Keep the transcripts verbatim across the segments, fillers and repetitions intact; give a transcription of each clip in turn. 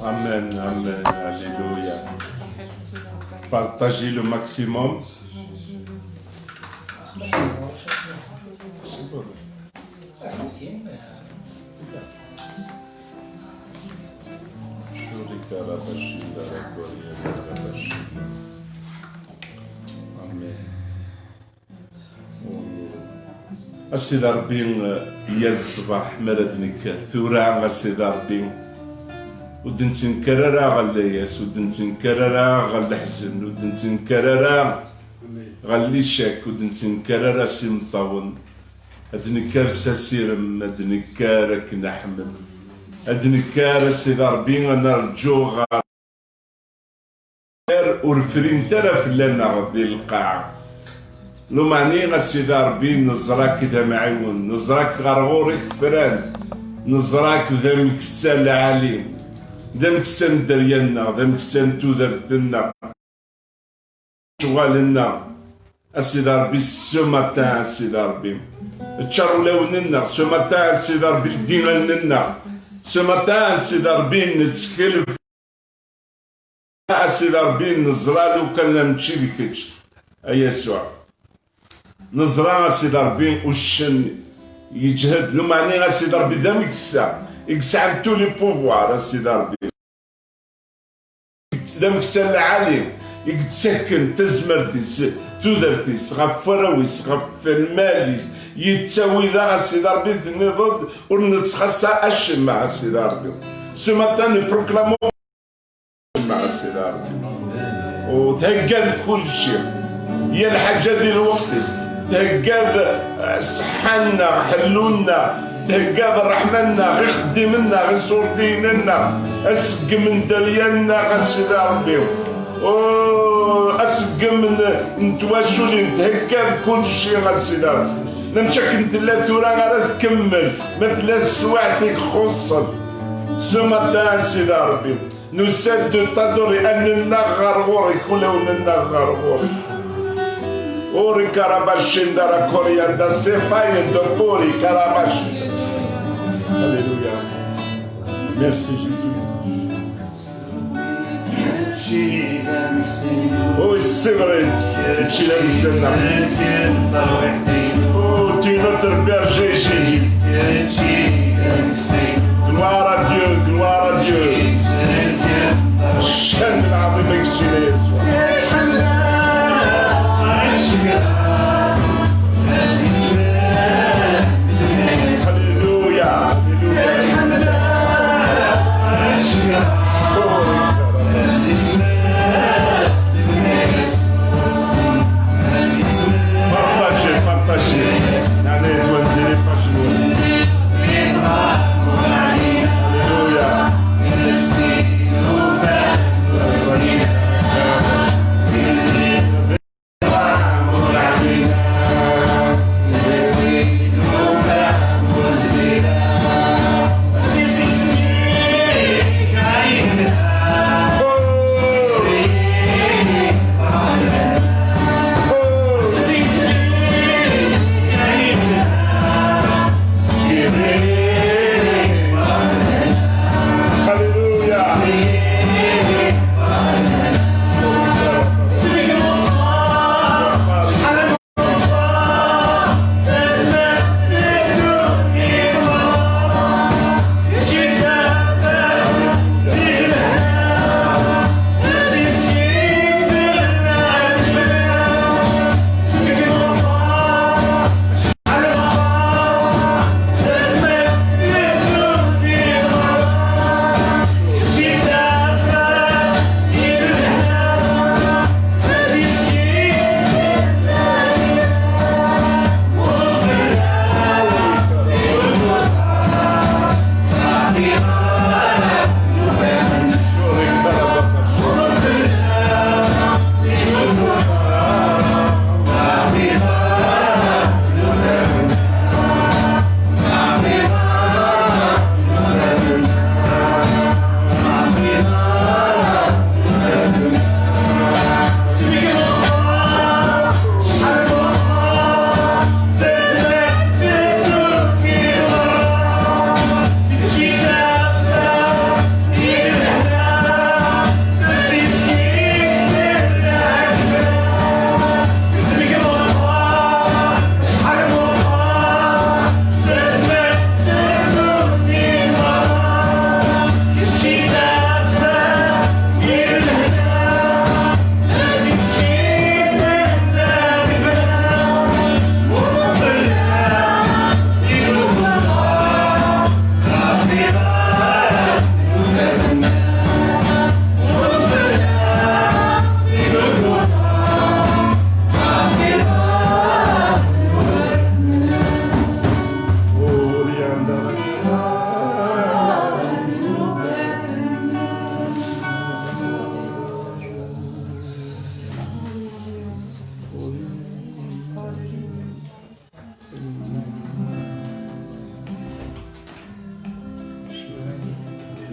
Amen, amen, alléluia. Partagez le maximum. Shurika la bashir, la bashir. Amen. A Sidi Ṛebbi, yal ṣṣbeḥ mi ara d-nekker tura, a Sidi Ṛebbi, ur d-nettenkar ara ɣer layas, ur d-nettenkar ara ɣer leḥzen, ur d-nettenkar ara ɣer licak, ur d-nettenkar ara s imeṭṭawen. Ad d-nekker s asirem, ad d-nekker akken aḥmed. Ad d-nekker a Sidi Ṛebbi, ad nerǧu ɣer ur frint ara fell-aneɣ di lqaɛa. Lumeɛni a Sidi Ṛebbi, neẓra-k d amɛiwen, neẓra-k ɣer ɣur-i fran, neẓra-k d ameksa lɛali, d ameksa n dderya-nneɣ, d ameksa n tudert-nneɣ. Lecɣal-nneɣ, a Sidi Ṛebbi, ce matin, a Sidi Ṛebbi. Ččar ulawen-nneɣ, ce matin, a Sidi Ṛebbi, ldiɣal-nneɣ, ce matin, a Sidi Ṛebbi, nettkel a Sidi Ṛebbi, neẓra lukan la mačči d kečč, a Yasuɛ. Neẓra a Sidi Ṛebbi, uccen yeǧhed, lumeɛni a Sidi Ṛebbi d ameksa i yesɛan tous les pouvoirs, a Sidi Ṛebbi. D ameksa lɛali i yettakken tazmert-is, tudert-is, ɣef warraw-is, ɣef lmal-is, yettawi daɣ a Sidi Ṛebbi, tenniḍ-d ur nettxaṣṣa acemma a Sidi Ṛebbi. Ce matin, nous proclamons acemma a Sidi Ṛebbi. U theggad kulci. Yal ḥaǧa di lweqt-is. Theggad, eh, ṣṣeḥḥa-nneɣ, ḥellu-nneɣ, theggad ṛṛeḥma-nneɣ, ixeddimen-nneɣ, iṣurdiyen-nneɣ, aseggem n dderya-nneɣ, a Sidi Ṛebbi. U aseggem n, n twaculin, theggad kulci, a Sidi Ṛebbi. Mačči akken tella tura ara tkemmel, ma tella teswiɛt i ixuṣṣen. Ce matin, a Sidi Ṛebbi. Nusa-d, tadur, allen-nneɣ ɣer ɣur-k, ulawen-nneɣ ɣer ɣur-k. Ori karabashi ndara korianda sefaye de pori karabashi. Alléluia. Merci Jésus. Oh, c'est vrai. Kečč d ameksa-nneɣ. Oh, tu es notre berger, Jésus. Gloire à Dieu, gloire à Dieu. Chan العظيم يكشي ليسوع. Alléluia, alléluia. Partagez, partagez. Allez, toi, les pages.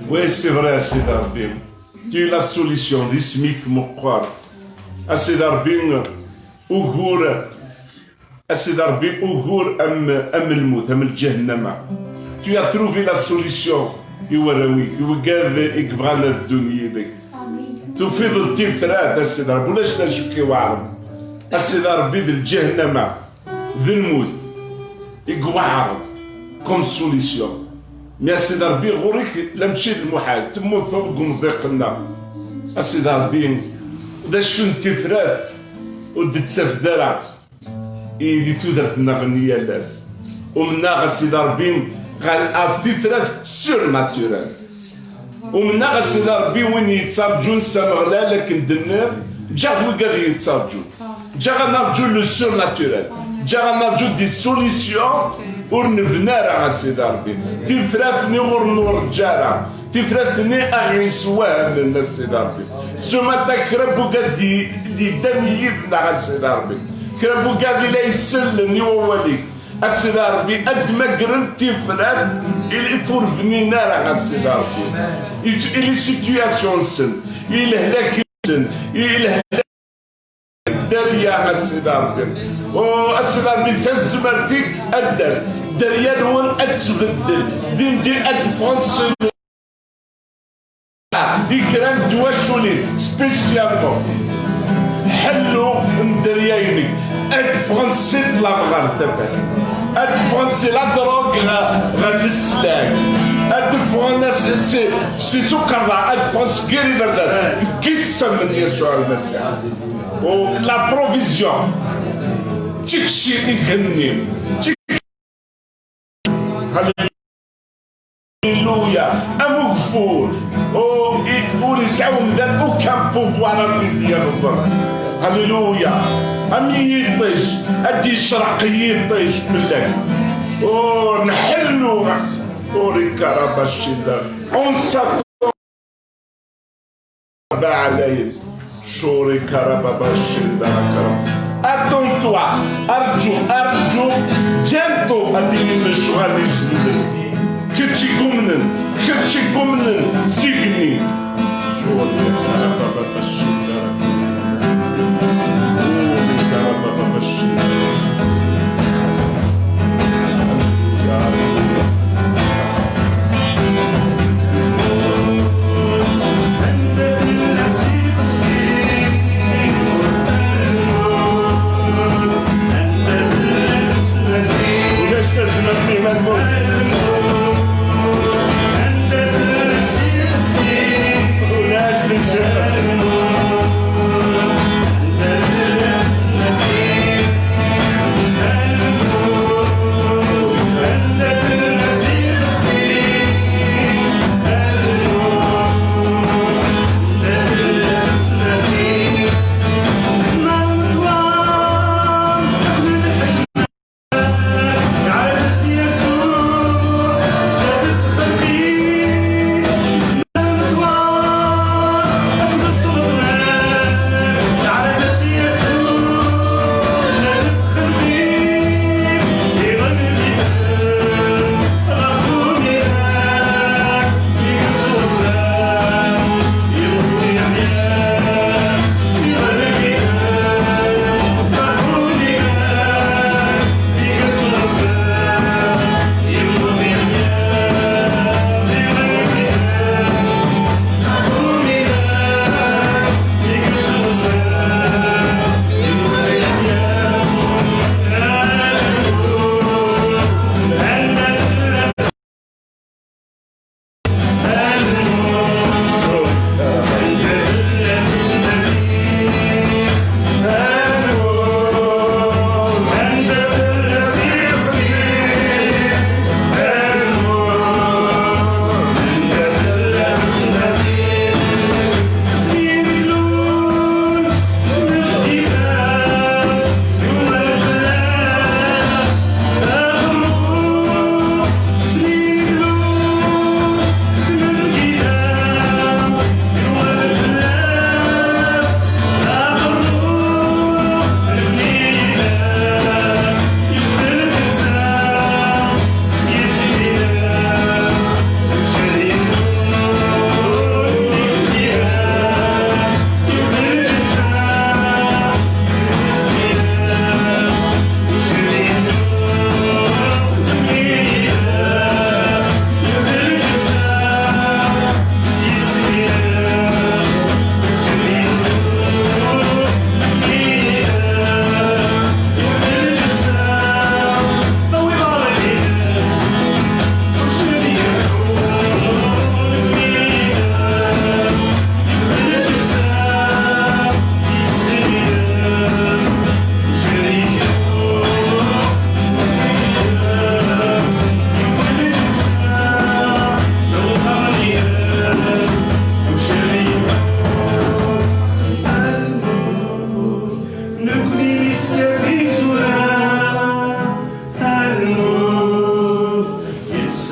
Oui, c'est vrai, a Sidi Ṛebbi. Tu es la solution, d isem-ik meqqer. A Sidi Ṛebbi, ugur, a Sidi Ṛebbi, ugur am, am lmut, am lǧahennama. Tu as trouvé la solution i warraw-ik, i wigad i yebɣan ad ddun yid-k. Tufiḍ-d tifrat, a Sidi Ṛebbi, ulac d acu k-iweɛren. A Sidi Ṛebbi, d lǧahennama, d lmut i iweɛren comme solution. Mais a Sidi Ṛebbi, ɣur-k la mačči d lmuḥal, temmuteḍ deg umḍiq-nneɣ. A Sidi Ṛebbi, d acu n tifrat ur d-tettafeḍ ara i di tudert-nneɣ n yal ass? Umneɣ, a Sidi Ṛebbi, ɣer ɣef tifrat surnaturel. Umneɣ, a Sidi Ṛebbi, win yettarǧun s Ameɣlal akken d-nniɣ, ǧǧiɣ-t wigad yettarǧun. Ǧǧiɣ ad nerǧu le surnaturel. Ǧǧiɣ ad nerǧu des solutions ur nebni ara, a Sidi Ṛebbi. Tifrat-nni ur nurǧa ara. Tifrat-nni aɣ-yessewhamen, a Sidi Ṛebbi. Ce matin, kra n wigad d-, d-yeddan yid-neɣ, a Sidi Ṛebbi. Kra n wigad i la isellen i wawal-ik. A Sidi Ṛebbi, ad d-magren tifrat i, i ur bnin ara, a Sidi Ṛebbi. I, i les situations-nsen, i lehlak-nsen, i lehlak n dderya, a Sidi Ṛebbi. O, a Sidi Ṛebbi, tazmert-ik ad d-tas. Dderya-nwen ad tbeddel. Dindin ad teffɣen s i kra n twaculin, spécialement. Ḥellu n dderya-inek, ad ffɣen si ṭṭlam ɣer tafat, ad ffɣen si la drogue ɣer, ɣer leslak, ad ffɣen si, si, si tukerḍa, ad ffɣen seg yir iberdan, deg yisem n Yasuɛ Lmasiḥ. U la provision, d tikci igenni, d tik-, Halleluya. Am ugeffur. Oh, i-, ur yesɛi umdan aucun pouvoir ad d-yerḍel. Halleluya. Am yiṭij, ad d-yecreq yiṭij fell-ak. Oh, nḥellu. Oh, rikarabacida. On s'attend. Ba ɛlayen. Curi karababa cindara karab. Attends-toi, arǧu, arǧu, bientôt ad d-yini lecɣal ijdiden. Kečč i yumnen, kečč i yumnen s igenni. Curi karababa cindara. Curi karababa cindara. Ulac tazmert i ma lmut. Ulac tazmert.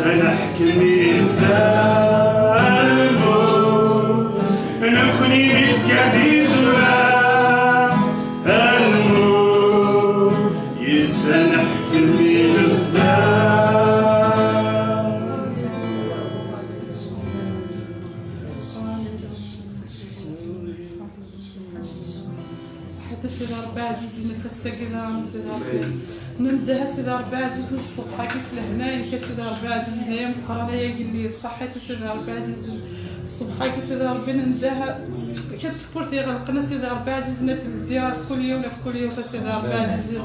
Neḥkem i lebda lmut, nekni nefka di zura lmut, yes-s neḥkem i lebda. Ṣaḥit a Sidi Ṛebbi ɛzizen, ɣef ass-agi daɣen a Sidi Ṛebbi. Nendeh a Sidi Ṛebbi ɛzizen ṣṣbeḥ-agi s lehna-inek a Sidi Ṛebbi ɛzizen, ay ameqqran ay agellid. Ṣaḥit a Sidi Ṛebbi ɛzizen ṣṣbeḥ-agi a Sidi Ṛebbi nendeh s tewwurt iɣelqen a Sidi Ṛebbi ɛzizen, ad tleddi ɣef kul yiwen, ɣef kul yiwet a Sidi Ṛebbi ɛzizen.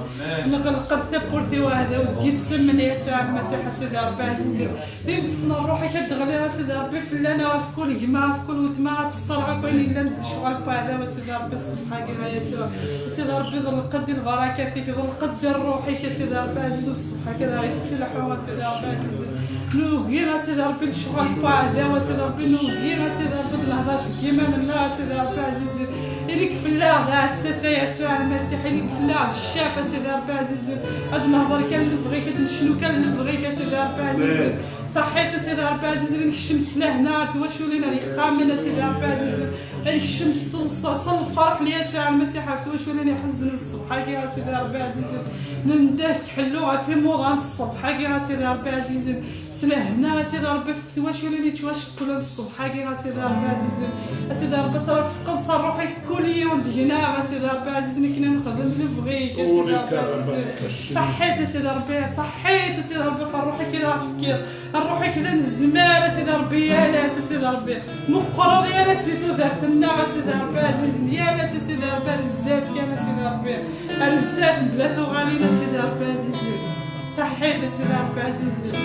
Nɣelq-d tawwurt i uɛdaw deg yisem n Yasuɛ Lmasiḥ a Sidi Ṛebbi ɛzizen. Timest n ṛṛuḥ-ik ad d-ɣliɣ a Sidi Ṛebbi fell-aneɣ, ɣef kul gma, ɣef kul wetma, ad tesserɣ akk ayen yellan d lecɣal n weɛdaw a Sidi Ṛebbi ṣṣbeḥ-agi a Yasuɛ. A Sidi Ṛebbi ḍelq-d i lbarakat-ik, ḍelq-d i ṛṛuḥ-ik a Sidi Ṛebbi ɛzizen ṣṣbeḥ-agi ad aɣ-yesselḥu a Sidi Ṛebbi ɛzizen. Nugi a Sidi Ṛebbi lecɣal n weɛdaw a Sidi Ṛebbi, nugi a Sidi Ṛebbi ad nehḍer seg yiman-nneɣ a Sidi Ṛebbi ɛzizen. Ili-k fell-aɣ d aɛessas a Yasuɛ Lmasiḥ, ili-k fell-aɣ d ccaf a Sidi Ṛebbi ɛzizen. Ad nehḍer kan lebɣi-k, ad necnu kan lebɣi-k a Sidi Ṛebbi ɛzizen. Ṣaḥit a Sidi Ṛebbi ɛzizen, ad nekcem s lehna ɣer twaculin, ɣer yexxamen a Sidi Ṛebbi ɛzizen. Ad nekcem s teḍsa, s lferḥ n Yasuɛ Lmasiḥ ɣer twaculin iḥeznen ṣṣbeḥ-agi a Sidi Ṛebbi ɛzizen. Nendeh s ḥellu ɣef imuḍan ṣṣbeḥ-agi a Sidi Ṛebbi ɛzizen. S lehna a Sidi Ṛebbi ɣef twaculin yettwaceqqlen ṣṣbeḥ-agi a Sidi Ṛebbi ɛzizen. A Sidi Ṛebbi trafqeḍ s ṛṛuḥ-ik kul yiwen deg-neɣ a Sidi Ṛebbi ɛzizen, akken ad nexdem lebɣi-k a Sidi Ṛebbi ɛzizen. Ṣaḥit a Sidi Ṛebbi, ṣaḥit a Sidi Ṛebbi ɣef ṛṛuḥ-ik i d aɣ-tefkiḍ. Ṛṛuḥ-ik d anezmar a Sidi Ṛebbi, yal ass a Sidi Ṛebbi. Meqqreḍ yal ass di tudert-nneɣ a Sidi Ṛebbi ɛzizen, yal ass a Sidi Ṛebbi ar zdat kan a Sidi Ṛebbi. Ar zdat mebla tuɣalin a Sidi Ṛebbi ɛzizen. Ṣaḥit a Sidi Ṛebbi ɛzizen.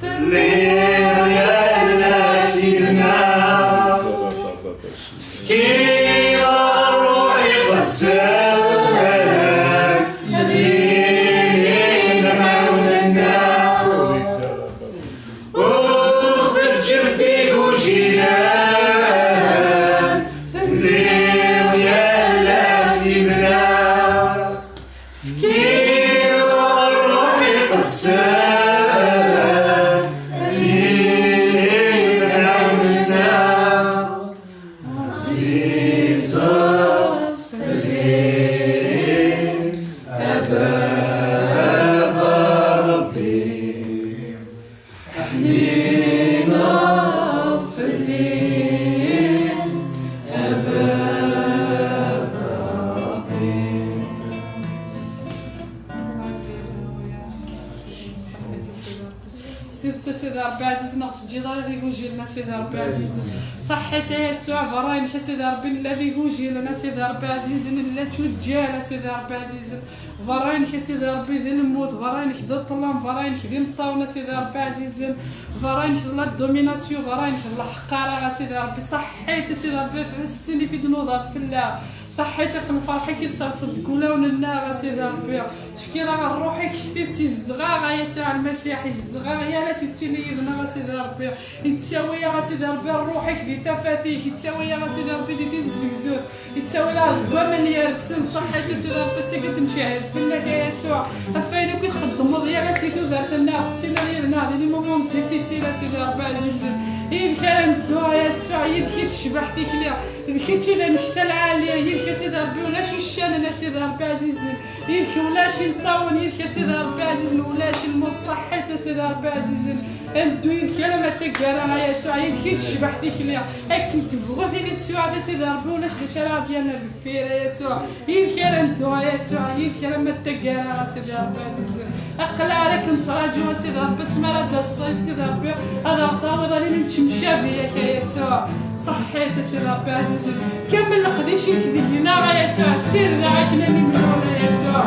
Telliḍ yal ass yid-neɣ. Tefkiḍ ṛṛuḥ iqedsen, ad yili d amɛawen-nneɣ. Ur ɣ-teǧǧemt d igujilen, telliḍ yal ass yid-neɣ. Fkiɣ ṛṛuḥ iqedsen, ad yili d amɛawen-nneɣ. Ɛzizeḍ fell-i a Baba Ṛebbi, ḥnineḍ fell-i a Baba Ṛebbi. S tidet, a Sidi Ṛebbi ɛzizen, ur ɣ-teǧǧiḍ ara d igujilen, a Sidi Ṛebbi ɛzizen. Ṣaḥḥit, a Yasuɛ, berra-inek, a Sidi Ṛebbi, nella d igujilen, a Sidi Ṛebbi ɛzizen, nella d tuǧǧal, a Sidi Ṛebbi ɛzizen. Berra-inek, a Sidi Ṛebbi, d lmut, berra-inek d ṭṭlam, berra-inek d imeṭṭawen, a Sidi Ṛebbi ɛzizen. Berra-inek d la domination, berra-inek d leḥqara, a Sidi Ṛebbi. Ṣaḥḥit, a Sidi Ṛebbi, ɣef ssnif i d-nuḍer fell-aɣ. Ṣaḥḥit ɣef lferḥ-ik i tesserseḍ deg wulawen-nneɣ, a Sidi Ṛebbi. Tefkiḍ-aɣ ṛṛuḥ-ik s tidet, izdeɣ-aɣ, a Yasuɛ Lmasiḥ, izdeɣ-aɣ yal ass, yettili yid-neɣ, a Sidi Ṛebbi. Yettawi-aɣ, a Sidi Ṛebbi, ṛṛuḥ-ik di tafat-ik, yettawi-aɣ, a Sidi Ṛebbi, di tizegzut, yettawi-aɣ deg waman yersen. Ṣaḥḥit, a Sidi Ṛebbi, ass-agi ad ncehhed fell-ak, a Yasuɛ, ɣef wayen akk i txeddmeḍ yal ass di tudert-nneɣ, tettiliḍ yid-neɣ di les moments difficiles, a Sidi Ṛebbi ɛzizen. Yid-k ara neddu, a Yasuɛ, yid-k i tecbeḥ tikli, d kečč i d ameksa lɛali, yid-k, a Sidi Ṛebbi, ulac uccanen, a Sidi Ṛebbi ɛzizen. Yid-k ulac imeṭṭawen, yid-k a Sidi Ṛebbi ɛzizen, ulac lmut, ṣaḥḥit a Sidi Ṛebbi ɛzizen. Ad neddu yid-k alamma d taggara a Yasuɛ, yid-k i tecbeḥ tikli. Akken tebɣu tili teswiɛt a Sidi Ṛebbi, ulac d acu ara ɣ-d-yerren ar deffir a Yasuɛ. Yid-k ara neddu a Yasuɛ, yid-k alamma d taggara a Sidi Ṛebbi ɛzizen. Aql-aɣ ara k-nettraǧu a Sidi Ṛebbi, asmi ara d-taseḍ a Sidi Ṛebbi, ad aɣ-tawiḍ ad nili nettemcabi yak a Yasuɛ. Ṣaḥḥit a Sidi Ṛebbi ɛzizen. Kamel leqdic-ik deg-neɣ a Yasuɛ, ssired-aɣ akken ad nimlul a Yasuɛ.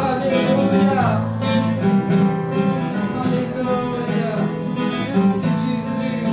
Alléluia. Alléluia. Merci Jésus.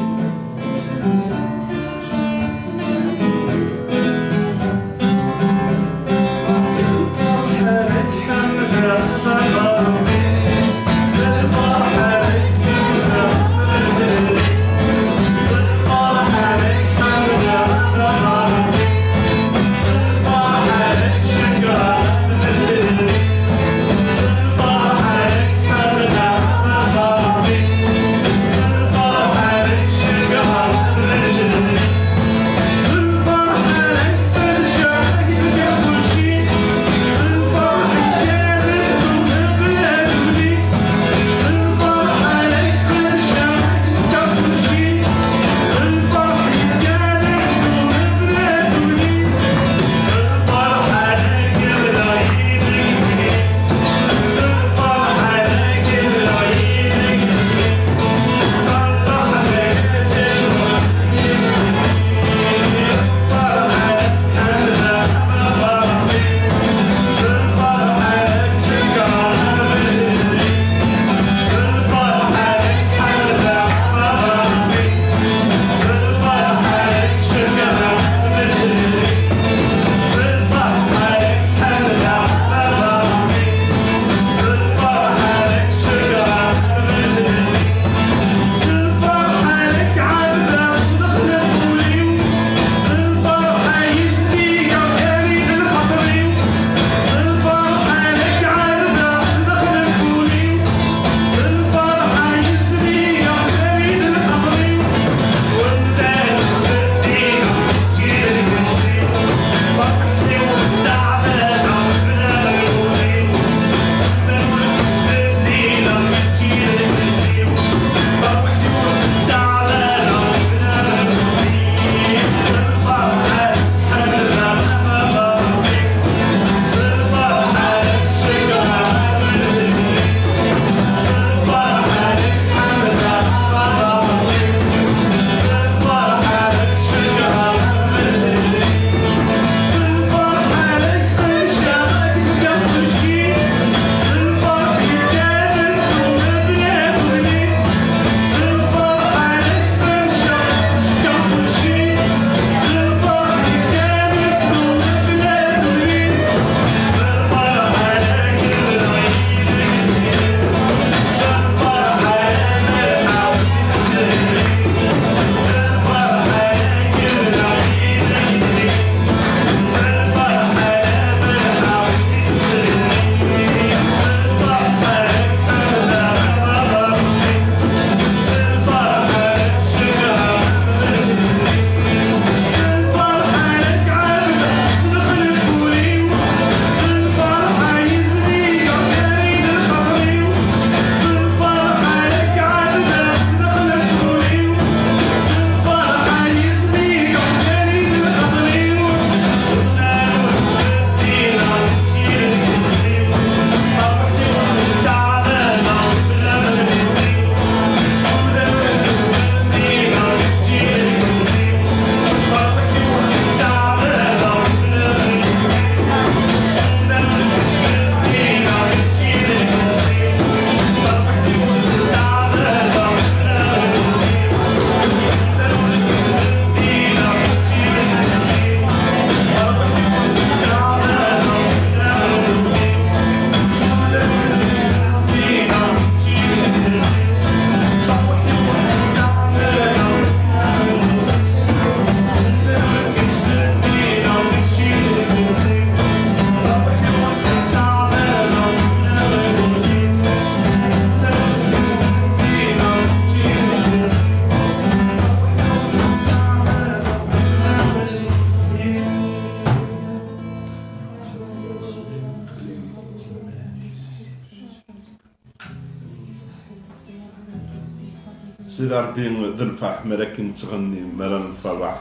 Sidi Ṛebbi, d lferḥ mi ara k-nettɣenni, mi ara nferreḥ.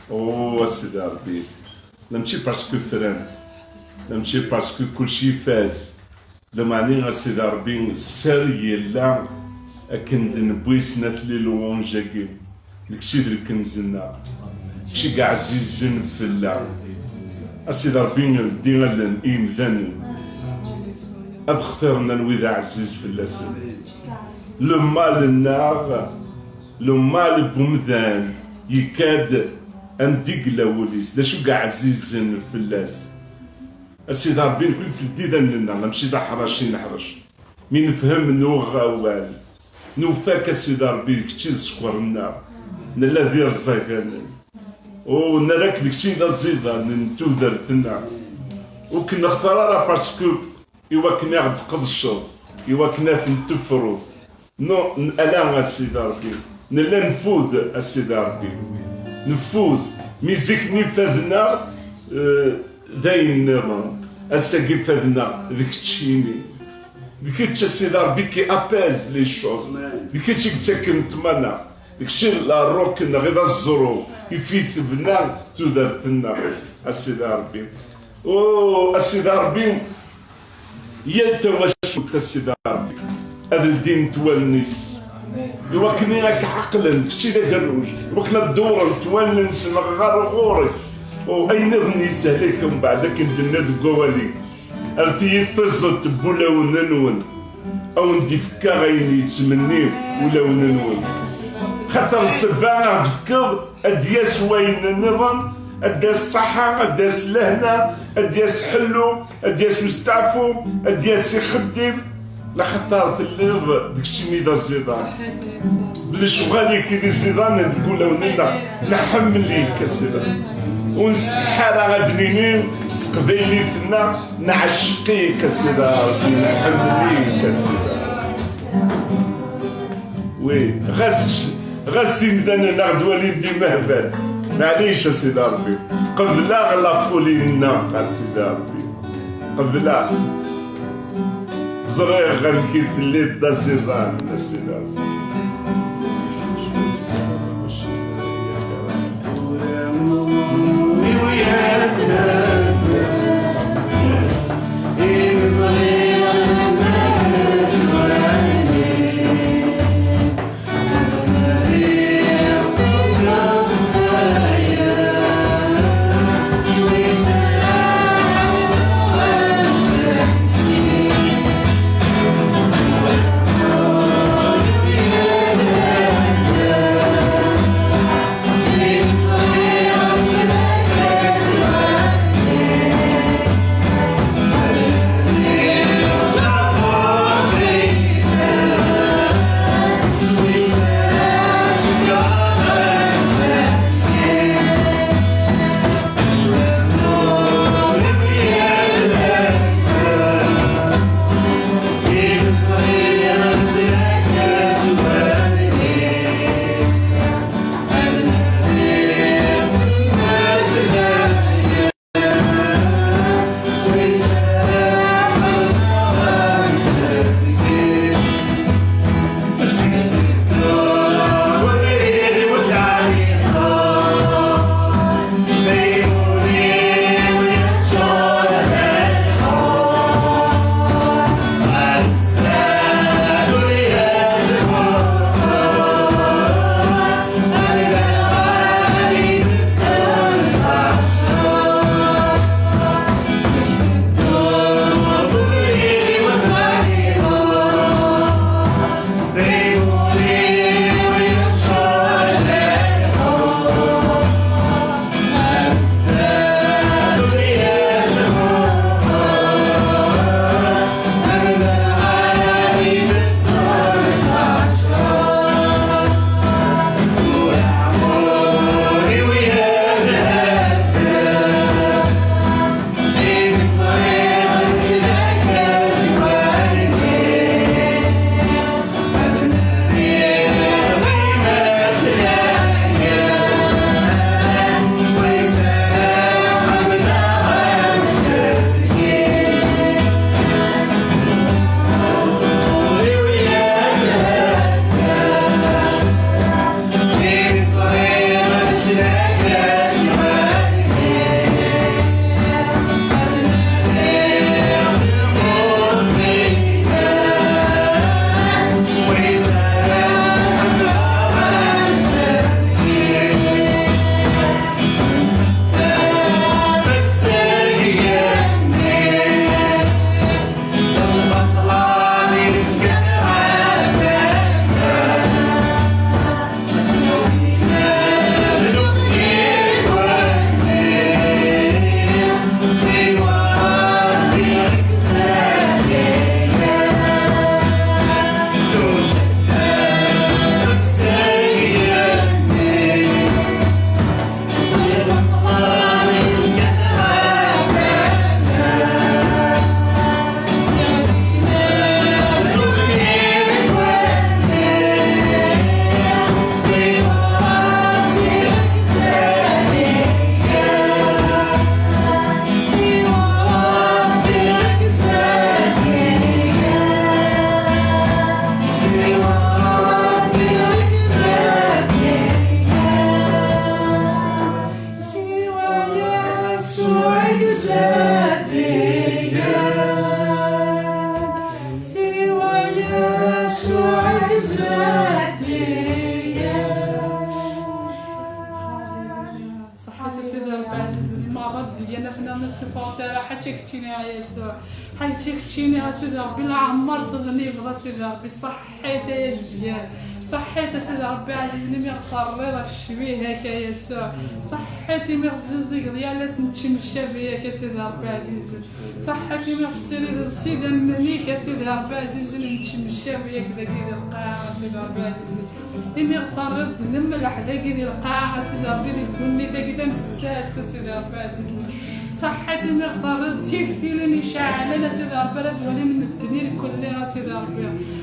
Oh, a Sidi Ṛebbi, la mačči parce que frant, la mačči parce que kulci ifaz, lameɛna a Sidi Ṛebbi, sser yella akken d-newwi snat les louanges-agi, d kečč i d lkenz-nneɣ, kečč i yeɛzizen fell-aɣ. A Sidi Ṛebbi, ldi allen i yimdanen, ad xtiren anwa i d aɛziz fell-asen. Le mal-nneɣ, le mal n umdan yekka-d anda i yella wul-is, d acu i yeɛzizen fell-as. A Sidi Ṛebbi, nekk i teldi allen-nneɣ, la mačči d aḥrac i neḥrec. Mi nefhem, nuɣ awal, nufa-k a Sidi Ṛebbi, d kečč i d sskeṛ-nneɣ, nella d irẓaganen. U nerra-k d kečč i d aẓidan n tudert-nneɣ. Ur k-nextar ara parce que i wakken i ɣ-d-tqedceḍ, i wakken ad ten-tefruḍ. Non, n-, ala a Sidi Ṛebbi. Nella nfud a Sidi Ṛebbi. Nfud. Mi zik-nni fadneɣ, eh, d ayen nniḍen. Ass-agi fadneɣ d keččini. D kečč a Sidi Ṛebbi qui apaise les choses. D kečč i yettaken ṭṭmana. D kečč i la roque-nneɣ, i d aẓru, i fi tebna tudert-nneɣ, a Sidi Ṛebbi. Oh, a Sidi Ṛebbi, yal tawacult, a Sidi Ṛebbi, ad ldint wallen-is. Iwakken ad k-ɛeqlen, d kečč i d agerruj. Iwakken ad dewwrent wallen-nsen ɣer ɣur-k. Oh, ayen nniḍen yeshel-ak mbeɛd akken d-tenniḍ deg wawal-ik. Ar tiyi tiẓeṭ n wulawen-nwen, a wen-d-ifka ayen yettmenni wulawen-nwen. Xaṭer ssebba a ɣ-d-tefkeḍ, ad d-yas wayen nniḍen, ad d-tas ṣṣaḥa, ad d-tas lehna, ad d-yas ḥellu, ad d-yas usteɛfu, ad d-yas ixeddim. Laxaṭer telliḍ d keččini d aẓidan. Lecɣal-ik d iẓidan deg wulawen-nneɣ. Nḥemmel-ik a Sidi. Ur nsetḥa ara ad d-nini s teqbaylit-nneɣ, nɛecceq-ik a Sidi Ṛebbi, nḥemmel-ik a Sidi. Oui, ɣas, ɣas imdanen a ɣ-d-walin d imehbal, maɛlic a Sidi Ṛebbi. Qebleɣ la folie-nneɣ a Sidi Ṛebbi. Qebleɣ-tt. Ẓriɣ amek i telliḍ d aẓidan, a Sidi Ṛebbi. Keččini a Yasuɛ, ḥaǧi keččini a Sidi Ṛebbi, leɛmer teḍnibeḍ a Sidi Ṛebbi, ṣaḥḥit a Yasuɛ, ṣaḥḥit a Sidi Ṛebbi ɛzizen imi ɣ-terriḍ ɣef ccbiha-k a Yasuɛ, ṣaḥḥit imi ɣ-tezziẓdigeḍ yal ass nettcemcab yak a Sidi Ṛebbi ɛzizen, ṣaḥḥit imi ɣ-tessirideḍ s idammen-ik a Sidi Ṛebbi ɛzizen nettcemcab yak dagi di lqaɛa a Sidi Ṛebbi ɛzizen. Imi ɣ-terriḍ d lemleḥ dagi di lqaɛa a Sidi Ṛebbi, di ddunit-agi tamessast a Sidi Ṛebbi ɛzizen. Ṣaḥḥit imi ɣ-terriḍ d tiftilin iceɛlen a Sidi Ṛebbi, ara d-walin medden irkelli a Sidi Ṛebbi.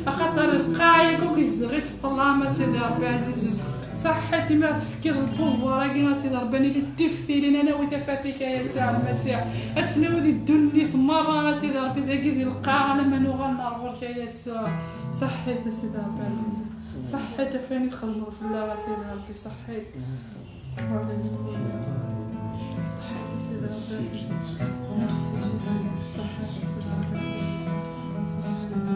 Axaṭer lqaɛa-agi akk izdeɣ-itt ṭṭlam a Sidi Ṛebbi ɛzizen. Ṣaḥḥit imi ɣ-tefkiḍ lpuvvar-agi a Sidi Ṛebbi, ad nili d tiftilin, ad nawi tafat-ik a Yasuɛ Lmasiḥ. Ad tt-nawi di ddunit merra a Sidi Ṛebbi, dagi di lqaɛa alamma nuɣal ɣer ɣur-k a Yasuɛ. Ṣaḥḥit a Sidi Ṛebbi ɛzizen. Ṣaḥḥit ɣef wayen i txedmeḍ fell-aɣ a Sidi Ṛebbi, ṣaḥḥit. Aleluya. Ṣaḥḥit a Sidi Ṛebbi ɛzizen. Merci Jésus. Ṣaḥḥit a Sidi Ṛebbi ɛzizen. Ṣaḥḥit.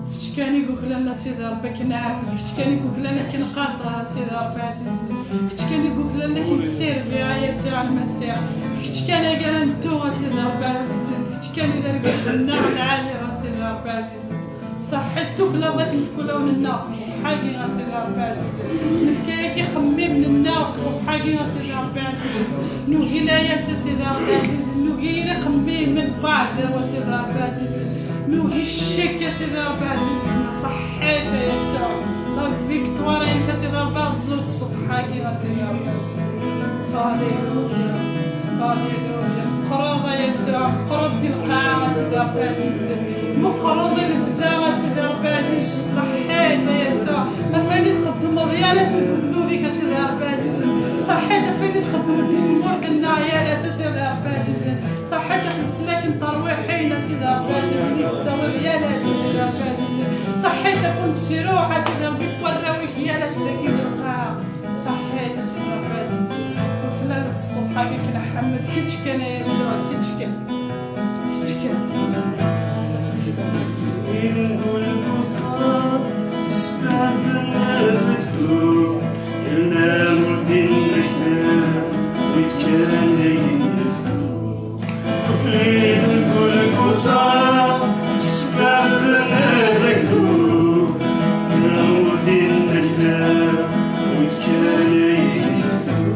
Kečč kan i yuklalen a Sidi Ṛebbi akken nɛebd, kečč kan i yuklalen akken nqader a Sidi Ṛebbi ɛzizen. Kečč kan i yuklalen akken ssirbiɣ a Yasuɛ Lmasiḥ. Kečč kan ay ara neddu a Sidi Ṛebbi ɛzizen. Kečč kan i d argaz-nneɣ lɛali a Sidi Ṛebbi ɛzizen. Ṣaḥḥit tuklaleḍ akken nefk ulawen-nneɣ ṣṣeḥḥa-agi a Sidi Ṛebbi ɛzizen. Nefka-yak ixemmimen-nneɣ ṣṣeḥḥa-agi a Sidi Ṛebbi ɛzizen. Nugi layas a Sidi Ṛebbi ɛzizen. Nugi yir ixemmimen n uɛdaw a Sidi Ṛebbi ɛzizen. Nugi ccek a Sidi Ṛebbi ɛzizen. Ṣaḥḥit a Yasuɛ. La victoire-inek a Sidi Ṛebbi ad tẓur ṣṣeḥḥa-agi a Sidi Ṛebbi ɛzizen. Aleluya. Aleluya. Meqqreḍ a Yasuɛ, meqqreḍ di lqaɛa a Sidi Ṛebbi ɛzizen. Meqqreḍ i lebda a Sidi Ṛebbi ɛzizen. Ṣaḥḥit a Yasuɛ. Ɣef wayen i txeddmeḍ yal ass deg ugdud-ik a Sidi Ṛebbi ɛzizen. Ṣaḥḥit ɣef wayen i txeddmeḍ di tmurt-nneɣ yal ass a Sidi Ṛebbi ɛzizen. Ṣaḥḥit ɣef leslak n terwiḥin a Sidi Ṛebbi ɛzizen i tettawiḍ yal ass a Sidi Ṛebbi ɛzizen. Ṣaḥḥit ɣef unesruḥ a Sidi Ṛebbi n warraw-ik yal ass dagi di lqaɛa. Ṣaḥḥit a Sidi Ṛebbi ɛzizen. Tuklaleḍ ṣṣeḥḥa-agi akken ḥemmel kečč kan a Yasuɛ, kečč kan. Kečč kan. Iden Gulguta, ssbab n azeglu, yerna ur d-innekna, wid kan ay d-yefdu. Uflid n Gulguta, ssbab n azaglu, ur d-innekna, wid kan ay d-yefdu.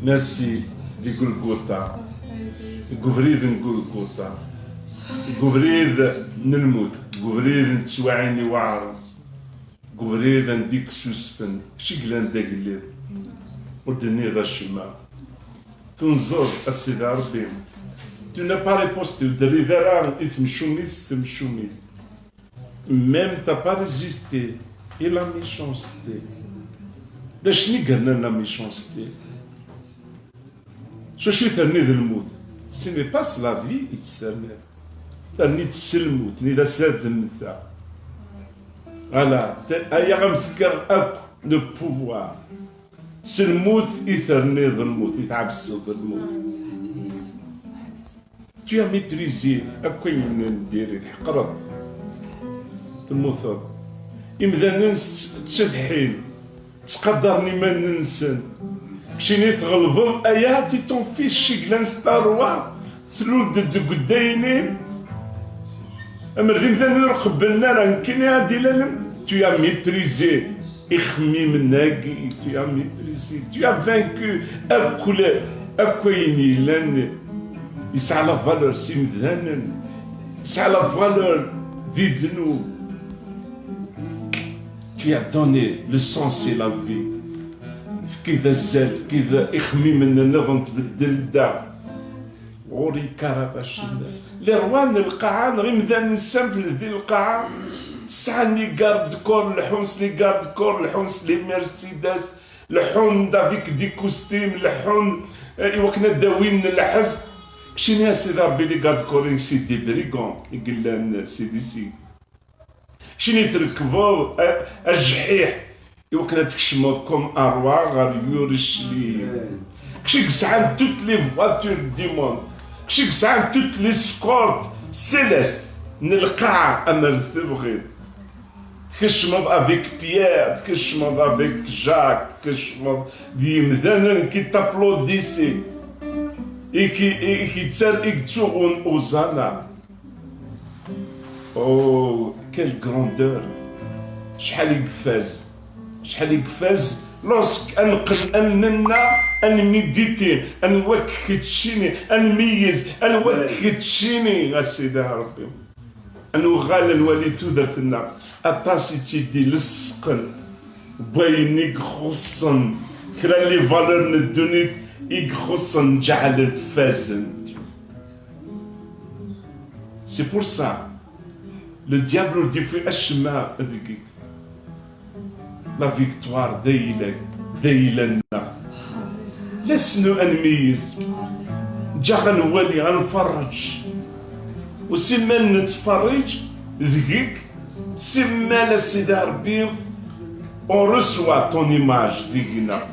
Merci di Gulguta, deg ubrid n Gulguta, deg ubrid n lmut, deg ubrid n teswiɛin iweɛren, deg ubrid anda i yessusfen, kečč i yellan d agellid, ur d-tenniḍ acemma. Tunzeḍ a Sidi Ṛebbi. Tu n'as pas riposté, ur d-terriḍ ara i temcumit s temcumit. Même t'as pas résisté et la méchanceté. D acu i yernan la méchanceté? S wacu i terniḍ lmut? Ce n'est pas la vie i tt-terniḍ. Terniḍ s lmut, nni d ass ad mmteɣ. Ala, aya am-fkeɣ akk le pouvoir. S lmut i terniḍ lmut, i tɛebseḍ lmut. Tu as méprisé akk ayen n diri, tḥeqreḍ. Temmuteḍ. Imdanen s-, ttsetḥin, ttqadaren iman-nsen. Keččini tɣelbeḍ aya, tu t'en fiches, ciglan s tarwa, tlul-d deg udaynin. Amer d imdanen ur qebblen ara, nekkini ad d-ilalem, tu as méprisé ixemmimen-agi, tu as méprisé, tu as vaincu akk le-, akk ayen yellan yesɛa la valeur s imdanen, yesɛa la valeur di ddnub. Tu as donné le sens et la vie. Tefkiḍ azal, tefkiḍ ixemmimen nniḍen tbeddel da. Ɣur-i karabacin. Les rois n lqaɛa neɣ imdanen simple di lqaɛa sɛan les gardes corps, leḥḥun s les gardes corps, leḥḥun s les Mercedes, leḥḥun avec des costumes, leḥḥun, eh, i wakken ad d-awin lḥez. Keččini a Sidi Ṛebbi, les gardes corps-ik c'est des brigands i yellan, c'est des si. Keččini trekbeḍ a-, ajeḥḥiḥ i wakken ad tkecmeḍ comme un roi ɣer Yerushalayim. Kečč i yesɛan toutes les voitures du monde. Kečč i yesɛan toutes les escortes célestes n lqaɛa amer tebɣiḍ. Tkecmeḍ avec Pierre, tkecmeḍ avec Jacques, tkecmeḍ d yimdanen qui t'applaudissent, i ki-, i ki-, i yettsuɣun Hosanna. Oh, quelle grandeur! Acḥal i ifaz! Acḥal i ifaz! Lorsque ad neqqen allen-nneɣ, ad nmiditi, ad nwakk keččini, ad nmeyyez, ad nwakk keččini, a Sidi Ṛebbi. Ad nuɣal ad nwali tudert-nneɣ. Aṭas i tt-id-ilesqen n wayen i ixuṣṣen kra n les valeurs n ddunit i ixuṣṣen, ǧeɛlent fazent. C'est pour ça, le diable ur d-yufi acemma deg-k. La victoire d ayla-k, d ayla-nneɣ. Lass-nu ad nmeyyez, ǧǧaɣ ad nwali, ad nferreǧ. U simmal nettferriǧ deg-k, simmal a Sidi Ṛebbi, on reçoit ton image deg-neɣ.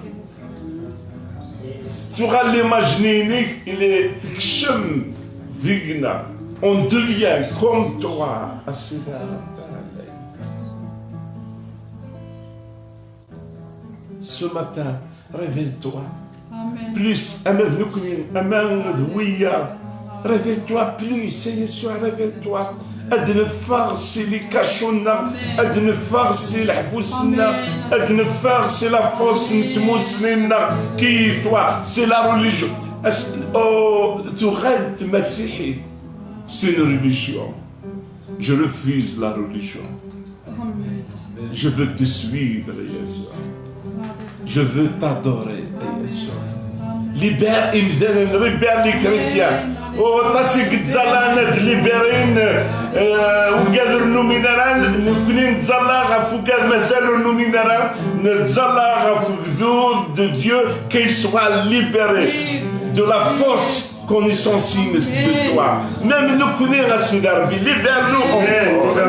Tettuɣal l'image-nni-inek, il est, tekcem deg-neɣ. On devient comme toi, a Sidi Ṛebbi. Ce matin, réveille-toi. Amen. Plus, ama d nekkni, ama d wiyaḍ. Réveille-toi plus, a Yasuɛ, réveille-toi. Ad neffeɣ si les cachots-nneɣ, ad neffeɣ si leḥbus-nneɣ, ad neffeɣ si la force n tmusni-nneɣ, qui est toi, c'est la religion. As-, oh, tuɣal d tmasiḥit. C'est une religion. Je refuse la religion. Je veux te suivre, Yeshua. Je veux t'adorer, Yeshua. Libère imdanen, libère les chrétiens. U aṭas i yettẓallan ad libérin, eh, wigad ur numin ara, nekkni nettẓalla ɣef wigad mazal ur numin ara, nettẓalla ɣef ugdud de Dieu, qu'il soit libéré de la fausse connaissance-ines de toi. Même nekkni, a Sidi Ṛebbi, libère-nous encore.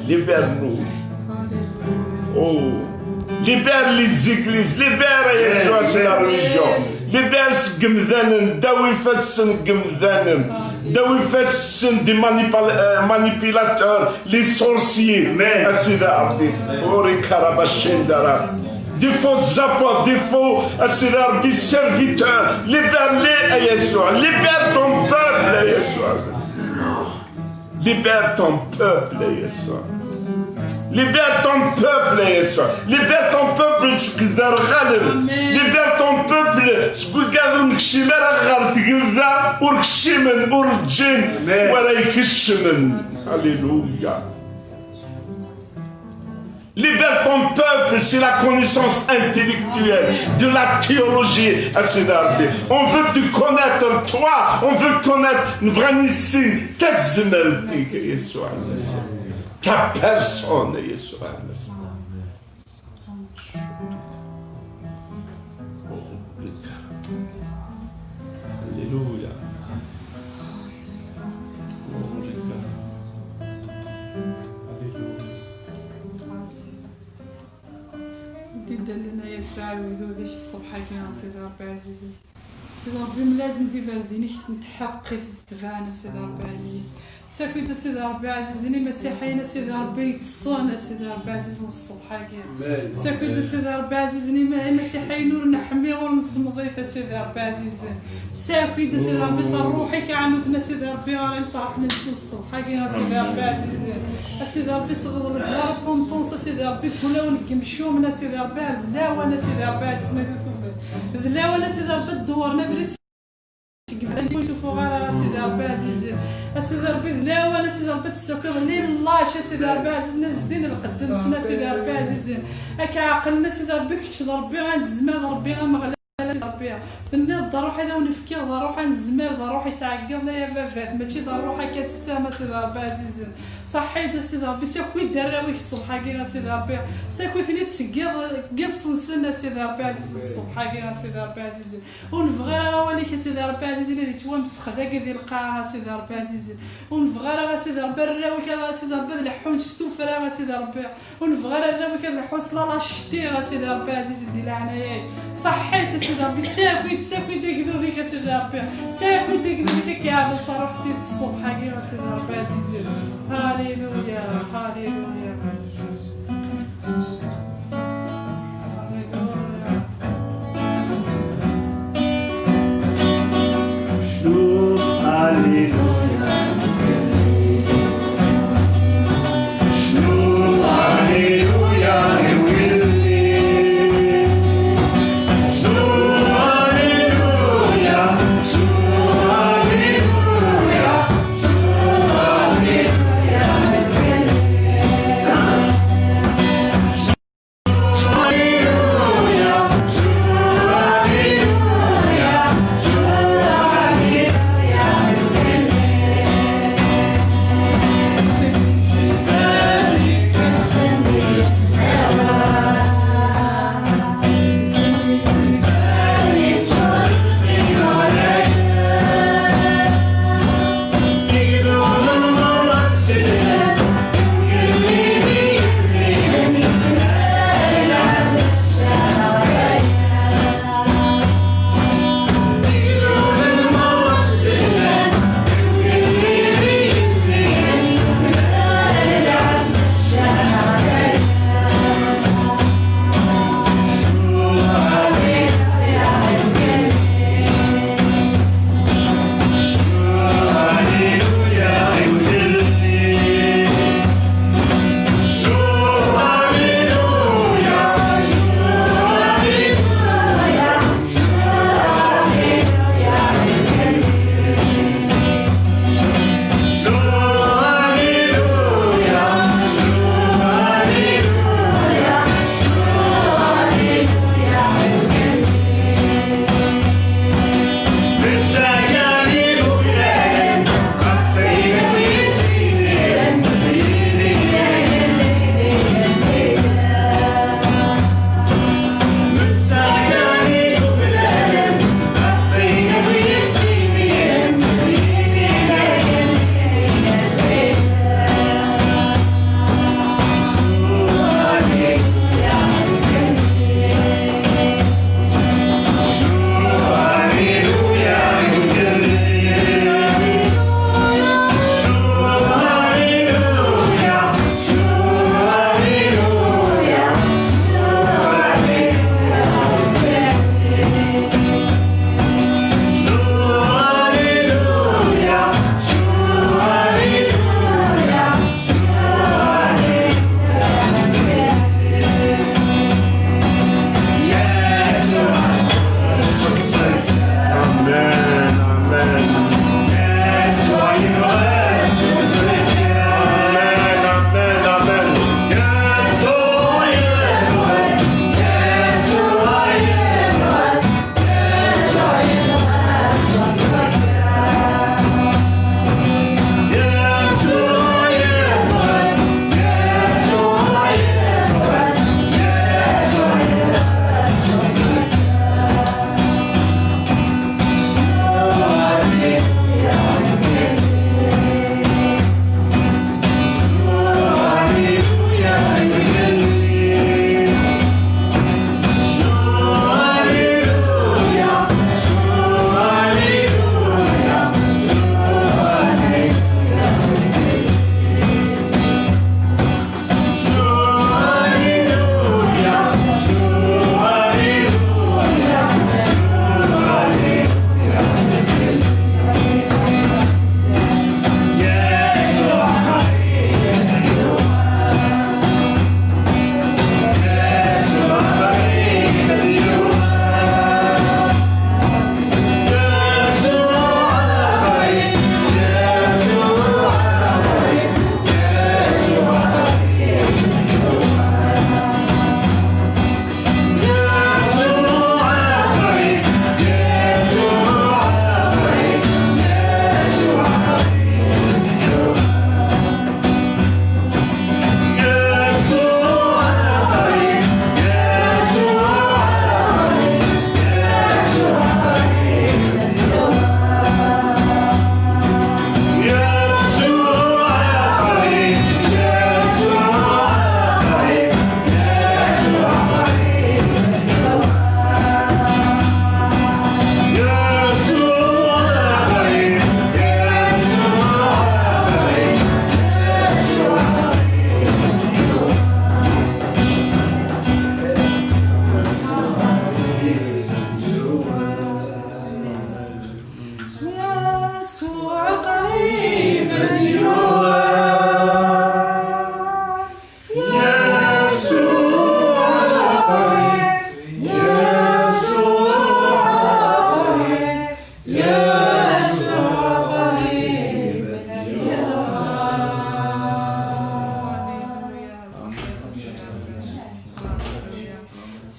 Libère-nous. Oh, libère les églises, libère, a Yeshua, c'est la religion. Libère seg yemdanen, dawi ifassen n yemdanen. Dawi ifassen des manipul-, euh, manipulateurs, les sorciers. A Sidi Ṛebbi. Ori karabashindara. Des faux apôtres, des faux, a Sidi Ṛebbi, serviteurs. Libère-les, a Yeshua. Libère ton peuple, a Yeshua. Libère ton peuple, a Yeshua. Libère ton peuple, a Yeshua. Libère ton peuple seg iderɣalen. Libère ton peuple seg wigad ur nekcim ara ɣer tgelda, ur kcimen, ur ǧǧin, wara ikecmen. Alléluia. Libère ton peuple, c'est la connaissance intellectuelle, de la théologie, a Sidi Ṛebbi. On veut te connaître, toi, on veut connaître, nebɣa ad nissin tazmert-ik, a Yeshua Messiah. Ta personne, a Yeshua Messiah. Alléluia. Alléluia. Tidalin ay asɛiwed udek ṣṣebḥ-agi, a Sidi Ṛebbi ɛzizen. Sidi Ṛebbi, mlazen tiberdinek n tḥeqqit d tban, a Sidi Ṛebbi ɛzizen. Saki-d, a Sidi Ṛebbi ɛzizen, imasiḥiyen, a Sidi Ṛebbi, yeṭṭsen, a Sidi Ṛebbi ɛzizen, ṣṣebḥ-agi. Saki-d, a Sidi Ṛebbi ɛzizen, ima-, imasiḥiyen ur nḥemmi, ur nesmeḍit, a Sidi Ṛebbi ɛzizen. Saki-d, a Sidi Ṛebbi, s ṛṛuḥ-ik ɛanuten, a Sidi Ṛebbi, ara iferḥen-nsen ṣṣebḥ-agi, a Sidi Ṛebbi ɛzizen. A Sidi Ṛebbi, sɣeḍ-d la repentance, a Sidi Ṛebbi, deg wulawen n yemcumen, a Sidi Ṛebbi, d lawan, a Sidi Ṛebbi ɛzizen, ad tutuben. D lawan, a Sidi Ṛebbi, ad dewren abrid seg iberdan ur yessufuɣ ara, a Sidi Ṛebbi ɛzizen. A Sidi Ṛebbi, d lawan, a Sidi Ṛebbi, ad d-tessakiḍ les lâches, a Sidi Ṛebbi ɛzizen, ad zdin lqedd-nsen, a Sidi Ṛebbi ɛzizen. Ad k-ɛeqlen, a Sidi Ṛebbi, kečč d Ṛebbi, ad nezmer d Ṛebbi, Ameɣlal. Ṛebbi. Tenniḍ-d, "Ṛṛuḥ ad awen-fkiɣ, d ṛṛuḥ anezmar, d ṛṛuḥ yettɛeggiḍen ay ababat, mačči d ṛṛuḥ akka ssam, a Sidi Ṛebbi ɛzizen." Ṣaḥḥi-d, a Sidi Ṛebbi, saki-d arraw-ik ṣṣbeḥ-agi, a Sidi Ṛebbi. Saki-ten-id seg yiḍ-, seg yiḍes-nsen, a Sidi Ṛebbi ɛzizen, ṣṣbeḥ-agi, a Sidi Ṛebbi ɛzizen. Ur nebɣi ara awal-ik, a Sidi Ṛebbi ɛzizen, ad yettwamsex dagi di lqaɛa, a Sidi Ṛebbi ɛzizen. Ur nebɣi ara, a Sidi Ṛebbi, arraw-ik, a Sidi Ṛebbi, ad leḥḥun s tuffra, a Sidi Ṛebbi. Ur nebɣi ara arraw-ik ad leḥḥun s la lâcheté, a Sidi Ṛebbi ɛzizen, di leɛnaya-k. Ṣaḥḥi-d, a Sidi Ṛebbi, saki-d, saki-d agdud-ik, a Sidi Ṛebbi. Saki-d agdud-ik ad k-iɛbed s ṛṛuḥ n tidet ṣṣbeḥ-agi, a Sidi Ṛebbi ɛzizen. Haleluya, haleluya. Haleluya. Cnu, haleluya. Cnu, haleluya, i willi. Cnu, haleluya, cnu, haleluya, cnu, haleluya, i willi.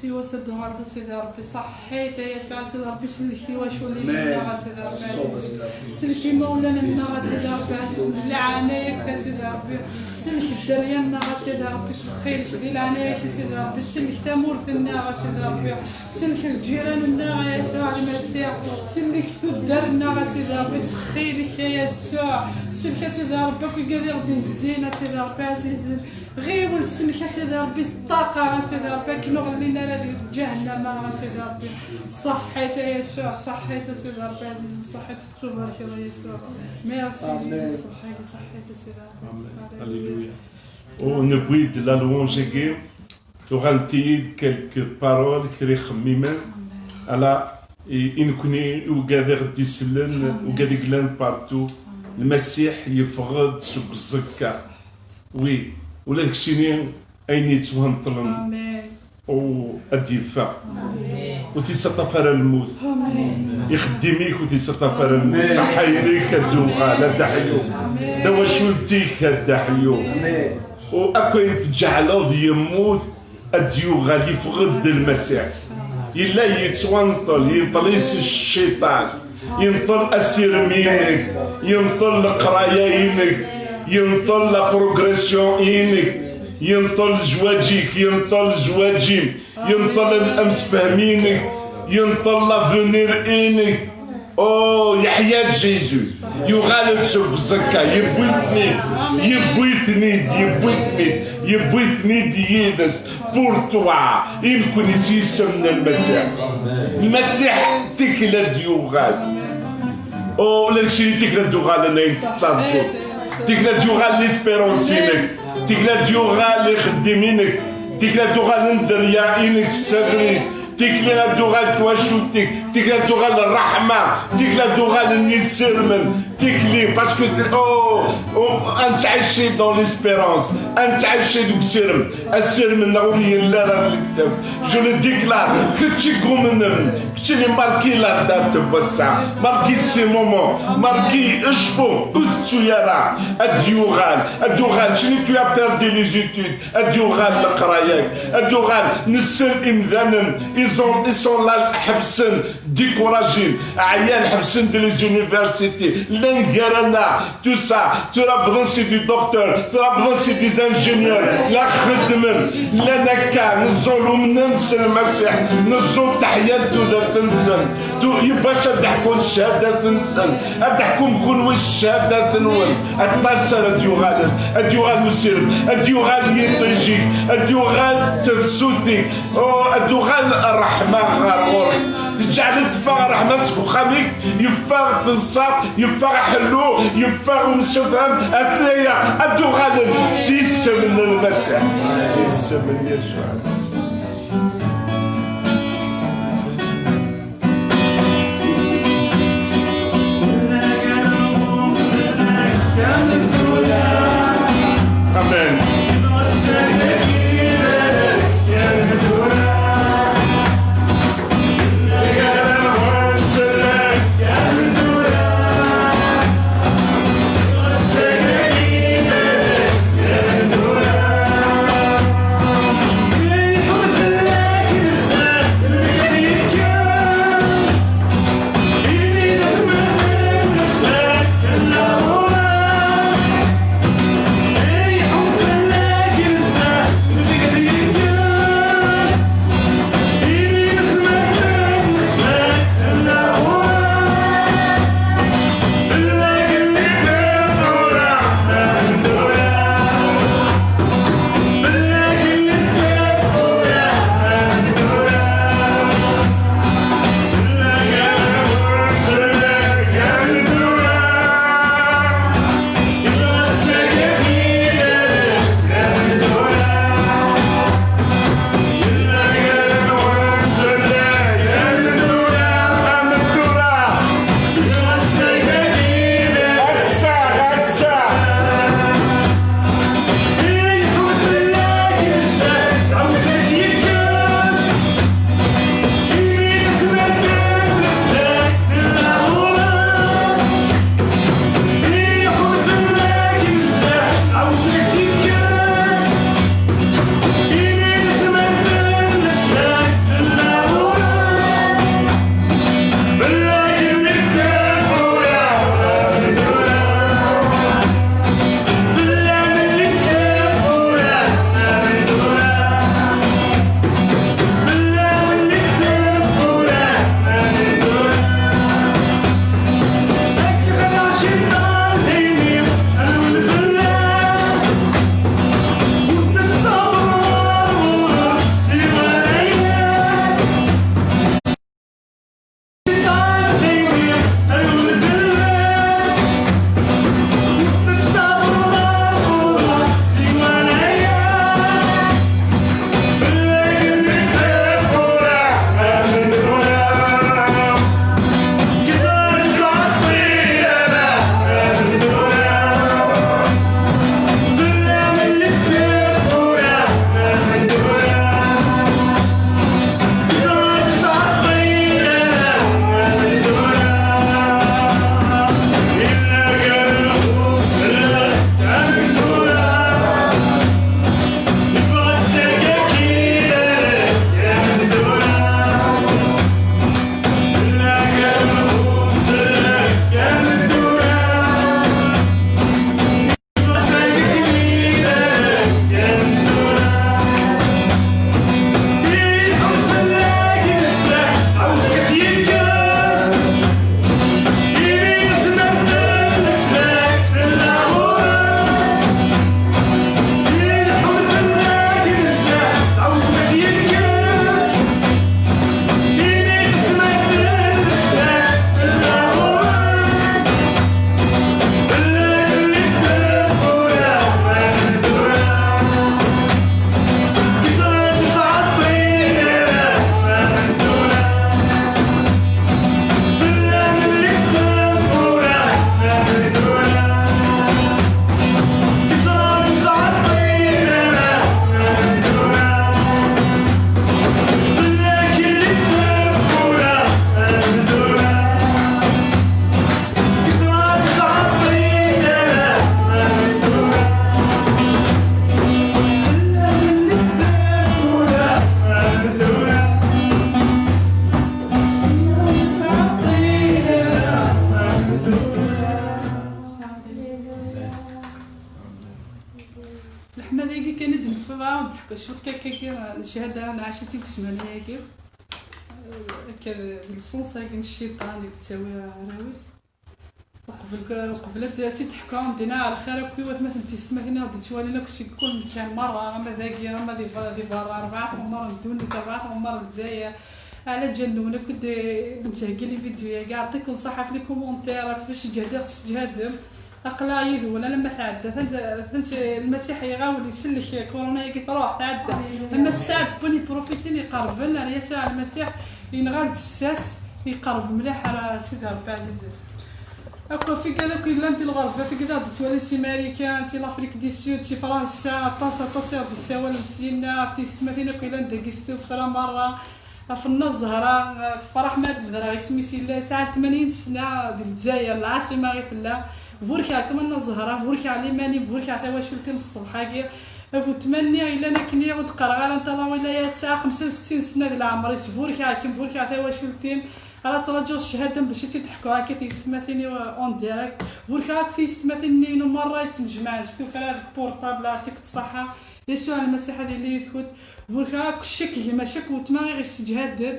Yiwwas ad d-tuɣaleḍ a Sidi Ṛebbi, ṣaḥḥit a Yasuɛ a Sidi Ṛebbi, sellek tiwaculin-nneɣ a Sidi Ṛebbi ɛziz, sellek imawlan-nneɣ a Sidi Ṛebbi ɛziz, d leɛnaya-k a Sidi Ṛebbi, sellek dderya-nneɣ a Sidi Ṛebbi, ttxil-k di leɛnaya-k a Sidi Ṛebbi, sellek tamurt-nneɣ a Sidi Ṛebbi, sellek lǧiran-nneɣ a Yasuɛ Lmasiḥ, sellek tuddar-nneɣ a Sidi Ṛebbi, ttxil-k a Yasuɛ, sellek a Sidi Ṛebbi akk igad i ɣ-d-izzin a Sidi Ṛebbi ɛzizen. Ɣiwel sellek a Sidi Ṛebbi s ṭṭaqa a Sidi Ṛebbi akken ur ɣellin ara di ǧahennama a Sidi Ṛebbi. Ṣaḥḥit a Yasuɛ, ṣaḥḥit a Sidi Ṛebbi ɛzizen, ṣaḥḥit tettubarkeḍ a Yasuɛ. Merci Jésus, ṣaḥḥit, ṣaḥḥit a Sidi Ṛebbi. Alléluia. U newwi-d la louange-agi, tuɣalent-iyi-d quelques paroles, kra ixemmimen, ala i, i nekni i ugad i ɣ-d-isellen, ugad i yellan partout. Lmasiḥ yeffeɣ-d seg uẓekka. Wi, ula d keččini ayen yettwanṭlen. Amen. U ad d-yeffeɣ. Amen. Ur t-yettaṭṭaf ara lmut. Amen. Ixeddim-ik ur t-yettaṭṭaf ara lmut. Amen. Ṣṣeḥḥa-inek ad d-tuɣal, a Dda Ḥyu. Amen. Tawacult-ik, a Dda Ḥyu. Amen. U akk ayen tǧeɛleḍ yemmut, ad d-yuɣal, yeffeɣ-d Lmasiḥ. Yella yettwanṭel, yenṭel-it cciṭan. Yenṭel asirem-inek, yenṭel leqraya-inek, yenṭel la progression-inek, yenṭel zzwaǧ-ik, yenṭel zzwaǧ-im, yenṭel amsefhem-inek, yenṭel l'avenir-inek. Oh, yeḥya-d Jésus, yuɣal-d seg uẓekka, yewwi-ten-id, yewwi-ten-id, yewwi-ten-id, yewwi-ten-id yid-s. Pour toi, i nekni s yisem n Lmasiḥ. Lmasiḥ tikla d-yuɣal. Oh, ula d keččini tikla d-uɣalen ayen tettarǧuḍ. Tikla d-yuɣal l'espérance-inek. Tikla d-yuɣal ixeddim-inek. Tikla d-uɣalen dderya-inek s abrid. Tikli ad d-tuɣal twacult-ik, tikli ad d-tuɣal ṛṛeḥma, tikli ad d-uɣalen yisirmen, tikli, parce que, oh, oh, ad nettɛici dans l'espérance, ad nettɛici deg usirem, asirem-nneɣ ur yelli ara deg lekdeb. Je le déclare, kečč i yumnen, keččini marki la date n wass-a, marki ce moment, marki ecfu, ur tettu ara, ad d-yuɣal, ad d-uɣal, keččini tu as perdu les études, ad d-yuɣal leqraya-k, ad d-uɣal nessen imdanen, ils ont, ils sont là, ḥebsen, découragés, ɛyan, ḥebsen di les universités, llan gar-aneɣ, tout ça, tura bɣan c'est des docteurs, tura bɣan c'est des ingénieurs, la xeddmen, llan akka, neẓẓul umnen s Lmasiḥ, neẓẓul teḥya tudert-nsen. Tu-, bac ad d-ḥkun ccahadat-nsen, ad d-ḥkum kunwi s ccahadat-nwen. Aṭas ara d-yuɣalen, ad d-yuɣal usirem, ad d-yuɣal yiṭij-ik, ad d-yuɣal tefsut-ik, oh, ad d-tuɣal ṛṛeḥma ɣer ɣur-k. Teǧǧɛel-d teffeɣ ṛṛeḥma seg uxxam-ik, yeffeɣ teḍsa, yeffeɣ ḥellu, yeffeɣ umsefham, ataya ad d-uɣalen s yisem n Lmasiḥ, s yisem n Yasuɛ Lmasiḥ. Amen. Necɛel-d ssmana-agi. Akka d lṣens-agi n cciṭan i yettawi arraw-is. Uqbel, uqbel ad tt-id-ḥkuɣ, am dinna ar lxir akk i watmaten d tiyessetmatin i ɣ-d-ittwalin akk seg kul mkan merra, ama dagi, ama di ba-, di berra, rebɛa tɣemmar n ddunit, rebɛa tɣemmar n Lezzayer. Ɛla ǧal-nwen akk i d-nettheggi les vidéos-agi. Ɛṭiken ṣṣaḥa ɣef les commentaires, ɣef useǧhed i ɣ-tesseǧhadem. Aql-aɣ yid-wen alamma tɛedda. Tan-, tan-, Lmasiḥ iɣawel, isellek kuruna-agi, truḥ, tɛedda. Ama ssaɛd n win iprofiten iqerben ar Yasuɛ Lmasiḥ, yenɣa lǧessas, iqerreb mliḥ ar Sidi Ṛebbi ɛzizen. Akk ɣef igad akk yellan di lɣerba, ɣef igad aɣ-d-ttwalin si Marikan, si l'Afrique du Sud, si Fransa, aṭas, aṭas i ɣ-d-ssawalen syenna, ɣef tiyessetmatin akk yellan dagi s tuffra merra, ɣef Nna Zehra, tefreḥ mi ara d-bedreɣ isem-is, yella yesɛa tmanyin sna di Lezzayer, lɛaṣima i tella. Burkeɣ-kem a Nna Zehra, burkeɣ liman-im, burkeɣ tawacult-im ṣṣbeḥ-agi. A bu tmanni yellan akken-i ur d-qqareɣ ara anta lawilayat, tesɛa xemsa u settin sna di leɛmer-is, burkeɣ-kem, burkeɣ tawacult-im. Ara ttṛaǧuɣ cchada-m bac ad tt-id-ḥkuɣ akka tiyessetmatin-iw en direct. Burkeɣ akk tiyessetmatin-nni-inu merra yettnejmaɛen s tuffra deg portable, yeɛṭik-d ṣṣeḥḥa. Yasuɛ Lmasiḥ ad yili yid-kent. Burkeɣ akk ccak gma, ccak wetma i ɣ-isseǧhaden.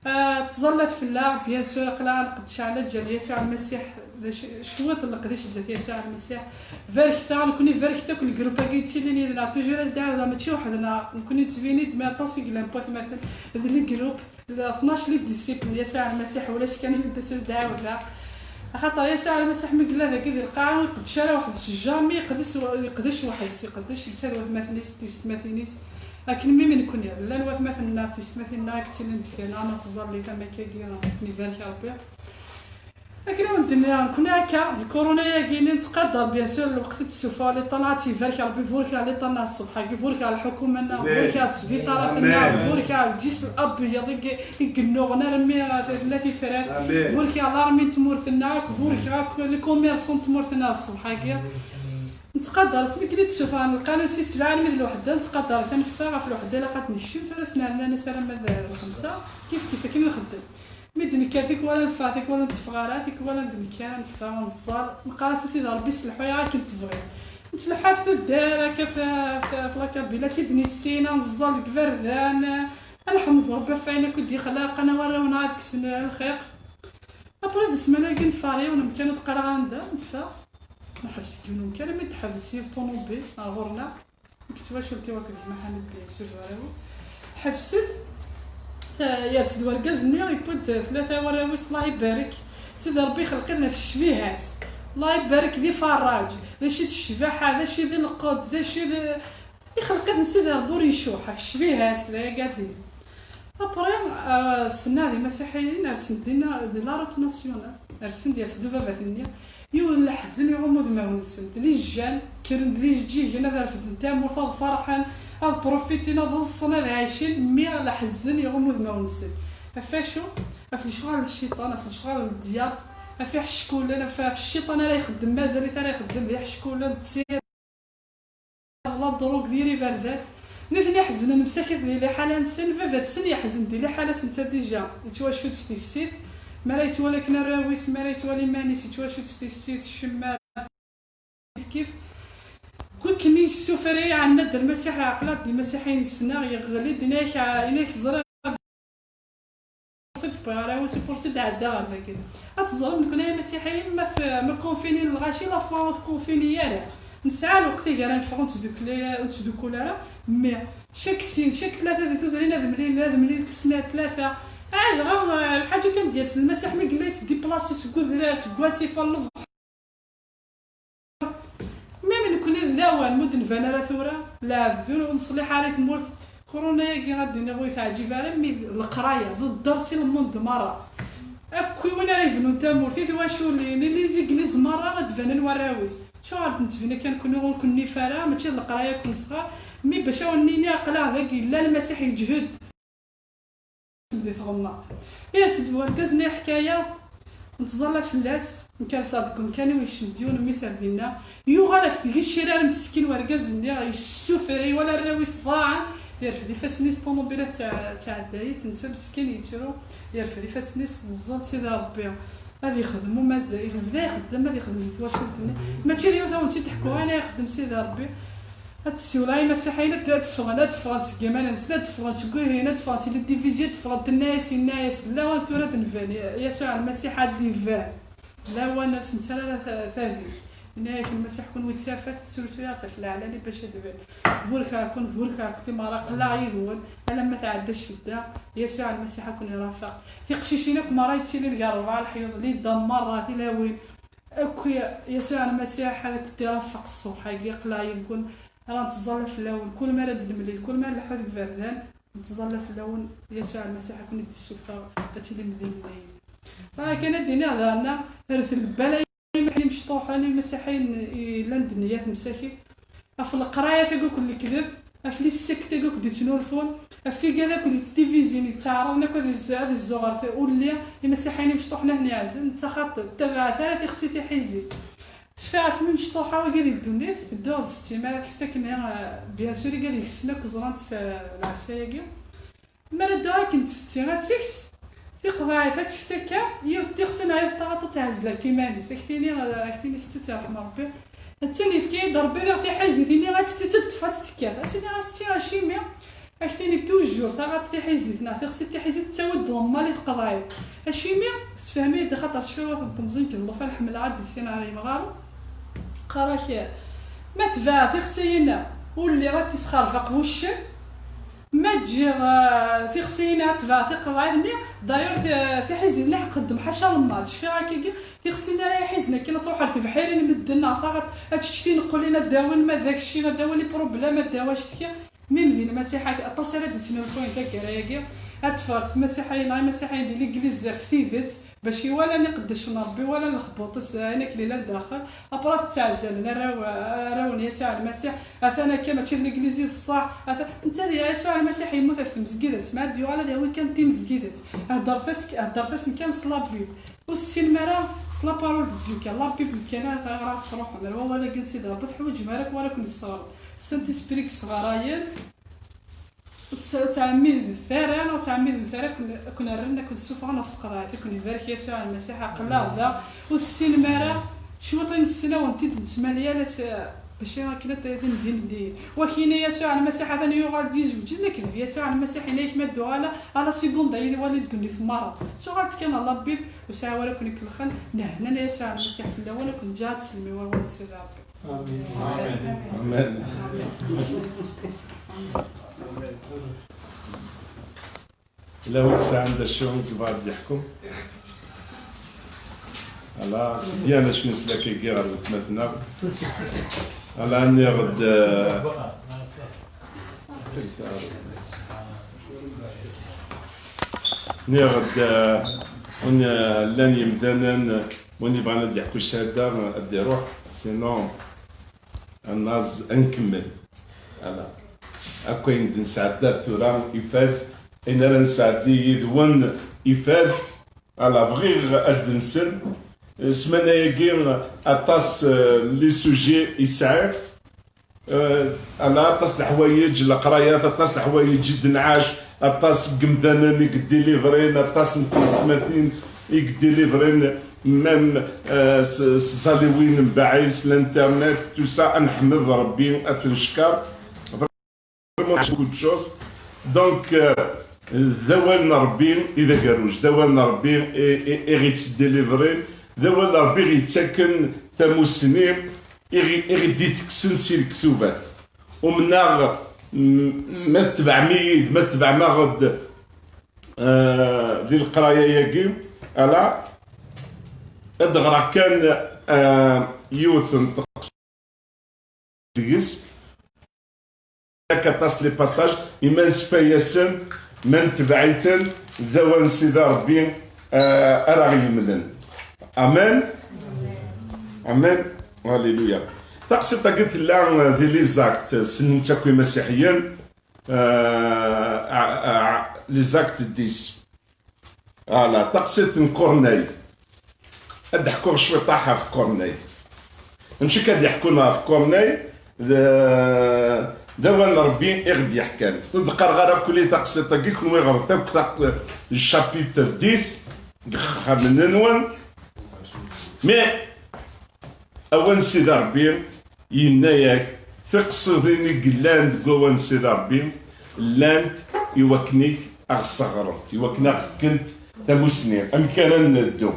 Ah, ttẓallat fell-aɣ, bien sûr, aql-aɣ ad nqeddec ɛla ǧal Yasuɛ Lmasiḥ, d acu, cwiṭ n leqdic zdat Yasuɛ Lmasiḥ. Barket-aɣ, nekkni barket akk lgrup-agi yettilin yid-neɣ, toujours as-d-ɛawdeɣ, mačči weḥd-neɣ, nekkni nettbini-d, mais aṭas i yellan n watmaten, d lgrup, d tnac les disciples n Yasuɛ Lmasiḥ, ulac kan win d as-d-ɛawdeɣ. Axaṭer Yasuɛ Lmasiḥ mi yella dagi di lqaɛa, ur iqeddec ara weḥd-s, jamais yeqdec, yeqdec weḥd-s, iqeddec netta d watmaten-is, d tiyessetmatin-is. Akken mi nekkni, llan watmaten-nneɣ, tiyessetmatin-nneɣ i yettilin deffir-nneɣ, ama s tẓallit, ama akkagi, ibarek Rebbi. Akken i wen-d-nniɣ, nekkni akka, di kuruna-agi-nni nettqadar, bien sûr, lweqt i d-tessufeɣ, liṭan ad tt-ibarek Rebbi, burkeɣ liṭan-nneɣ ṣṣbeḥ-agi, burkeɣ lḥukuma-nneɣ, burkeɣ sbiṭarat-nneɣ, burkeɣ lǧis l-abyaḍ i y-, i yennuɣen armi tella tifrat, burkeɣ larmi n tmurt-nneɣ akk, burkeɣ akk les commerçants n tmurt-nneɣ ṣṣbeḥ-agi. Nettqadar, asmi akken i d-ssufɣen lqanun si sebɛa armi d lweḥda, nettqadar-it ad neffeɣ ɣef lweḥda, ilaq ad d-nekcem, tura s-nernan-as alamma d lxemsa, kif kif akken i nxeddem. Mi d-nekker tikwal ad neffeɣ, tikwal ur netteffeɣ ara, tikwal ad d-nekker ad neffeɣ, ad nẓẓal, neqqar-as a Sidi Ṛebbi sselḥu-yaɣ akken tebɣiḍ. Nettleḥḥu ɣef tuddar akka f, f, f la Kabylie, ad tt-id-nissin, ad nẓẓal deg iberdan, ad neḥmed Ṛebbi ɣef wayen akk i d-ixlaq, ad nawi arraw-nneɣ ad kksen lxiq. Après d ssmana-agi neffeɣ ar yiwen umkan, ur d-qqareɣ anda, neffeɣ. Neḥbes deg yiwen umkan, mi d-teḥbes yiwet ṭunubil ar ɣur-neɣ, deg twacult-iw akked gma Ḥamid, bien sûr, d arraw-iw. Ḥebset, ta-, yers-d wergaz-nni, yewwi-d tlata warraw-is, Allah ibarek. Sidi Ṛebbi ixleq-iten ɣef ccbiha-s. Allah ibarek, d iferraǧ. D acu i d ccbaḥa, d acu i d lqed, d acu i d, ixleq-iten Sidi Ṛebbi ur icuḥ, ɣef ccbiha-s, d ayagi ad d-yini. Après, euh, senna d imasiḥiyen, rsen-d dinna di la route nationale. Rsen-d, yers-d ubabat-nni. Yiwen n leḥzen iɣumm udmawen-nsen. D les jeunes, kkren-d d ijeǧǧigen ad refden tamurt, ad ferḥen, ad profitin, ad ḍsen, ad ɛicen, mi leḥzen iɣumm udmawen-nsen. Ɣef acu? Ɣef lecɣal n cciṭan, ɣef lecɣal n ddyaḍ, ɣef iḥeckulen, ɣef, ɣef cciṭan ara ixeddem, mazal-it ara ixeddem d iḥeckulen, d tir-, la drogue, diri iberdan. Nitni ḥeznen msakit di liḥala-nsen, baba-tsen yeḥzen di liḥala-s netta déjà, yettwacudd s tissit, mi ara yettwali akken arraw-is, mi ara yettwali iman-is, yettwacudd s tissit, ccemma, kif kif. Deg wakken i yessufar i ɛemma d Lmasiḥ, ɛeqleɣ-d imasiḥiyen ssneɣ, yeɣli-d, yenna-ak, yenna-ak ẓriɣ. Ur d-wwiɣ ara, ur s-, ur s-d-ɛeddaɣ ɣer dagi. Ad teẓrem, nekkni ay imasiḥiyen, ma t-, ma konfini lɣaci, la foi ur tkonfini ara. Nesɛa lweqt i gar ad neffeɣ, ur nettdukli-, ur nettdukkul ara, mais chaque six, chaque tlata di tudrin ad mlilen, ad mlilen snat, tlata. Ɛad dɣa, eh, lḥaǧa kan d-yers, Lmasiḥ mi yella yettdiplasi seg udrar, seg wasif ɣer lebḥer. Même nekkni d lawan, ma ur d-nban ara tura, lɛebd ur neṣliḥ ara i tmurt. Kuruna-agi, ad d-iniɣ, ur yi-teɛǧib ara, mi d leqraya, d ddersi n lmund merra. Akk i win ara yebnun tamurt, i twaculin, i les églises merra, ad d-banen warraw-is. Acuɣer d-nettbin akka nekkni ur ken-nif ara, mačči d leqraya i ken-nesɣer, mi bac awen-nini aql-aɣ dagi, yella Lmasiḥ yeǧhed. Di tɣemma. Yers-d wergaz-nni ḥkaya, nettẓalla fell-as, nkerseɣ deg umkan-iw, yekcem-d yiwen mmi-s ar dinna, yuɣal ɣef tgecrar meskin wergaz-nni, yessufer, iwala arraw-is ḍaɛen, yerfed ifassen-is, ṭumubil-a tɛedda-yi-d, netta meskin yettru, yerfed ifassen-is, neẓẓul Sidi Ṛebbi. Ad yexdem umazal, yebda ixeddem, ad yexdem di twacult-nni. Mačči d yiwet ad wen-tt-id-ḥkuɣ, ayen ara ixeddem Sidi Ṛebbi. Ad tessiwel ɣer imasiḥiyen, ad, ad ffɣen, ad ffɣen seg iman-nsen, ad ffɣen seg wihin, ad ffɣen si les divisions, ad ffɣen, tenna-yas, yenna-yas, d lawan tura ad nban, Yasuɛ Lmasiḥ ad d-iban. D lawan ur s-nettarra ara ta-, tabi. Yenna-yak Lmasiḥ, kunwi d tafat, tesrusu-yaɣ-tt ɣef leɛlani bac ad d-iban. Burkeɣ-ken, burkeɣ-ken timeɣra, aql-aɣ yid-wen, alamma tɛedda ccedda, Yasuɛ Lmasiḥ ad ken-irafeq. Tiqcicin akk merra yettilin gar rebɛa leḥyuḍ, les dames merra, tilawin, akk Yasuɛ Lmasiḥ ad k-d-irafeq ṣṣbeḥ-agi, aql-aɣ yid-wen, ara nettẓalla fell-awen, kul mi ara d-nemlil, kul mi ara nleḥḥu deg iberdan, nettẓalla fell-awen, Yasuɛ Lmasiḥ ad ken-id-issufeɣ, ad tilim d imennayen. Dɣa kan ad d-iniɣ daɣen, rret lbal ay imasiḥiyen imecṭuḥen, imasiḥiyen yellan d nneyya temsakit, ɣef leqraya-tagi akked lekdeb, ɣef les sectes-agi akked yettnulfun, ɣef igad akked yettdivizin, yettɛaraḍen akk ad izzu-, ad izzuɣer t-, ulli, imasiḥiyen imecṭuḥen ad ten-yeɛzel, netta xaṭi, ttabaɛet ara tixsi tiḥizi. Cfiɣ asmi mecṭuḥa wagi di ddunit, tedduɣ d settim ara teksa akken, eh, bien sûr, igad yessen akk ẓrant, eh, lɛefsa-agi. Mi ara dduɣ akken d setti ad teks, tiqeḍɛit ad teks akka, yiwet tixsi neɣ yiwet taɣaṭ ad tɛezzel akka iman-is. Ak tini, ak tini setti, ad tt-yerḥem Rebbi. Attan yefka-yi-d Rebbi diɣ tiḥizit-nni, ad tt-teṭṭef, ad tt-tekkat. Ad s-iniɣ a setti, acimi? Ak tini toujours, taɣaṭ tiḥizit neɣ tixsi tiḥizit tettawi-d lemmal i tqeḍɛit. Acimi? Sefhem-iyi-d, axaṭer cfiɣ temẓi nekk d llufan ḥemmleɣ ad d-issineɣ ar yimɣaren. Qqar-ak, ma tbeɛ tixsi-ina, ur lliɣ ad t-isxerbeq wuccen. Ma ǧǧiɣ, eh, tixsi-ina ad tbeɛ tiqeḍɛit-nni, d'ailleurs, ti-, tiḥizin-nni ḥeqq xeddem ḥaca lemmal. Cfiɣ akkagi, tixsi-nni ara iḥizen akken ad truḥ ar tebḥirin medden, neɣ taɣaṭ, ad tečč tineqqulin, ad d-awin ma d akci, ad d-awin les problèmes, ad d-awin acetki. Mim di Lmasiḥ, aṭas ara d-ittnulfuyen taggara-agi, ad teffeɣ tmasiḥiyin neɣ imasiḥiyen di ligliz ɣef tidet, bac i walan iqeddcen n Rebbi, walan lexbuṭ-is, ayen akken ilan daxel, après ad ttaɛzalen arraw, arraw n Yasuɛ Lmasiḥ, atan akka mačči d ligliz i d ṣṣeḥ, atan, netta d Yasuɛ Lmasiḥ yemmut ɣef tmezgida-s, ma ad yuɣal ad yawi kan timezgida-s, heddret-as, heddret-asen kan s la Bible. Ur tessinem ara s la parole de Dieu kan, la Bible kan ara, ara ad tṛuḥem, ar wawal-agi n Sidi Rebbi, teḥwaǧem ara akk wara ken-isseɣren. Saint-Esprit yesɣarayen, ur tt-, ur ttɛemmidemt ara, ur ttɛemmidemt ara ad ken-, ad ken-rren, ad ken-ssufɣen ɣef tqeḍɛit, ad ken-ibarek Yasuɛ Lmasiḥ, aql-aɣ da, ur tessinem ara, cwiṭ i nessen ad wen-t-id-nettmali ala s-, mačči akken ad t-, ad d-nbin lli. Wakina Yasuɛ Lmasiḥ atan yuɣal-d yezweǧ, nekk d Yasuɛ Lmasiḥ, yenna-yak ma d-uɣaleɣ, ala segunda yid-i wali ddunit merra. Tuɣal-d kan ɣer la Bible, ur sɛiɣ wara ken-ikellxen, nehnan Yasuɛ Lmasiḥ fell-awen, ad ken-ǧǧeɣ ad teslem i wawal n Sidi Rebbi. Amen. Amen. Ila win sɛan d acu i yebɣa ad d-yeḥkem. Ala, c'est bien acu neslak-agi ɣer weltma-tneɣ. Ala, nniɣ-d, eh, nniɣ-d, eh, win, eh, llan yemdanen, win yebɣan ad d-yeḥku ccahada, ad d-iruḥ, sinon, ad naẓ, ad nkemmel. Ala. Akk ayen d-nesɛedda ar tura ifaz, ayen ara nesɛeddi yid-wen ifaz. Ala, bɣiɣ ad d-nsel. Ssmana-agi aṭas, eh, les sujets i sɛiɣ. Eh, ala, aṭas leḥwayeǧ, leqrayat, aṭas leḥwayeǧ i d-nɛac, aṭas n yemdanen i yeddilivrin, aṭas n tezmatin i yeddilivrin, même, eh, s, s tẓaliwin mbaɛid, s l'internet, tout ça, ad neḥmed Rebbi, ad t-neckeṛ. Vraiment, beaucoup de choses. Donc, euh, d awal n Rebbi i d agerruj, d awal n Rebbi i, i, i ɣ-ittdilivrin, d awal n Rebbi i ɣ-ittaken tamussni, i ɣ-, i ɣ-d-itekksen si lektubat. Umneɣ, m-, ma tetbeɛm-iyi-d, ma tetbeɛm-aɣ-d, euh, di leqraya-agi, ala, ad ɣreɣ kan, euh, yiwet n teqsiṭ deg-s. Ak aṭas les passages, i ma nsfa-yasen, ma netbeɛ-iten, d awal n Sidi Rebbi, euh, ara ɣ-yemlen. Amen. Amen. Alléluia. Taqsiṭ-agi tella, euh, di les Actes, ssnen-tt akk imasiḥiyen, euh, a, a, les Actes dix. Voilà, taqsiṭ n Corneille. Ad d-ḥkuɣ cwiṭaḥ ɣef Corneille. Amek akka ad d-yeḥkun ɣef Corneille? D, d awal n Rebbi i ɣ-d-yeḥkan. Ur d-qqareɣ ara akk li taqsiṭ-agi, kenwi ɣret akk taq-, le chapitre dix deg yexxamen-nwen. Mais awal n Sidi Rebbi yenna-yak, tiqsiḍin i yellan deg wawal n Sidi Ṛebbi llant i wakken i aɣ-sseɣrent, i wakken a ɣ-fkent tamusni, amek ara neddu.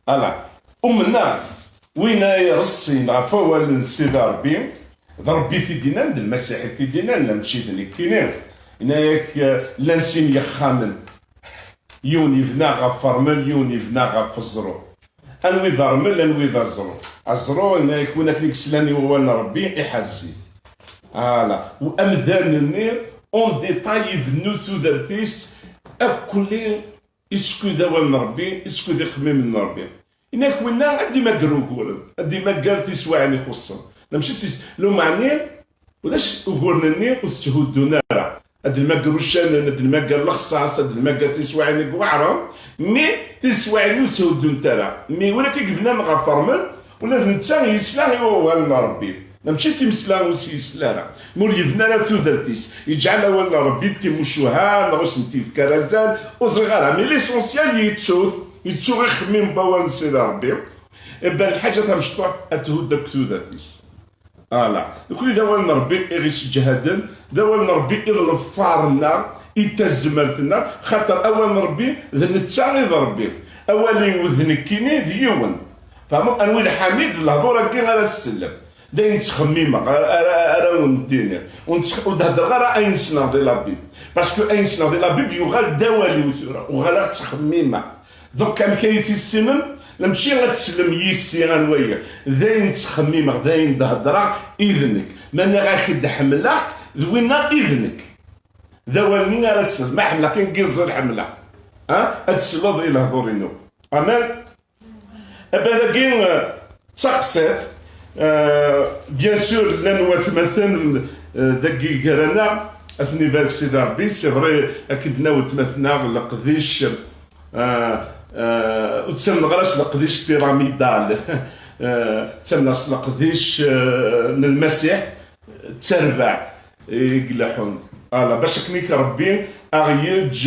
Ala, umneɣ win ay ireṣṣin ɣef wawal n Sidi Ṛebbi, d Ṛebbi i t-id-innan, d Lmasiḥ i t-id-innan, la mačči d nekkini. Yenna-yak, eh, llan sin yexxamen. Yiwen yebna ɣef ṛmel, yiwen yebna ɣef ẓẓru. Anwi d ṛmel, anwi d aẓru? Aẓru, yenna-yak, win akken i yeslan i wawal n Ṛebbi, iḥrez-it. Ala. U amdan-nni, en détail, ibennu tudert-is akk-, iskud awal n Ṛebbi, iskud ixemmimen n Ṛebbi. Yenna-yak winna ad d-imagger uguren, ad d-imagger tiswaɛin ixuṣṣen. Lameɛna tis-, lumeɛni, ulac uguren-nni ur tetthuddun ara. Ad d-nmagger uccanen, ad d-nmagger lexṣaṣ, ad d-nmagger tiswaɛin deg weɛrem, mi tiswaɛin ur tthuddunt ara. Mi win akka yebnan ɣef ṛṛmel, ula d netta yesla i wawal n Ṛebbi. Mačči d timmesla ur s-yesla ara. Mi ur yebni ara tudert-is, yeǧɛel awal n Ṛebbi d timucuha, neɣ ur sent-yefki ara azal, ur ẓriɣ ara. Mais l'essentiel yettu-t, yettu ixemmim n wawal n Sidi Ṛebbi. Iban lḥaǧa tamecṭuḥt ad thudd akk tudert-is. Ala. Nekkni d awal n Ṛebbi i ɣ-isseǧhaden, d awal n Ṛebbi i d lefar-nneɣ, i d tazmert-nneɣ, xaṭer awal n Ṛebbi d netta i d Ṛebbi. Awal-iw d nekkini d yiwen. Tfehmeḍ? Anwi d Ḥamid, d lehdur-agi ara tsellem. D ayen ttxemmimeɣ, ara, ara, ara wen-d-iniɣ. Ur nettx-, ur d-heddreɣ ara ayen ssneɣ di la Bible. Parce que ayen ssneɣ di la Bible yuɣal d awal-iw tura, uɣaleɣ ttxemmimeɣ. Donc, amek ay t-tissinem? Mačči ad teslem yis-i anwa-yi. D ayen ttxemmimeɣ, d ayen d-heddreɣ i d nekk. Ma nniɣ-ak-d ḥemmleɣ-k, d winna i d nekk. D awal-nni ara tesleḍ. Ma ḥemmleɣ-k, kan giẓẓil ḥemmleɣ. Ha? Ad tesleḍ i lehdur-inu. Amen? Abad-agi, eh, d taqsiṭ. Eh, bien sûr, llan watmaten, eh, dagi gar-aneɣ, ad ten-ibarek Sidi Ṛebbi. C'est vrai, akken d-nna watmaten-a, leqdic, eh, eh, ur ttamneɣ ara s leqdic pyramidal. Eh, ttamneɣ s leqdic, eh, n Lmasiḥ, d tarbaɛt i ileḥḥun. Ala, bac akken i Ṛebbi a ɣ-yeǧǧ,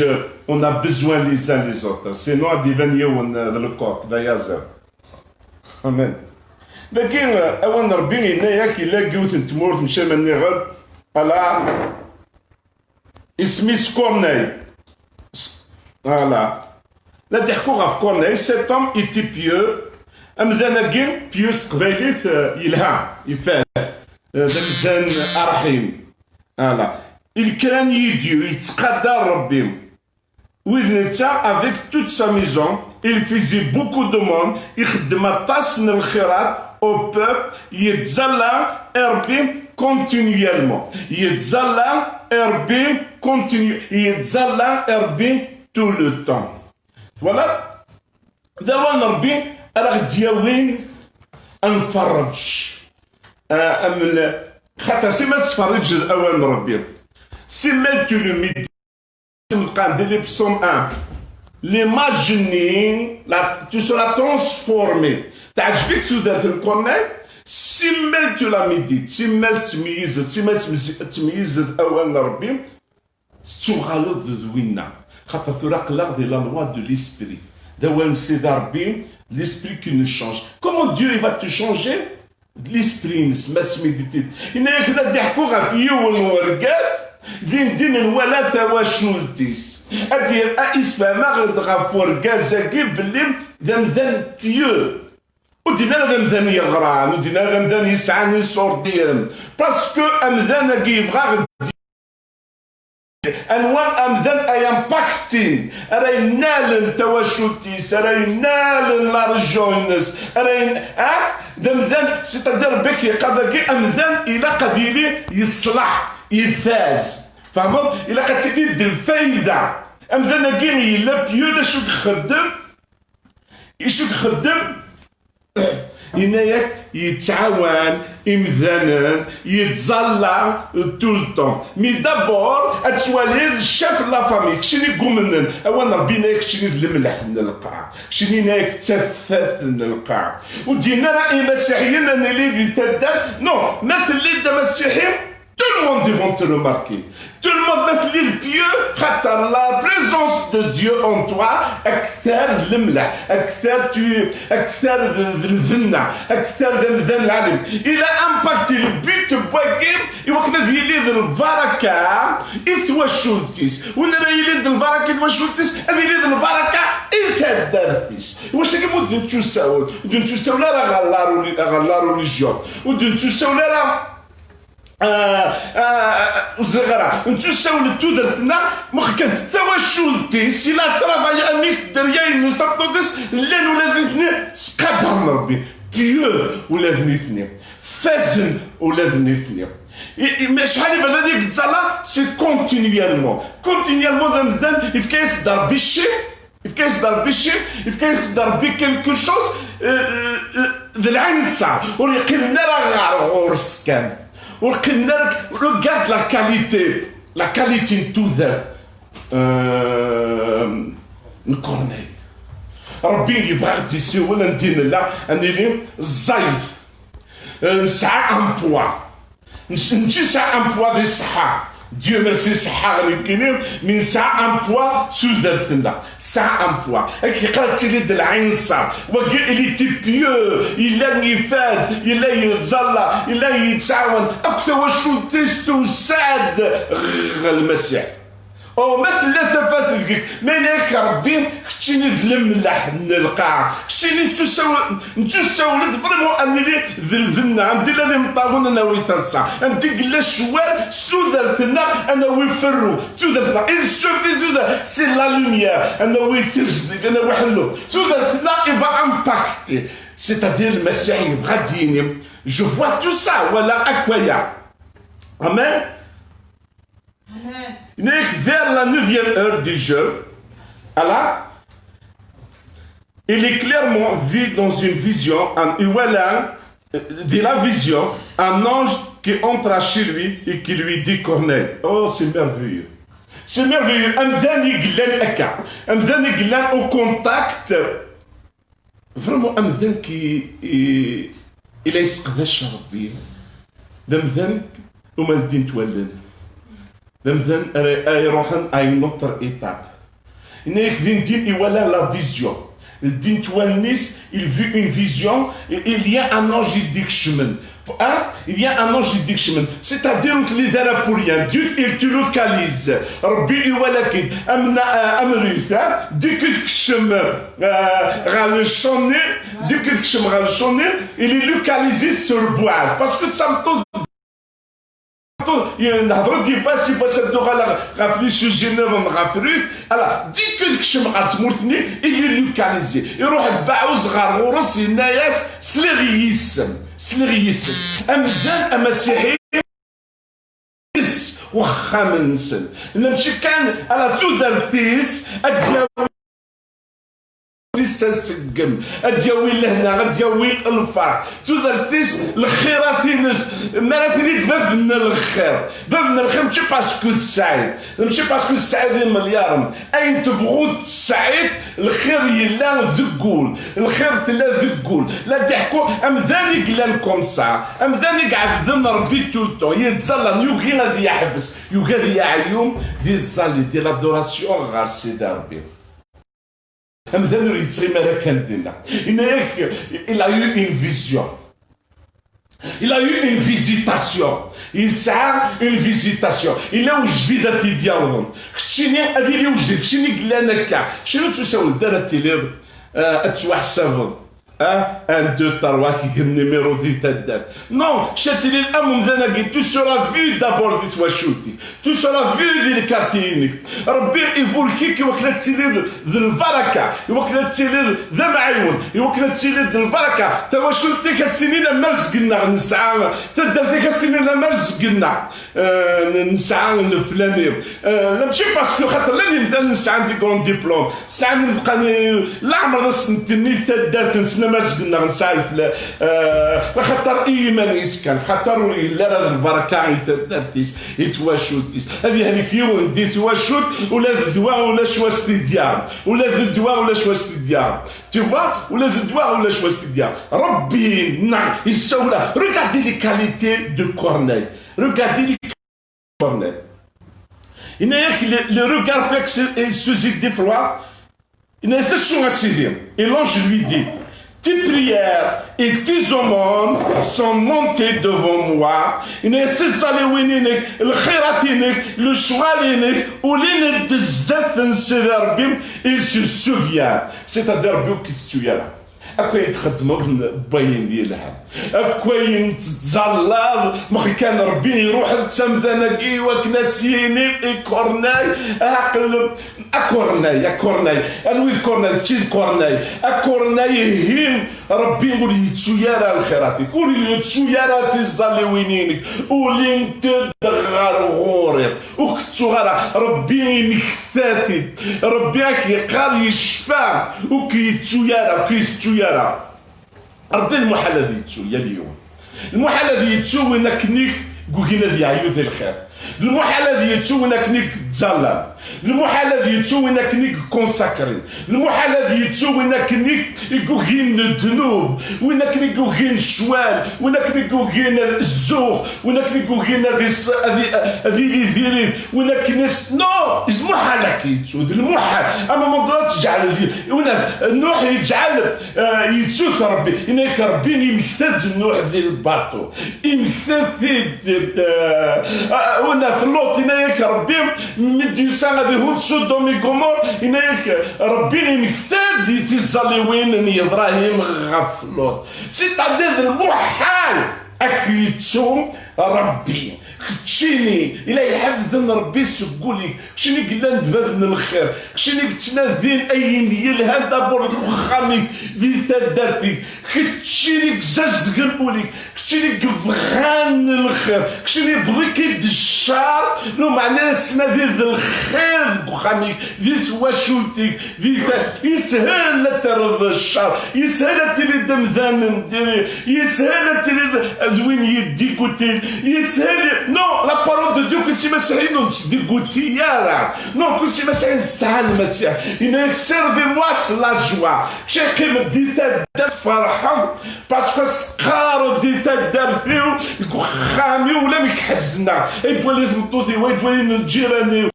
on a besoin les uns les autres. Sinon, ad d-iban yiwen, eh, d lkurt, d ayaziḍ. Amen. Dagi, eh, awal n Ṛebbi yenna-yak, yella deg yiwet n tmurt, mačči ma nniɣ-d, ala, isem-is Corneille. S-, ala. La d-iḥku ɣef Corneille, cet homme était pieux. Amdan-agi, pieux s teqbaylit, eh, yelha, ifaz. Eh, d amdan arḥim. Ala. Il craignait Dieu, yettqadar Ṛebbi. Wid netta, avec toute sa maison, il faisait beaucoup de monde, ixeddem aṭas n lxirat au peuple, yettẓalla i Ṛebbi continuellement. Yettẓalla i Ṛebbi continu-, yettẓalla i Ṛebbi tout le temps. Voilà. D awal n Ṛebbi ara ɣ-d-yawin ad nferreǧ. Ah, am l-, xaṭer simmal tettferriǧeḍ awal n Ṛebbi. Simmal tu le médites, tebqan di les psaumes un. L'image-nni, la, tu seras transformé. Teɛǧeb-ik tudert n Corneille? Simmal tu la médites, simmal tettmeyyizeḍ, simmal tettmeyyizeḍ awal n Ṛebbi. Tettuɣaleḍ d winna. Xaṭer tura aql-aɣ di la loi de l'esprit. D awal n Sidi Ṛebbi, l'esprit qui nous change. Comment Dieu il va te changer? D l'esprit-ines, ma tesmidit-id. Yenna-yak la d-iḥku ɣef yiwen n urgaz, din din nwala tawacult-is. Ad d-, a, isfehmaɣ-d ɣef urgaz-agi belli d amdan pieux. Ur d-yenna ara d amdan yeɣran, ur d-yenna ara d amdan yesɛan iṣurdiyen. Parce que amdan-agi yebɣa ɣ-d-, anwa amdan ay impactin, ara yennalen tawacult-is, ara yennalen la région-ines, ara yen-, ah, d amdan, c'est-à-dire, Rebbi yeqqar dagi, amdan ilaq ad yili yeṣleḥ, ifaz. Tfehmeḍ? Ilaq ad tili d lfayda. Amdan-agi yella pieux, d acu i ixeddem? Acu i ixeddem? Yenna-yak yettɛawan imdanen, yettẓalla tout le temps. Mais d'abord, ad twaliḍ chef de la famille, keččini i yumnen. Awal n Ṛebbi yenna-yak keččini d lemleḥ n lqaɛa, keččini yenna-yak d tafat n lqaɛa. Ur d-yenna ara imasiḥiyen ad nili di taddart. Non, ma telliḍ d amasiḥi, tout le monde, ils vont te remarquer. Tout le monde, ma telliḍ pieux, xaṭer la présence de Dieu en toi, akter d lemleḥ, akter tu, akter d d lbenna, akter d amdan lɛalim. Il a impacté le but n wagi, i wakken ad yili d lbaraka i twacult-is. Win ara yilin d lbaraka i twacult-is, ad yili d lbaraka i taddart-is. Iwacu-agi ur d-nettusawel? Ur d-nettusawel ara ɣer la reli-, ɣer la religion. Ur d-nettusawel ara, ah, ah, ur ẓriɣ ara. Nettusawel d tudert-nneɣ, mex kan tawacult-is, il a travaillé amek tedder yayen n sapṭuḍ-is, llan ula d nitni ttqadaren Rebbi. Pieux ula d nitni. Fazen ula d nitni. I, i, mais acḥal iberdan i yettẓalla, c'est continuellement. Continuellement d amdan, yefka-yas-d Rebbi cci, yefka-yas-d Rebbi cci, yefka-yas-d Rebbi quelque chose, euh, euh, euh, d lɛinṣer, ur yeqqimen ara ɣer ɣur-s kan. Ur qqimen ara, regarde la qualité, la qualité n tudert, euh, n Corneille. Rebbi yebɣa ad d-isiwel anda i nella, ad nili ẓẓayet. Euh, nesɛa un poids. Nec-, nečči nesɛa un poids di ṣṣeḥḥa. Dieu merci, ṣṣeḥḥa nekkini, mi nesɛa un poids tudert-nneɣ. Tesɛa un poids. Akken yeqra ad tili d lɛinṣer. Wagi, il était pieux, yella ifaz, yella yettẓalla, yella yettɛawan. Akk tawacult-is tusa-d ɣer Lmasiḥ. Oh, ma tella tafat deg-k, ma yenna-ak Rebbi, keččini d lemleḥ n lqaɛa, keččini nettusawel-, nettusawel-d vraiment ad nili d lbenna, anda i llan imeṭṭawen ad nawi taḍsa, anda i yella ccwal s tudert-nneɣ ad nawi ferru, tudert-nneɣ, il suffit tudert, c'est la lumière, ad nawi tizdeg, ad nawi ḥellu, tudert-nneɣ i va impacter, c'est-à-dire Lmasiḥ yebɣa ad d-yini, je vois tout ça, walaɣ akk aya. Amen. Amen. Yenna-ak, vers la neuvième heure du jour, Allah, il est clairement vu dans une vision, un, iwala, euh, de la vision, un ange qui entra chez lui et qui lui dit, Corneille. Oh, c'est merveilleux. C'est merveilleux. Amdan i yellan akka. Amdan i yellan au contact. Vraiment, amdan ki, i, i la yesseqdac Rebbi, d amdan umi ldint wallen. D amdan ara, ara iruḥen à une autre étape. Yenna-yak din din iwala la vision. Ldint wallen-is, il vit une vision, et il y a un ange i d-ikecmen. Hein? Il y a un ange i d-ikecmen. C'est-à-dire, ur telliḍ ara pour rien. Dieu, il te localise. Rebbi iwala-k-id. Amna, euh, amrut, hein? Dès que tkecem, euh, ɣer le champ, dès que tkecem ɣer le champ, il est localisé sur Boaz. Parce que d tameṭṭut, nehḍer-d i Boaz, i Boaz ad d-uɣaleɣ ɣef les sujets nniḍen, ɣef Ruth. Ala, dès que tkecem ɣer tmurt-nni, il est localisé. Iruḥ-d Baɛuz ɣer ɣur-s, yenna-yas, sliɣ i yisem, sliɣ i yisem. Amdan amasiḥi s wexxam-nsen. Mačči kan ala tudert-is ad d-yawi s aseggem, ad d-yawi lehna, ad d-yawi lferḥ. Tudert-is, lxirat-ines, mi ara tili d bab n lxir. Bab n lxir, mačči parce que tesɛiḍ, mačči parce que tesɛiḍ imelyaṛen. Ayen tebɣuḍ tesɛiḍ, lxir yella deg wul, lxir tella deg wul. La d-iḥku amdan i yellan comme ça, amdan i iɛebden Rebbi tout le temps, yettẓallan, yugi ad yeḥbes, yugi ad yeɛyu di ẓẓali, di l'adoration ɣer Sidi Rebbi. Amdan ur yettɣimi ara kan dinna. Yenna-yak, il a eu une vision. Il a eu une visitation. Yesɛa une visitation. Yella ujdid ad t-id-yawḍen. Keččini ad yili ujdid. Keččini yellan akka. Keččini ur tusawel-d ara ad tiliḍ, ah, ad tettwaḥsabeḍ. Ah, un, deux, trois, kif numéro di taddart. Non, kečč ad tiliḍ am umdan-agi, tu seras vu d'abord di twacult-ik. Tu seras vu di lkarti-inek. Rebbi iburek-ik i wakken ad tiliḍ d lbaraka, i wakken ad tiliḍ d amɛiwen, i wakken ad tiliḍ d lbaraka. Tawacult-ik ad s-tini lemmer zgennaɣ nesɛa, taddart-ik ad s-tini lemmer zgennaɣ, euh, nesɛa leflani. Euh, mačči parce que xaṭer llan imdanen sɛan des grands diplômes, sɛan lefqani, leɛmer ad sen-tenni taddart-nsen am azgen-nneɣ nesɛa lefla-, euh, axaṭer i yiman-is kan, xaṭer ur yelli ara d lbaraka i taddart-is, i twacult-is. Ad yehlek yiwen di twacult, ula d ddwa ulac wa s-t-id-yaɣen. Ula d ddwa ulac wa s-t-id-yaɣen. Tu vois? Ula d ddwa ulac wa s-t-id-yaɣen. Rebbi-nneɣ yessawel-aɣ. Regardez les qualités de Corneille. Regardez les Corneille. Yenna-yak le, le regard fixe sur Godefroid. Yenna-yas d acu a Sidi? Et l'ange lui dit: tes prières et tes aumônes sont montées devant moi. Yenna-yas tiẓalliwin-inek, lxirat-inek, lecɣal-inek, ulin-d zdat n Sidi Rebbi. Il se souvient, c'est-à-dire Rebbi ur k-yettu ara. Akk ayen txeddmeḍ n wayen yelhan, akk ayen tettẓallaḍ, mexi kan Rebbi iruḥ-d s amdan-agi iwakken a s-yini i Corneille: aql-, a Corneille, a Corneille, anwi d Corneille? Kečči d Corneille. A Corneille, ihi Rebbi ur yettu ara lxirat-ik, ur yettu ara tiẓalliwin-inek, ulint-d ɣer ɣur-i. Ur k-ttuɣ ara, Rebbi imekta-t-id. Rebbi ak-yeqqar yecfa, ur k-yettu ara, ur k-yettu ara. Rebbi lmuḥal ad yettu yal yiwen. Lmuḥal ad yettu win akken i yugin ad yeɛyu di lxir. Lmuḥal ad yettu win akken i yettẓallan. Lmuḥal ad yettu win akken i yekonsakrin. Lmuḥal ad yettu win akken i yugin ddnub, win akken i yugin ccwal, win akken i yugin zzux, win akken i yugin ad is-, ad i-, ad yili diri-t, win akken is-, non, d lmuḥal ad k-yettu, d lmuḥal. Ama Mendela teǧɛel di-, win ad-, Nuḥ yeǧɛel, eh, yettu-t Rebbi. Yenna-yak Rebbi imekta-d Nuḥ di lbaṭu. Imekta-t-id, eh, eh, win ad Luṭ, yenna-yak Rebbi mi d-yusa ad ihudd Sodom i Gomor, yenna-yak Rebbi imekta-d i tiẓalliwin n Yebrahim ɣef Luṭ. C'est-à-dire d lmuḥal ad k-yettu Rebbi. Keččini i la iḥebden Rebbi seg wul-ik, keččini i yellan d bab n lxir, keččini i yettnadin ayen yelhan d'abord deg uxxam-ik, di taddart-ik, keččini i yezzazgen ul-ik, keččini i yebɣan lxir, keččini yewweḍ-ik-id ccer, lameɛna tettnadiḍ lxir deg uxxam-ik, di twacult-ik, di ta-, yeshel ad terreḍ ccer, yeshel ad tiliḍ d amdan n diri, yeshel ad tiliḍ d win yeddigutin, yeshel. Non, la parole de Dieu, kusi Masiḥi ur nettdiguti ara. Non, kusi Masiḥi nesɛa Lmasiḥ. Yenna-yak servez-moi la joie. Kečč qqim di taddart tferḥeḍ, parce que teqqareḍ di taddart-iw, deg uxxam-iw, ulamek ḥezneɣ. Ay d-wali tmeṭṭut-iw, ay d-wali lǧiran-iw.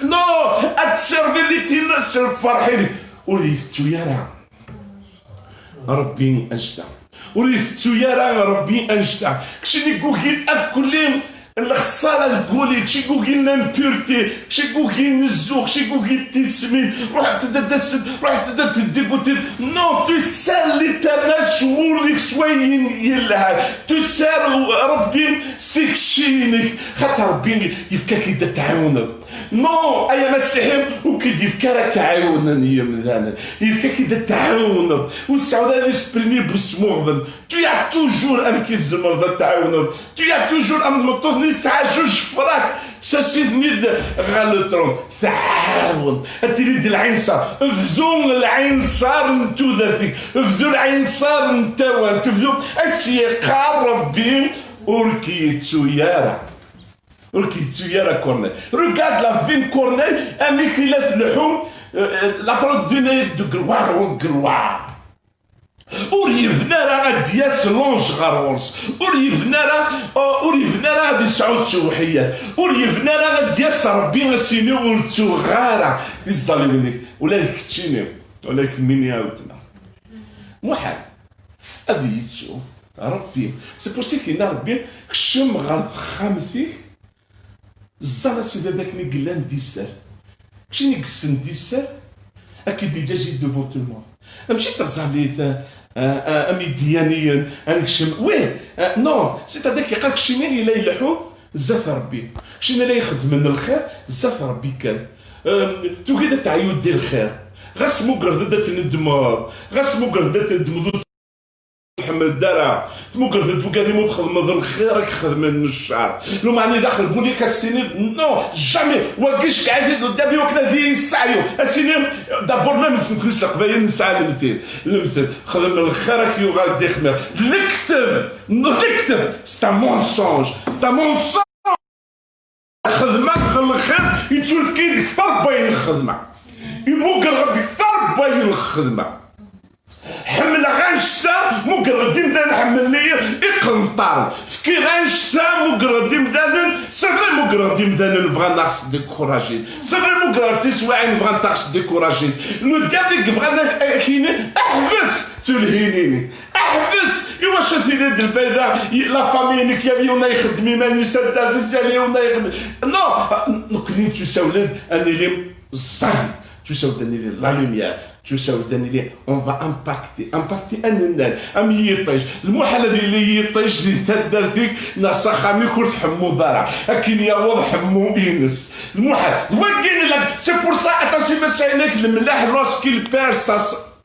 Non, ad tserviḍ i tin s lferḥ-inek. Ur yettu ara Rebbi annect-a. Ur yettu ara Rebbi annect-a. Keččini i yugin akk lxeṣṣara deg wul-ik, keččini i yugin l'impureté, keččini i yugin zzux, keččini i yugin tismin. Ruḥent-d ad d-asent, ruḥent-d ad teddigutiḍ. Non, tu sers l'Éternel s wul-ik, s wayen yelhan. Tu sers Rebbi s tikci-inek. Xaṭer Rebbi yefka-k-id ad tɛiwneḍ. Non, ay amasiḥi, ur k-id-yefka ara ad k-ɛiwnen yemdanen. Yefka-k-id ad tɛiwneḍ. Ur tesɛuḍ ara l'esprit-nni n usmuɣben. Tu as toujours amek i tzemreḍ ad tɛiwneḍ. Tu as toujours am tmeṭṭut-nni tesɛa juj frak, ssasit-ten-id ɣer le trône. Tɛawen. Ad tili d lɛinṣer. Bdu lɛinṣer n tudert-ik. Bdu lɛinṣer n tawant. Bdu. Ad s-yeqqar Rebbi ur k-yettu ara. Ur k-yettu ara Corneille. Regarde la vie n Corneille, amek i la tleḥḥu, euh, euh, la parole de Dieu yenna-yak de gloire en gloire. Ur yebni ara ad d-yas l'ange ɣer ɣur-s. Ur yebni ara, euh, ur yebni ara ad yesɛu ttewḥiyat. Ur yebni ara ad d-yas Rebbi ad s-yini ur ttuɣ ara tiẓalliwin-ik. Ula d keččini, ula d kemmini a weltma. Muḥal ad yettu Rebbi. C'est pour ça que yenna Rebbi, kcem ɣer texxamt-ik, ẓẓal-as i baba-k mi yellan di sser. Keččini i yessen di sser, ad k-id-yeǧǧ devant tout le monde. Mačči taẓallit, a, a, a, amidyaniyen, ad nekcem. Oui, a, non, c'est-à-dire yeqqar keččini i la ileḥḥu zdat Rebbi. Keččini i la ixeddmen lxir zdat Rebbi kan. Em, tugiḍ ad teɛyuḍ di lxir. Ɣas tmugreḍ-d ad tnedmeḍ. Ɣas tmugreḍ-d ad tnedmeḍ ur tḥemmleḍ ara. Tmugreḍ-d wigad imi ur txedmeḍ lxir ad k-xedmen ccer. Lameɛna daxel bu-nik ad s-tiniḍ, non, jamais. Wagi cegɛit-id qdami wakken ad iyi-yesseɛyu. Ad s-ini, d'abord, même s nekni s Leqbayel nesɛa lemtel. Lemtel. Xdem lxir ad k-yuɣal d ixmir. D lekdeb. D lekdeb. C'est un mensonge. C'est un mensonge. Xedma n lxir yettunefk-iyi-d kter n wayen xedmeɣ. Imugger-ɣ-d kter n wayen xedmeɣ. Ḥemmel Anect-a, mugreɣ-d imdanen ḥemmlen-iyi iqenṭaren. Fkiɣ anect-a, mugreɣ-d imdanen, c'est vrai, mugreɣ-d imdanen bɣan ad ɣ-sdécouragin. C'est vrai, mugreɣ-d tiswiɛin bɣant ad ɣ-sdécouragin. Nudya deg bɣan ak-, ak-inin, aḥbes tulhinin-ik. Aḥbes, iwacu tili d lfayda, la famille-inek yal yiwen ad yexdem iman-is, taddart-is yal yiwen ad yexdem. Non, nekkni nettusawel-d ad nili ẓẓay, nettusawel-d ad nili la lumière. Tusa-d ad nili, on va impacter, impacter ad nennal am yiṭij. Lmuḥal ad yili yiṭij di taddart-ik neɣ s axxam-ik ur tḥemmuḍ ara. Akken yaweḍ ḥemmu ines. Lmuḥal. D wagi i nella. C'est pour ça, aṭas imasayen-ak lemlaḥ lorsqu'il perd sa s-,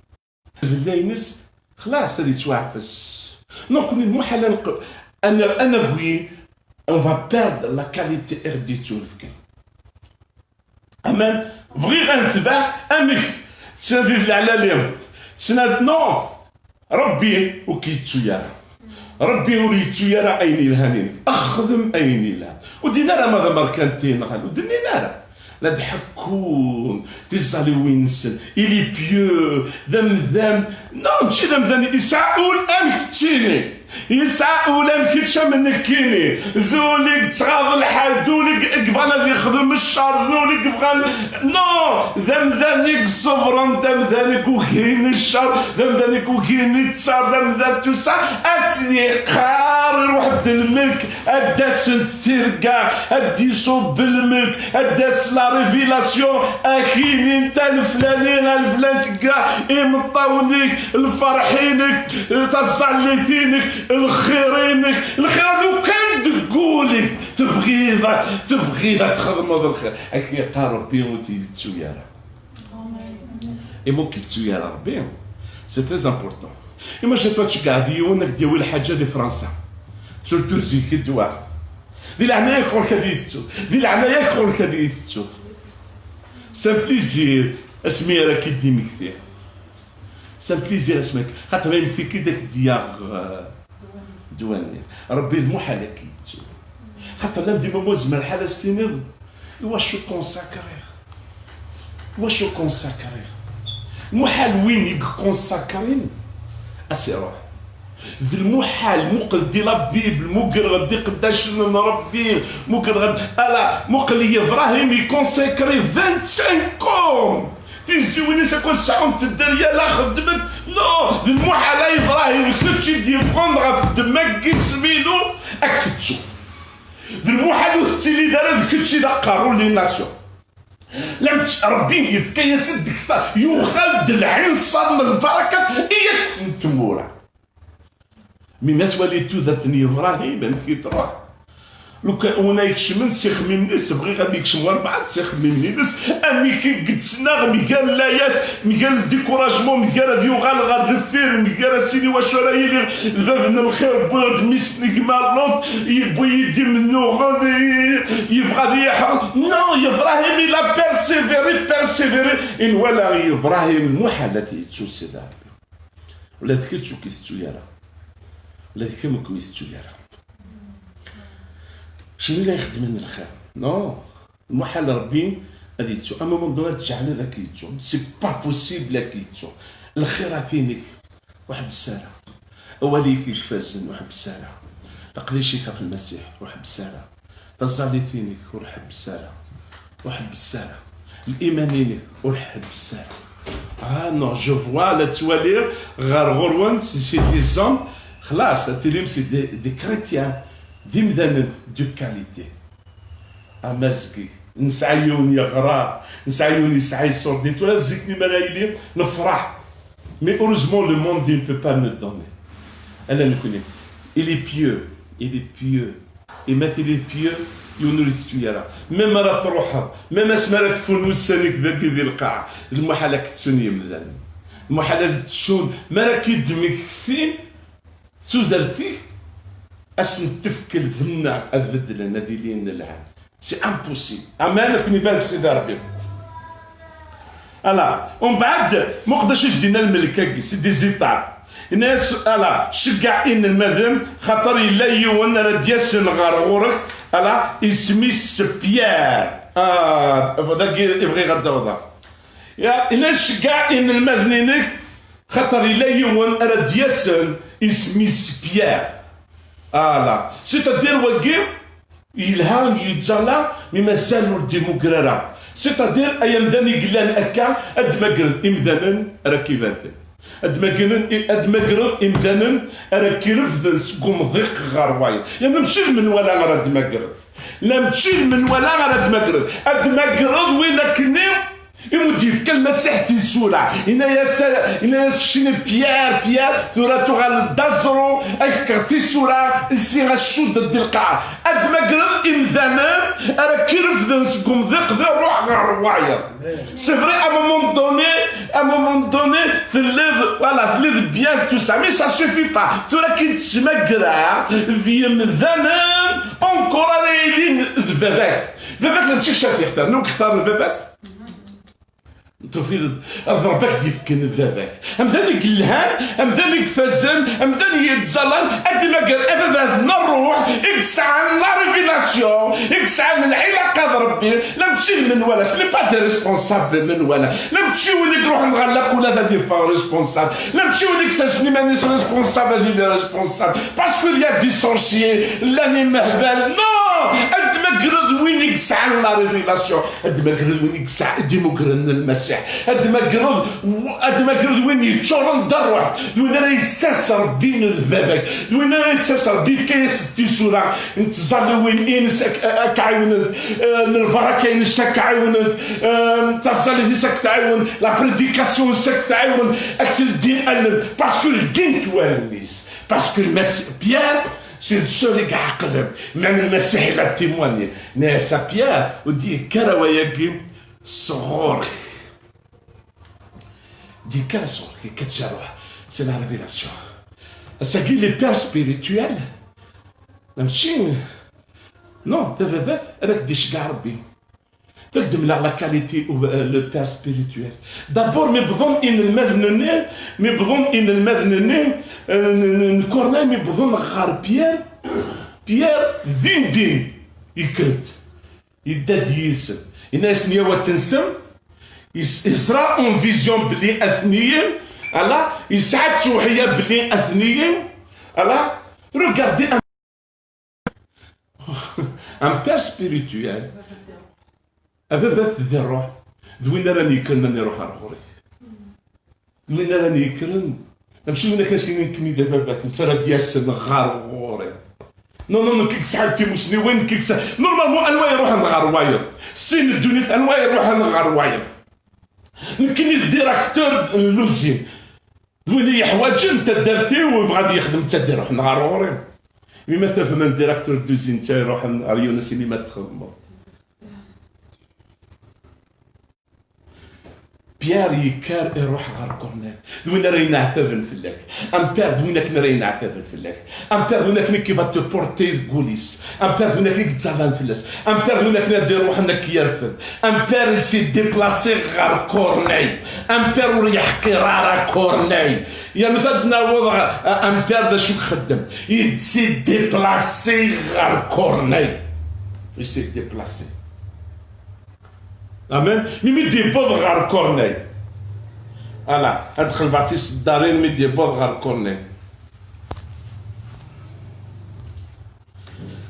d nna-ines, xlas, ad yettwaɛfes. Donc, lmuḥal ad neq-, ad n-, ad nagi, on va perdre la qualité ur d-yettunefken. Aman, bɣiɣ ad netbeɛ amek ttnadi d leɛlali. Ttnadi, non! Rebbi ur k-yettu ara. Rebbi ur yettu ara ayen yelhan-inek. Xdem ayen yelhan. Ur d-nnin ara ma d amerkanti neɣ ur d-nnin ara. La d-ḥekkun tiẓaliwin-nsen. Il est pieux, d amdan. Non, mačči d amdan, yesɛa ul am keččini. Yesɛa ul am kečč am nekkini. D ul i yettɣaḍ lḥal, d ul i yebɣan ad yexdem ccer, d ul i yebɣan, non, d amdan i iṣebren, d amdan i yugin ccer, d amdan i yugin ttṣer, d amdan tusa. Ad s-yeqqar iruḥ-d lmelk, ad d-asent tirga, ad d-iṣubb lmelk, ad d-as la révélation, ad k-inin a leflani, a leflan tga, imeṭṭawen-ik, lferḥ-inek, taẓallit-inek, lxir-inek, lxir lukan deg wul-ik, tebɣiḍ, tebɣiḍ ad txedmeḍ lxir. Ad k-yeqqar Rebbi ur t-yettu ara. Imi ur k-yettu ara Rebbi, c'est très important. Imagine-toi tceggeɛeḍ yiwen ad k-d-yawi lḥaǧa di Fransa. Surtout zik i ddwa. Di leɛnaya-k ɣur-k ad iyi-tettuḍ. Di leɛnaya-k ɣur-k ad iyi-tettuḍ. C'est un plaisir asmi ara k-id-imekti. C'est un plaisir asmi ara k-, xaṭer ma yemekti-k-id ad k-d-yaɣ, euh, ddwa-nni. Rebbi d muḥal ad k-yettu. Xaṭer la dima ma ur nezmer lḥal ad s-tiniḍ, iwacu consacrer? Iwacu consacrer? Muḥal win i yekonsakrin ad s-iruḥ. D lmuḥal, muqel di la Bible, muqel ɣer d iqeddacen n Rebbi, muqel ɣer, ala, muqel Yebrahim, il consacrait vingt-cinq ans. Tiziwin-is akk sɛunt dderya la xeddment. Non, d lmuḥal a Yebrahim, kečč i d-yeffɣen ɣef ddemma n yisem-inu, ad k-ttu. D lmuḥal ur tettiliḍ ara d kečč i d aqerru n les nations. Lamek Rebbi yefka-yas-d kter, yuɣal-d lɛinṣer n lbarakat i yakk n tmura. Mi ma twali tudert n Yebrahim, amek i truḥ? Lukan win ay ikecmen s ixemmimen-is, bɣiɣ ad ikcem walbeɛḍ s ixemmimen-ines, amek i yettnaɣ mgal layas, mgal découragement, mgal ad yuɣal ɣer deffir, mgal ad s-yini wacu ara yili d bab n lxir, wwiɣ-d mmi-s n gma Luṭ, yewwi-yi-d imennuɣen, i-, yebɣa ad iyi-iḥrem. Non, Yebrahim, il a persévéré, persévéré. I nwala Yebrahim, lmuḥal ad yettu Sidi Rebbi. Ula d kečč ur k-itettu ara. Ula d kemm ur kem-itettu ara. Cni la ixeddmen lxir. Non. Muḥal Rebbi ad yettu. À un moment donné, ad tǧeɛleḍ ad k-yettu. C'est pas possible ad k-yettu. Lxirat-inek, ur ḥebbes ara. Awal-ik i ifazen, ur ḥebbes ara. Leqdic-ik ɣef Lmasiḥ, ur ḥebbes ara. Taẓallit-inek ur ḥebbes ara. Ur ḥebbes ara. Liman-inek ur ḥebbes ara. Ah non, je vois, la ttwaliɣ ɣer ɣur-wen, c'est, c'est des hommes, xlas, ad tilim c'est des, des chrétiens, d imdanen de qualité. Amazgig, nesɛa yiwen yeɣra, nesɛa yiwen yesɛa iṣurdi, tura zik-nni mi ara yili, nefṛeḥ. Mais heureusement, le monde ne peut pas nous donner. Ala nekni. Il est pieux, il est pieux. Et ma tiliḍ pieux, yiwen ur itettu ara. Même ara truḥeḍ, même asmi ara kfun wussan-ik dagi di lqaɛa, lmuḥal ad k-ttun yemdanen. Lmuḥal ad ttun, mi ara k-id-mmektin tudert-ik, ad sen-tefk lbenna ad beddlen, ad ilin lhan. C'est impossible. Aman, ad ken-ibarek Sidi Rebbi. Ala, umbeɛd, muqed acu i s-d-yenna lmelk-agi, c'est des étapes. Yenna-yas, ala, ceggeɛ inelmaden, xaṭer yella yiwen ara d-yasen ɣer ɣur-k, ala, isem-is Pierre. Ah, dagi i bɣiɣ ad d-awḍeɣ. Ya, yenna-yas, ceggeɛ inelmaden-inek, Xaṭer yella yiwen ara d-yasen, isem-is Pierre. Ala. C'est-à-dire wagi yelha, yettẓalla, mi mazal ur d-imuger ara. C'est-à-dire ay amdan i yellan akka, ad d-magreḍ imdanen ara k-ibaten. Ad d-magreḍ, ad d-magreḍ imdanen ara k-irefden seg umḍiq ɣer wayeḍ. Yerna mačči d menwala ara d-magreḍ. La mačči d menwala ara d-magreḍ. Ad d-magreḍ win akkenni i mu d-yefka Lmasiḥ tisura. Yenna-yas, yenna-yas keččini Pierre, Pierre, tura tuɣaleḍ d aẓru, ad k-fkeɣ tisura, ici ad cuddeḍ di lqaɛa. Ad d-magreḍ imdanen ara k-irefden seg umḍiq di ṛṛuḥ ɣer wayeḍ. C'est vrai, à un moment donné, à un moment donné, telliḍ, voilà, telliḍ bien, tout ça, mais ça suffit pas. Tura ki d-tesmagra d yemdanen encore ara yilin d baba-k. Baba-k mačči ccaf yextar, newk xtar baba-s. Tufiḍ-d, d Ṛebbi ak-d-yefken baba-k. Amdan i yelhan, amdan i ifazen, amdan i yettẓallan, ad d-imager ababat n ṛṛuḥ, i yesɛan la révélation, i yesɛan lɛilaqa d Ṛebbi, la mačči d menwala, ce n'est pas des responsables menwala, la mačči win i iruḥen ɣer lakulat ad yeffeɣ responsable, la mačči win i yessersen iman-is responsable ad yili responsable, parce qu'il y a des sorciers, llan imehbal, non, ad d-magreḍ win i yesɛan la révélation. Ad d-magreḍ win i yesɛa, i d-imugren n Lmasiḥ. Ad d-magreḍ, ad d-magreḍ win yeččuren d ṛṛuḥ. D win ara yessers Ṛebbi d baba-k. D win ara yessers Ṛebbi, yefka-yas-d tisura n tẓalliwin-ines ak-, ak-ɛiwnent, eh, n lbaraka-ines ak-ɛiwnent, eh, taẓallit-is ak-tɛiwen, la prédication-ines ak-tɛiwen, ak-teldi allen. Parce que ldint wallen-is. Parce que Lmasiḥ, Pierre, c'est le seul i iɛeqlen. Même Lmasiḥ il a témoigné. Nna-yas a Pierre, ur d-yekki ara wayagi sɣur-k. D-yekker sɣur-k, yekka-d si ṛṛuḥ, c'est la révélation. Ass-agi, les pères spirituels, mačči, non, d ababat, ad ak-d-iceggeɛ Ṛebbi. Ad ak-d-mleɣ la qualité u, euh, le père spirituel. D'abord, mi wwḍen inelmaden-nni, mi wwḍen inelmaden-nni, euh, n, n, n Corneille, mi wwḍen ɣer Pierre, Pierre, din din, yekker-d. Yedda-d yid-sen. Yenna-yasen, yaw ad tensem. Yes-, yeẓra en vision belli atniyen, ala, yesɛa ttewḥeya belli atniyen, ala. Regardez un, un père spirituel, ababat di ṛṛuḥ, d win ara n-yekkren ad iṛuḥ ar ɣur-k. D win ara n-yekkren, mačči win ak-as-inin nekkni d ababat, netta ara d-yasen ɣer ɣur-i. Non, non, nekk i yesɛan timusniwin, nekk i yesɛan, normalement, anwa iruḥen ɣer wayeḍ? Sin n ddunit, anwa iruḥen ɣer wayeḍ? Nekkni d directeur n l'usine. D win i yeḥwaǧen taddart-iw, yebɣa ad yexdem, netta ad iruḥen ɣer ɣur-i. Mi ma tafem un directeur d'usine, netta iruḥen ɣer yiwen ass-nni ma txedmeḍ. Pierre yekker iruḥ ɣer Corneille. D win ara yenɛetaben fell-ak. Un père d win akken ara yenɛetaben fell-ak. Un père d win akken qui va te porter deg wul-is. Un père d win akken i yettẓallan fell-as. Un père d win akken ad iruḥen ad k-yerfed. Un père i s'est déplacé ɣer Corneille. Un père ur yeḥqir ara Corneille. Yernu ad naweḍ ɣer, un père d acu ixeddem. Il s'est déplacé ɣer Corneille. Il s'est déplacé. Amen. Mi mi d-yewweḍ ɣer Corneille. Ala, ad xelbeɣ tiseddarin mi d-yewweḍ ɣer Corneille.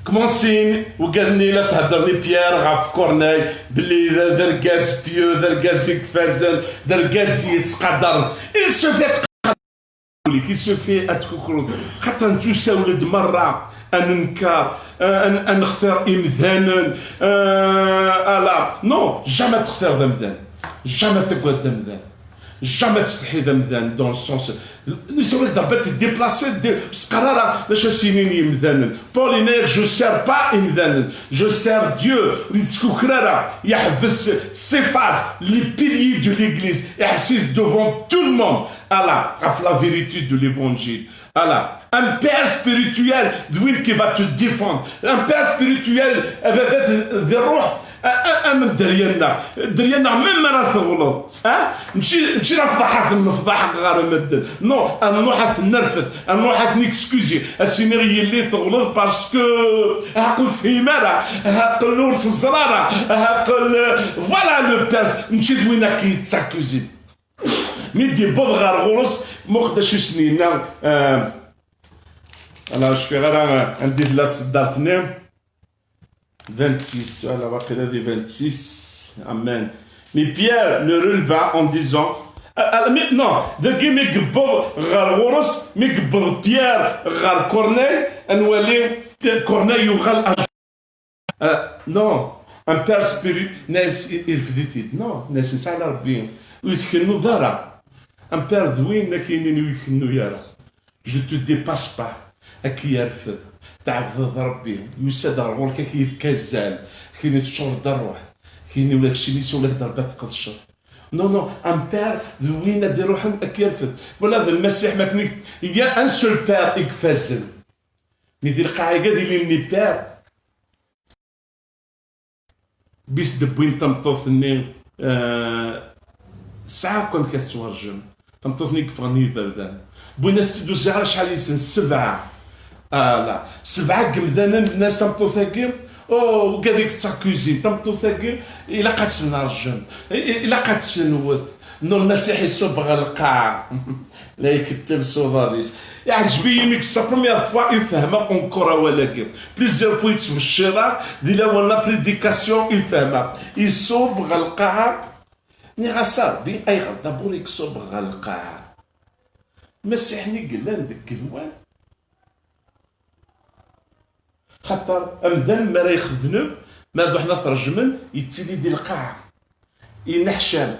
Kmansin, wigad-nni la s-heddren i Pierre ɣef Corneille, belli d, d argaz pieux, d argaz i ifazen, d argaz i yettqadaren. Il se fait ul-ik, il se fait ad tkukreḍ. Xaṭer nettusawel-d merra, ad nenker, ad, ad, ad nextir imdanen, euh, ala. Non, jamais ad textireḍ amdan. Jamais ad tagadeḍ amdan. Jamais ad tsetḥiḍ amdan, dans le sens, nesawel-d Rebbi ad t-déplacer, d-, ur s-qqar ara d acu ad s-inin yimdanen. Paul yenna-yak, je sers pas imdanen, je sers Dieu. Ur yettkuker ara, yeḥbes ses phases, les piliers de l'église, iḥbes-it devant tout le monde. Ala, ɣef la vérité de l'évangile. Ala, un père spirituel, d win qui va te défendre. Un père spirituel, ababat di ṛṛuḥ, a, a, am dderya-nneɣ. Dderya-nneɣ, même ara teɣleḍ, ha? Mačči, mačči d afḍaḥ ad ten-nefḍaḥ ɣer medden. Non, ad nruḥ ad ten-nerfed, ad nruḥ ad ten-excuser. Ad s-iniɣ yelli teɣleḍ parce que, haqel ur tefhim ara, haqel ur teẓra ara, haqel, voilà le père, mačči d win akka yettakuzi. Mi d-yewweḍ ɣer ɣur-s, muqel d acu i sen-yenna, eh, ala, ur cfiɣ ara, eh, anda i tella tseddart-nni. Vingt-six, ala, waqila di vingt-six. Amen. Mais Pierre le releva en disant, ah, ah, mais non, dagi mi yewweḍ ɣer ɣur-s, mi yewweḍ Pierre ɣer Corneille, ad nwali Corneille yuɣal à Ah, non, un père spirituel, irfed-it-id. Non, nesɛa Rebbi, ur tkennuḍ ara. Un père d win akken ur ikennu ara. Je te dépasse pas. Ad k-yerfed, tɛebdeḍ Rebbi, yusa-d ɣer ɣur-k, ad k-yefk azal, akken teččureḍ d ṛṛuḥ, akken ula d keččini s ula d Rebbi ad tqedceḍ. Non, non, un père d win ad iruḥen ad k-yerfed. Twalaḍ Lmasiḥ, ma akken i, il y a un seul père i ifazen. Mi di lqaɛa-agi ad ilin les pères. Bis d-wwin tameṭṭut-nni, eh, tesɛa akk amek ad tettwarjem. Tameṭṭut-nni i yeffɣen i yiberdan. Wwin-as-tt-id ur sɛiɣ acḥal yis-sen, sebɛa. Ala, sebɛa n yemdanen, nnan-as tameṭṭut-agi, oh, ugad-ik d takuzint, tameṭṭut-agi, ilaq ad tt-nerjem, i-, i-, ilaq ad tt-nwet. Nnu Lmasiḥ iṣubb ɣer lqaɛa. La iketteb s uḍad-is. Iɛǧeb-iyi mi, c'est la première fois i fehmeɣ encore awal-agi. Plusieurs fois i ttbeccireɣ, di lawan la prédication i fehmeɣ. Iṣubb ɣer lqaɛa. Nniɣ-as a Rebbi, ayɣer d'abord i iṣubb ɣer lqaɛa? Lmasiḥ-nni yellan deg igenwan. Xaṭer amdan mi ara yexdem, mi ara d-ruḥen ad t-rejmen, yettili di lqaɛa. Yenneḥcam.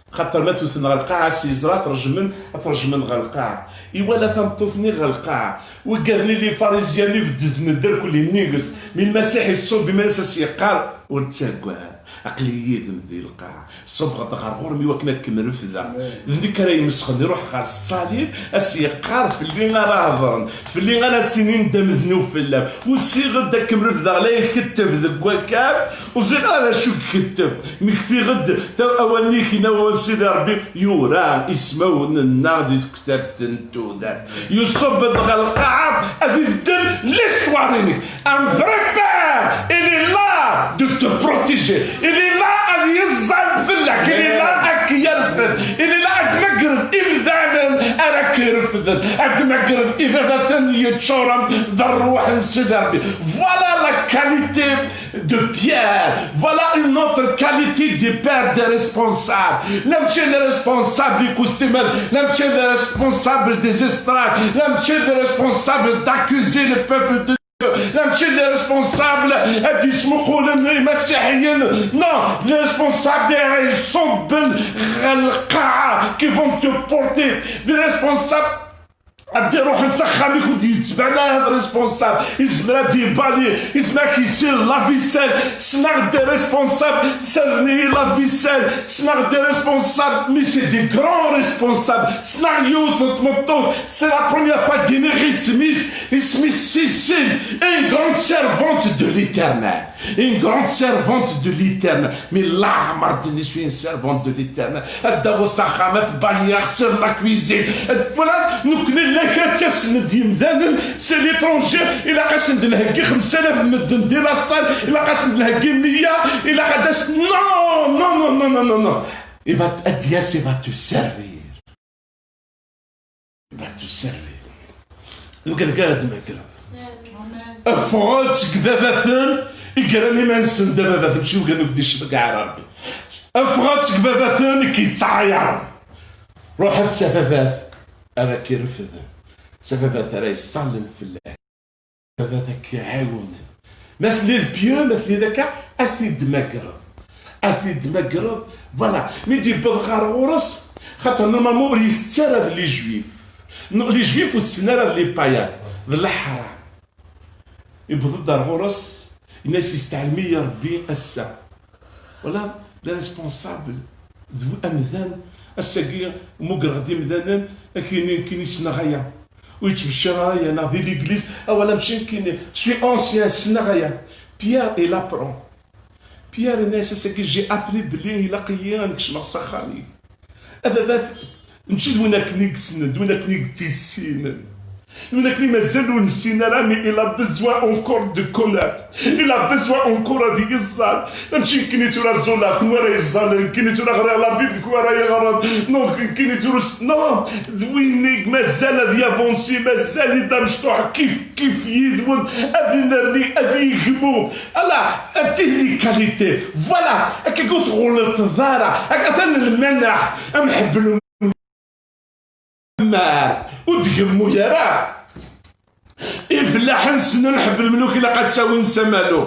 Xaṭer ma t-wten ɣer lqaɛa, s yeẓra ad t-rejmen, ad t-rejmen ɣer lqaɛa. Iwala tameṭṭut-nni ɣer lqaɛa. Wigad-nni, les pharisiens, mi bedden-d irkelli nnig-s. Mi Lmasiḥ iṣubb iman-is, as-yeqqar, ur ttagad. Aql-i yid-m di lqaɛa. Ṣubbeɣ-d ɣer ɣur-m i wakken ad kem-refdeɣ. D nekk ara imesxen, iruḥ ɣer ṣṣalib, as-yeqqar, fell-i ara hedren, fell-i ara s-inin d amednub fell-am. Usiɣ-d ad kem-refdeɣ, la iketteb deg wakal, ur ẓriɣ ara d acu i iketteb. Mmektiɣ-d ta-, awal-nni i k-yenna wawal n Sidi Ṛebbi, yura ismawen-nneɣ di tektabt n tudert. Yuṣubb-d ɣer lqaɛa ad ibeddel l'histoire-inek. Un vrai père, il est là de te protéger. Il est là ad yeẓẓal fell-ak. Il est là ad k-yerfed. Il est là ad d-tmagreḍ imdanen ara k-irefden. Ad d-tmagreḍ ibabaten yeččuren d ṛṛuḥ n Sidi Ṛebbi. Voilà la qualité de Pierre. Voilà une autre qualité de père, des responsables. Là, monsieur le responsable du costume, là, monsieur le responsable des estrades, là, monsieur le responsable d'accuser le peuple de Dieu, là, monsieur le responsable, euh, du Smoukoulin, les Messihiens. Non, les responsables, ils sont ben, qui vont te porter. Des responsables, ad d-iruḥen s axxam-ik ur d-yettban ara d responsable. Yezmer ad d-yebali, yezmer ad k-yessir la vaisselle. Ssneɣ des responsables, ssarden-iyi la vaisselle. Ssneɣ des responsables, mais c'est des grands responsables. Ssneɣ yiwet n tmeṭṭut, c'est la première fois d-iniɣ isem-is, isem-is Cécile, une grande servante de l'Éternel. Une grande servante de l'Éternel. Mais leɛmer d-nni s une servante de l'Éternel. Ad d-taweḍ s axxam, ad tbali, ad tessired la cuisine. Ad, voilà, nekkni llan kra ttasen-d yimdanen, c'est l'étranger, ilaq-asen-d nheggi xemsa alaf n medden di la salle, ilaq-asen-d nheggi meyya, ilaq ad as-, non, non, non. Il va t-, ad d-yas, il va te servir. Va te servir. Deg ad d-megreḍ. Ffɣet seg baba-ten i yerran iman-nsen d ababat, mačči wigad ur d-icbeq ara Rebbi. Ffɣet seg baba-ten i k-yettɛayaren. Ruḥet s ababat ara k-irefden, s ababat ara yeṣṣallen fell-ak. Baba ad k-iɛiwnen. Ma telliḍ pieux, ma telliḍ akka, ad t-id-tmagreḍ. Ad t-id-tmagreḍ, voilà. Mi d-yewweḍ ɣer ɣur-s, xaṭer normalement ur yesett ara d les juifs. Non, les juifs ur tetten ara d les païens. D leḥram. Yewweḍ-d ar ɣur-s, yenna-as, "Yesteɛlem-iyi Rebbi ass-a." Voilà, les responsables d amdan, ass-agi mmugreɣ-d imdanen, ad k-yini nekkini ssneɣ aya. Ur yettbecciṛ ara aya, neɣ di l'église, awal amcin nekkini, je suis ancien, ssneɣ aya. Pierre il apprend. Pierre yenna-as ass-agi, j'ai appris belli ilaq-iyi ad nekcmeɣ s axxam-ik. A baba, mačči d win akken i yessnen, d win akken i yettissinen. Win akken i mazal ur nessin ara, mais il a besoin encore de connaître. Il a besoin encore ad yeẓẓal. Mačči nekkini tura ẓẓulleɣ, kunwi ara yeẓẓalen, nekkini tura ɣriɣ la Bible, kunwi ara yeɣren. Donc, nekkini tura s-, non, d win i mazal ad yavansi, mazal-it d amecṭuḥ kif kif yid-wen, ad inerni, ad yegmu. Ala, ati les qualités. Voilà, akka ur tɣulleḍ ara. Atan lmanaḥ, amḥebbel. Mar ur d-gemmu ara. Ifellaḥen ssnen ḥebb lmuluk ilaq ad ttawin s amalu.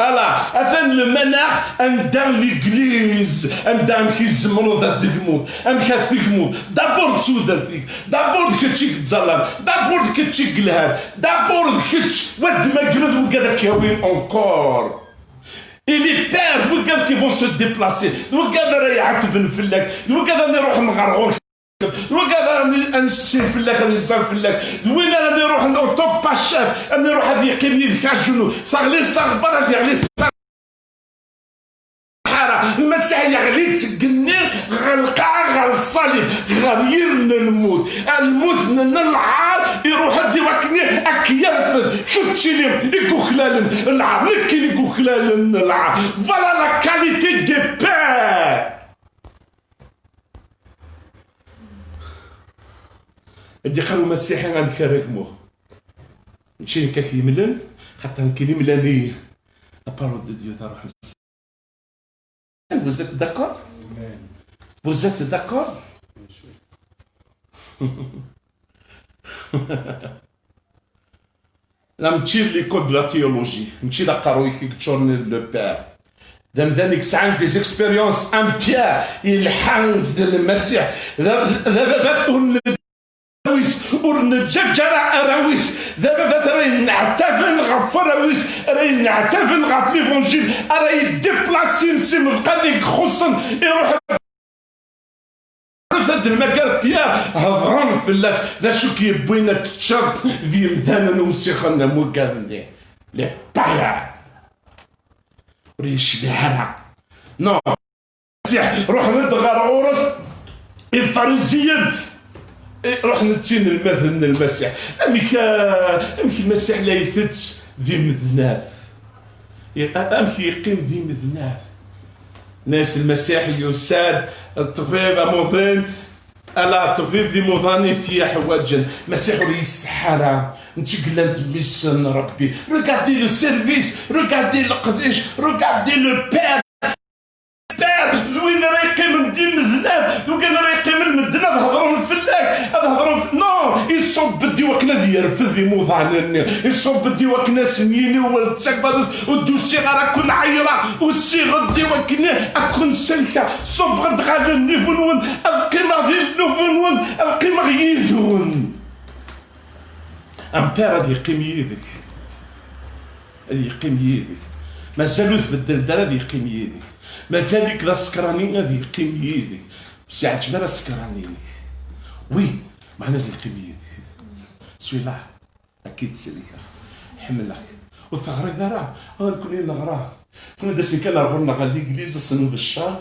Ala, atan lmanaḥ anda l'église, anda amek i tzemreḍ ad tegmuḍ, amek ad tegmuḍ. D'abord d tudert-ik, d'abord d kečč i yettẓallan, d'abord d kečč i yelhan, d'abord d kečč, wa d ma gma d wigad ad k-yawin encore. Et les pères, d wigad qui vont se déplacer, d wigad ara iɛetben fell-ak, d wigad ara iruḥen ɣer ɣur-k. Wigad ara n-, ad nseqsin fell-ak, ad iẓẓal fell-ak. D win ara n-iruḥen en tant que pas chef, ad iruḥ ad yeqqim yid-k à genoux. Teɣli s aɣebbar, ad yeɣli s lḥara. Lmasiḥ yeɣli-d seg igenni ɣer lqaɛa, ɣer ṣṣalib, ɣer yir n lmut. Lmut n, n lɛar iruḥ-d i wakken ad k-yerfed. Keččini i yuklalen lɛar, nekkini i yuklalen lɛar. Voilà la qualité des pères. Ad d-iqqar umasiḥi amek ara gmuɣ. Mačči nekk ak-yemlen, xaṭer nekkini mlan-iyi. La parole de Dieu taruḥ. Vous êtes d'accord? Vous êtes d'accord? La, mačči l'école de la théologie, mačči d aqerruy-ik i yeččuren d le père. D amdan i yesɛan des expériences, un père, yelḥa d Lmasiḥ. D, d, d, d, ur n-, wis, ur neǧǧaǧ ara arraw-is. D ababat ara yenneɛtaben ɣef warraw-is, ara yenneɛtaben ɣef l'évangile, ara yeddiplasin s imeḍqan i ixuṣṣen, iruḥ Ad d-nmager Pierre, hedren fell-as, d acu k-yewwin ad teččeḍ d yemdanen usiɣen am wigad-nni? Les païens. Ur yecbiḥ ara. Non. Masiḥ, ruḥen-d ɣer ɣur-s Ifariziyen. Eh, ruḥen d tinelmaden n Lmasiḥ. Amek, ah, amek Lmasiḥ la itett d imednab? I-, a-, amek yeqqim d imednab? Nnas Lmasiḥ yusa-d, ṭṭbib amuḍin, ala ṭṭbib d imuḍan i t-yeḥwaǧen. Lmasiḥ ur yessetḥa ara. Netta yellan d mmi-s n Ṛebbi. Regardez le service, regardez leqdic, regardez le père. Père, d win ara yeqqimen d imednab, d win ara yeqqimen medden ad hedren fell-ak, ad hedren f-, non, iṣubb-d i wakken ad yerfed imuḍan-nni, iṣubb-d i wakken ad sen-yini ur ttaggadet, ur d-usiɣ ara ad ken-ɛeyyreɣ, usiɣ-d i wakken ad ken-sellkeɣ, ṣubbeɣ-d ɣer niveau-nwen, ad qqimeɣ di niveau-nwen, ad qqimeɣ yid-wen. Un père ad yeqqim yid-k. Ad yeqqim yid-k. Mazal ur tbeddleḍ ara, ad yeqqim yid-k. Mazal-ik d asekrani, ad yeqqim yid-k. Ur s-iɛǧeb ara asekran-inek. Oui, meɛna ad yeqqim yid-k. Suis là, ad k-id-sellkeɣ. Ḥemmleɣ-k. Ur teɣriḍ ara? Ah, nekkni neɣra. Nekkni d asen kan ar ɣur-neɣ ɣer l'église, ad sen-nbeccer.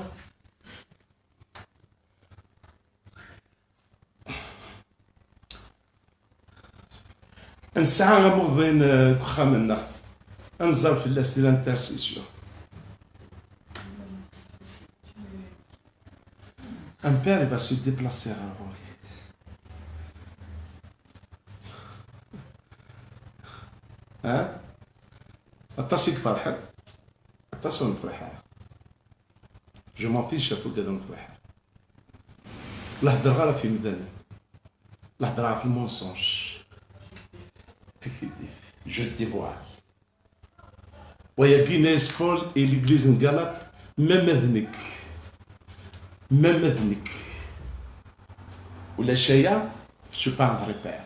Nesɛa amuḍin, eh, deg uxxam-nneɣ. Ad nẓer fell-as di l'intercession. Un père, il va se déplacer ɣer ɣur-k. Ha? Aṭas i iferḥen, aṭas ur nefriḥ ara. Je m'en fiche ɣef wigad ur nefriḥ ara. La heddreɣ ara ɣef yimdanen. La heddreɣ ɣef le mensonge. Fictif. Je dévoile. Wayagi, Nnas Paul et l'église n Galate, même d nekk. Même d nekk. Ulac aya, je suis pas un vrai père.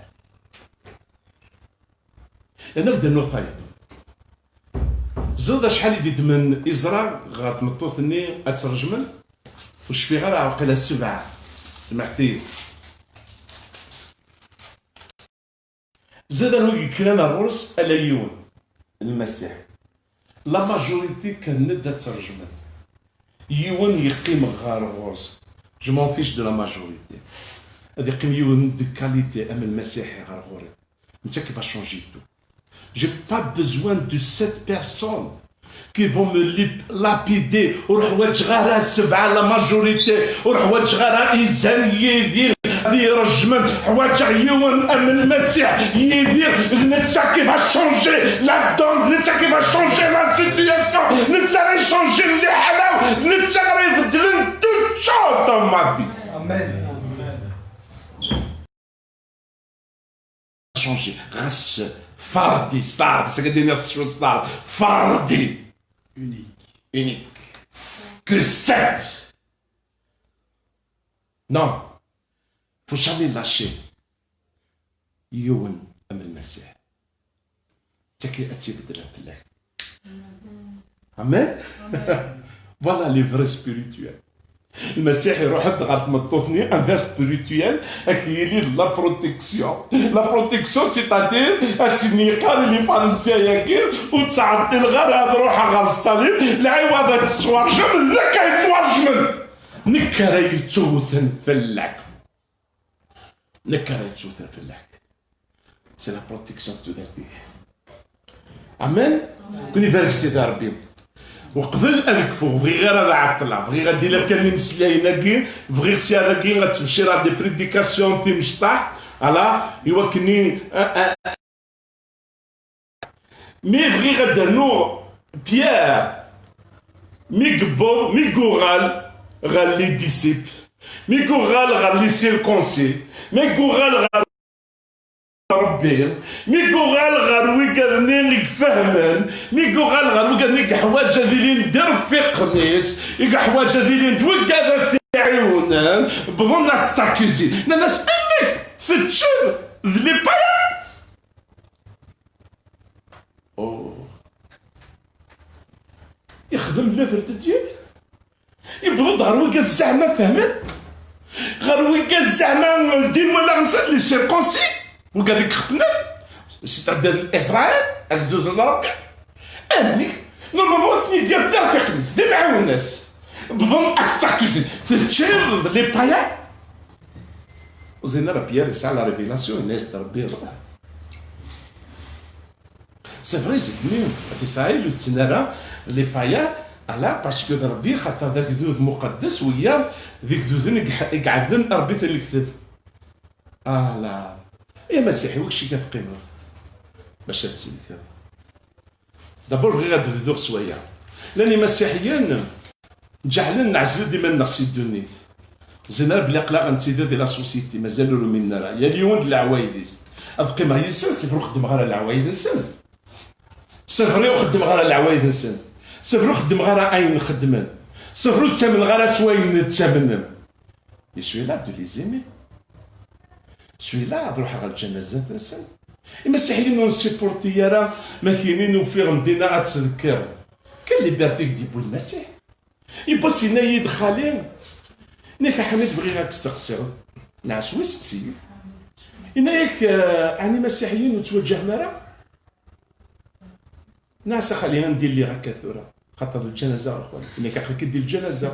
Yerna ad d-rnuɣ tayeḍ. Ẓriḍ acḥal i d-iddmen iẓra ɣer tmeṭṭut-nni ad tt-rejmen? Ur cfiɣ ara, waqila sebɛa. Smeḥt-iyi. Ẓriḍ anwa i yekkren ar ɣur-s? Ala yiwen, Lmasiḥ. La majorité kkren-d ad tt-rejmen. Yiwen yeqqim ɣer ɣur-s. Je m'en fiche de la majorité. Ad yeqqim yiwen de qualité am Lmasiḥi ɣer ɣur-i. Netta qui va changer tout. J'ai pas besoin de cette personne qui vont me lip- lapider. Ur ḥwaǧeɣ ara sebɛa, la majorité. Ur ḥwaǧeɣ ara izan Yidir ad iyi-rejmen. Ḥwaǧeɣ yiwen am Lmasiḥ Yidir. D netta qui va changer la donne, d netta qui va changer la situation, d netta ara icanjen liḥala-w, d netta ara ibeddlen toute chose dans ma vie. Amen. Changer. Ɣas Fardi, star, c'est que des nations star. Fardi. Unique. Unique. Que sept. Non. Faut jamais lâcher. Yiwen am Lmasiḥ. Tagi ad tt-ibeddlen fell-ak. Amen. Voilà les vrais spirituels. Lmasiḥ iruḥ-d ɣer tmeṭṭut-nni, un vrai spirituel, ak yili la protection. La protection, c'est-à-dire, ass-nni yeqqar i les pharisiens-agi, ur ttɛeṭṭileɣ ara ad ruḥeɣ ɣer ṣṣalib, lɛiwad ad tettwarjem, d nekk ay yettwarjmen. Nekk ara yettewten fell-ak. Nekk ara yettewten fell-ak. C'est la protection de tout. Amen. Kuni barek Sidi Ṛebbi. Uqbel ad kfuɣ, bɣiɣ ara ad ɛeṭṭleɣ, bɣiɣ ad iliɣ kan imeslayen-agi, bɣiɣ sya dagi ad ttbeccireɣ des prédications timecṭaḥ, ala, iwakken i, a, a, Mi bɣiɣ ad d-rnuɣ Pierre, mi yewweḍ, mi yuɣal ɣer les disciples, mi yuɣal ɣer les circoncis, mi yuɣal ɣer Rebbi, mi yuɣal ɣer wigad-nni i ifehmen, mi yuɣal ɣer wigad-nni i yeḥwaǧ ad ilin d irfiqen-is, i yeḥwaǧ ad ilin d wigad ad t-iɛiwnen, wwḍen ad s-ttakizi. Nnan-as: "Amek teččeḍ d les païens?" Oh. Ixdem l'œuvre de Dieu. Yewweḍ-d ɣer wigad zeɛma fehmen. Ɣer wigad zeɛma ldin wallaɣ-nsen, les circoncis. Wigad i ixetnen. C'est-à-dire Israël, agdud n Ṛebbi. Amek? Normalement, ad ten-id-yaf d arfiqen-is, d imɛiwen-is. Wwḍen ad s-ttakizi. Teččiḍ d les païens? Ur ẓrin ara Pierre yesɛa la révélation, yenna-yas-d Ṛebbi: C'est vrai, zik-nni, At Isṛayil ur tetten ara les païens, ala, parce que d Ṛebbi, xaṭer d agdud muqeddes, wiyaḍ d igduden i iḥ-, i iɛebden Ṛebbi n lekteb. Ala, ay amasiḥi, wakci akka teqqimeḍ bac ad tsellkeḍ? D'abord, bɣiɣ ad d-bduɣ s waya. Llan imasiḥiyen ǧeɛlen neɛzel-d iman-nneɣ si ddunit. Ẓin ara belli aql-aɣ nettili di la société, mazal ur uminen ara. Yal yiwen d leɛwayed-is. Ad qqimeɣ yid-sen, sifr ur xeddmeɣ ara leɛwayed-nsen. Sifr ur xeddmeɣ ara leɛwayed-nsen. Sifr ur xeddmeɣ ara ayen xeddmen. Sifr ur ttamneɣ ara s wayen ttamnen. Celui-là, de les aimer. Celui-là, ad ruḥeɣ ɣer lǧanazat-nsen. Imasiḥiyen ur nessipurti ara ma kinin ufiɣ Mdina ad ttdekkiren. Quelle liberté i k-d-yewwi Lmasiḥ? Yewwa-s yenna-yi-d xali, yenna-k: "A Ḥamid, bɣiɣ ad k-steqsiɣ." Nɛas wi seqsi-yi. Yenna-yak, eh, ɛni imasiḥiyen ur ttwaǧahen ara? Nɛas a xali, anda i lliɣ akka tura? Xaṭer d lǧanaza, a xwali. Nekk aql-ik di lǧanaza.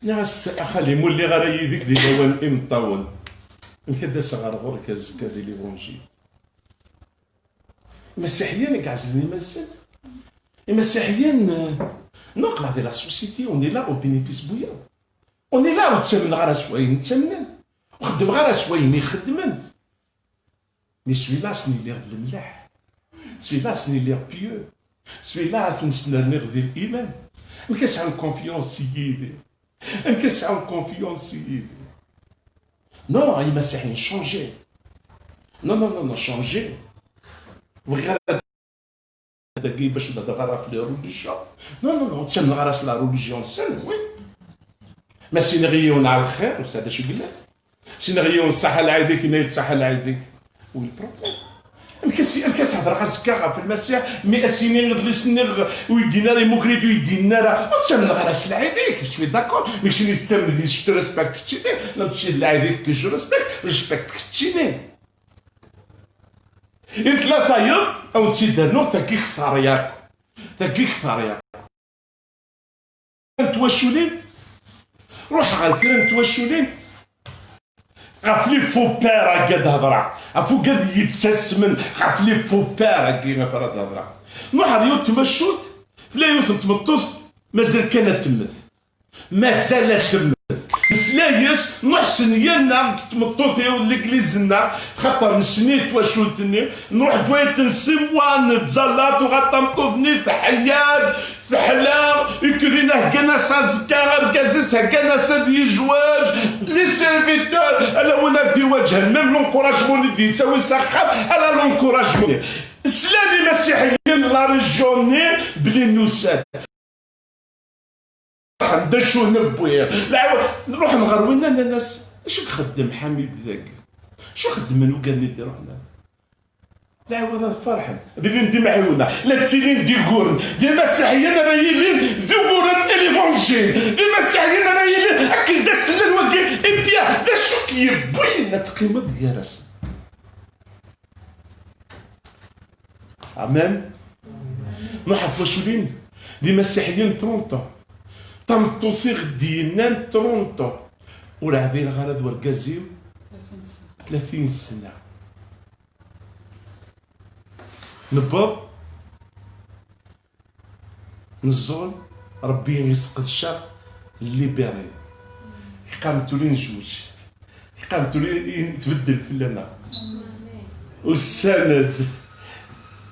Nɛas a xali, ur lliɣ ara yid-k di lawan imeṭṭawen. Amek ad d-aseɣ ɣer ɣur-k azekka di l'évangile? Imasiḥiyen i iɛezlen iman-nsen. Imasiḥiyen, euh, non, aql-aɣ di la société, on est là au bénéfice n wiyaḍ. On est là, ur ttamneɣ ara s wayen ttamnen. Ur xeddmeɣ ara s wayen i xeddmen. Mais celui-là, ad s-niliɣ d lemleḥ. Celui-là, ad s-niliɣ pieux. Celui-là, ad t-nesnerniɣ di liman. Amek ad sɛun confiance yid-i? Amek ad sɛun confiance yid-i? Non, ay imasiḥiyen, changer. Non, non, non, non, changer. Bɣiɣ ara dagi bac ur d-hedreɣ ara ɣef les religions. Non, non, non, ur ttamneɣ ara s la religion-nsen, oui. Ma s-iniɣ i yiwen ɛl xir, ur sɛiɣ d acu yellan. S-iniɣ i yiwen ṣaḥa lɛid-ik, yenna-yi-d ṣaḥa lɛid-ik. Où est le problème? Amek as-, amek as-hedreɣ azekka ɣef Lmasiḥ, mi as-iniɣ idlisen-nni ur yi-d-yenni ara, imuker-iyi-d ur yi-d-yenni ara, ur ttamneɣ ara s lɛid-ik, je suis d'accord, mais keččini tettamen deg-s, je te respecte keččini, neɣ kečči d lɛid-ik que je respecte, respecte keččini. I tella tayeḍ, ad wen-tt-id-rnuɣ, tagi kter yakk. Tagi kter yakk. N twaculin, ruḥ ɣer kra n twaculin, Ɣef les faux pères-agi ad hedreɣ, ɣef ugad yettasmen, ɣef les faux pères-agi ɣef ara d-hedreɣ. Nuḥ ar yiwet n twacult, tella yiwet n tmeṭṭut, mazal kan ad temmet. Mazal ad temmet. Nesla yes, nruḥ s nniya-nneɣ deg tmeṭṭut-iw, n legliz-nneɣ, xaṭer nesni twacult-nni, nruḥ ǧwayet n six mois, nettẓalla, tuɣal tameṭṭut-nni teḥya-d, teḥla, ikudin heggan-as aẓekka, argaz-is heggan-as ad yezweǧ, les serviteurs, ala win ad d-iwaǧhen, même l'encouragement i d-yettawi s axxam, ala l'encouragement. Slan imasiḥiyen n la région-nni belli nusa-d. Ferḥen d acu newwi. Lɛaw-, nruḥen ɣer winna, nnan-as: "Acu ixeddem Ḥamid dagi? Acu xeddmen ugaden i d-iruḥen?" Lɛawad ad ferḥen, ad ilin d imɛiwna, la ttilin d iguren, d imasiḥiyen ara yilin d uguren i l'évangile, d imasiḥiyen ara yilin akken d asellan wagi, et bien, d acu k-yewwin ad teqqimeḍ gar-asen? Amen. Nuḥ ɣef waculin d imasiḥiyen trente ans. Tameṭṭut i ɣ-d-yennan trente ans. Ur ɛdileɣ ara d wergaz-iw tlatin sna. Newweḍ, neẓẓul, Ṛebbi yesqedc-aɣ, libéré. Yeqqar-d tura nezweǧ. Yeqqar-d tura tbeddel fell-aneɣ. Ussan-d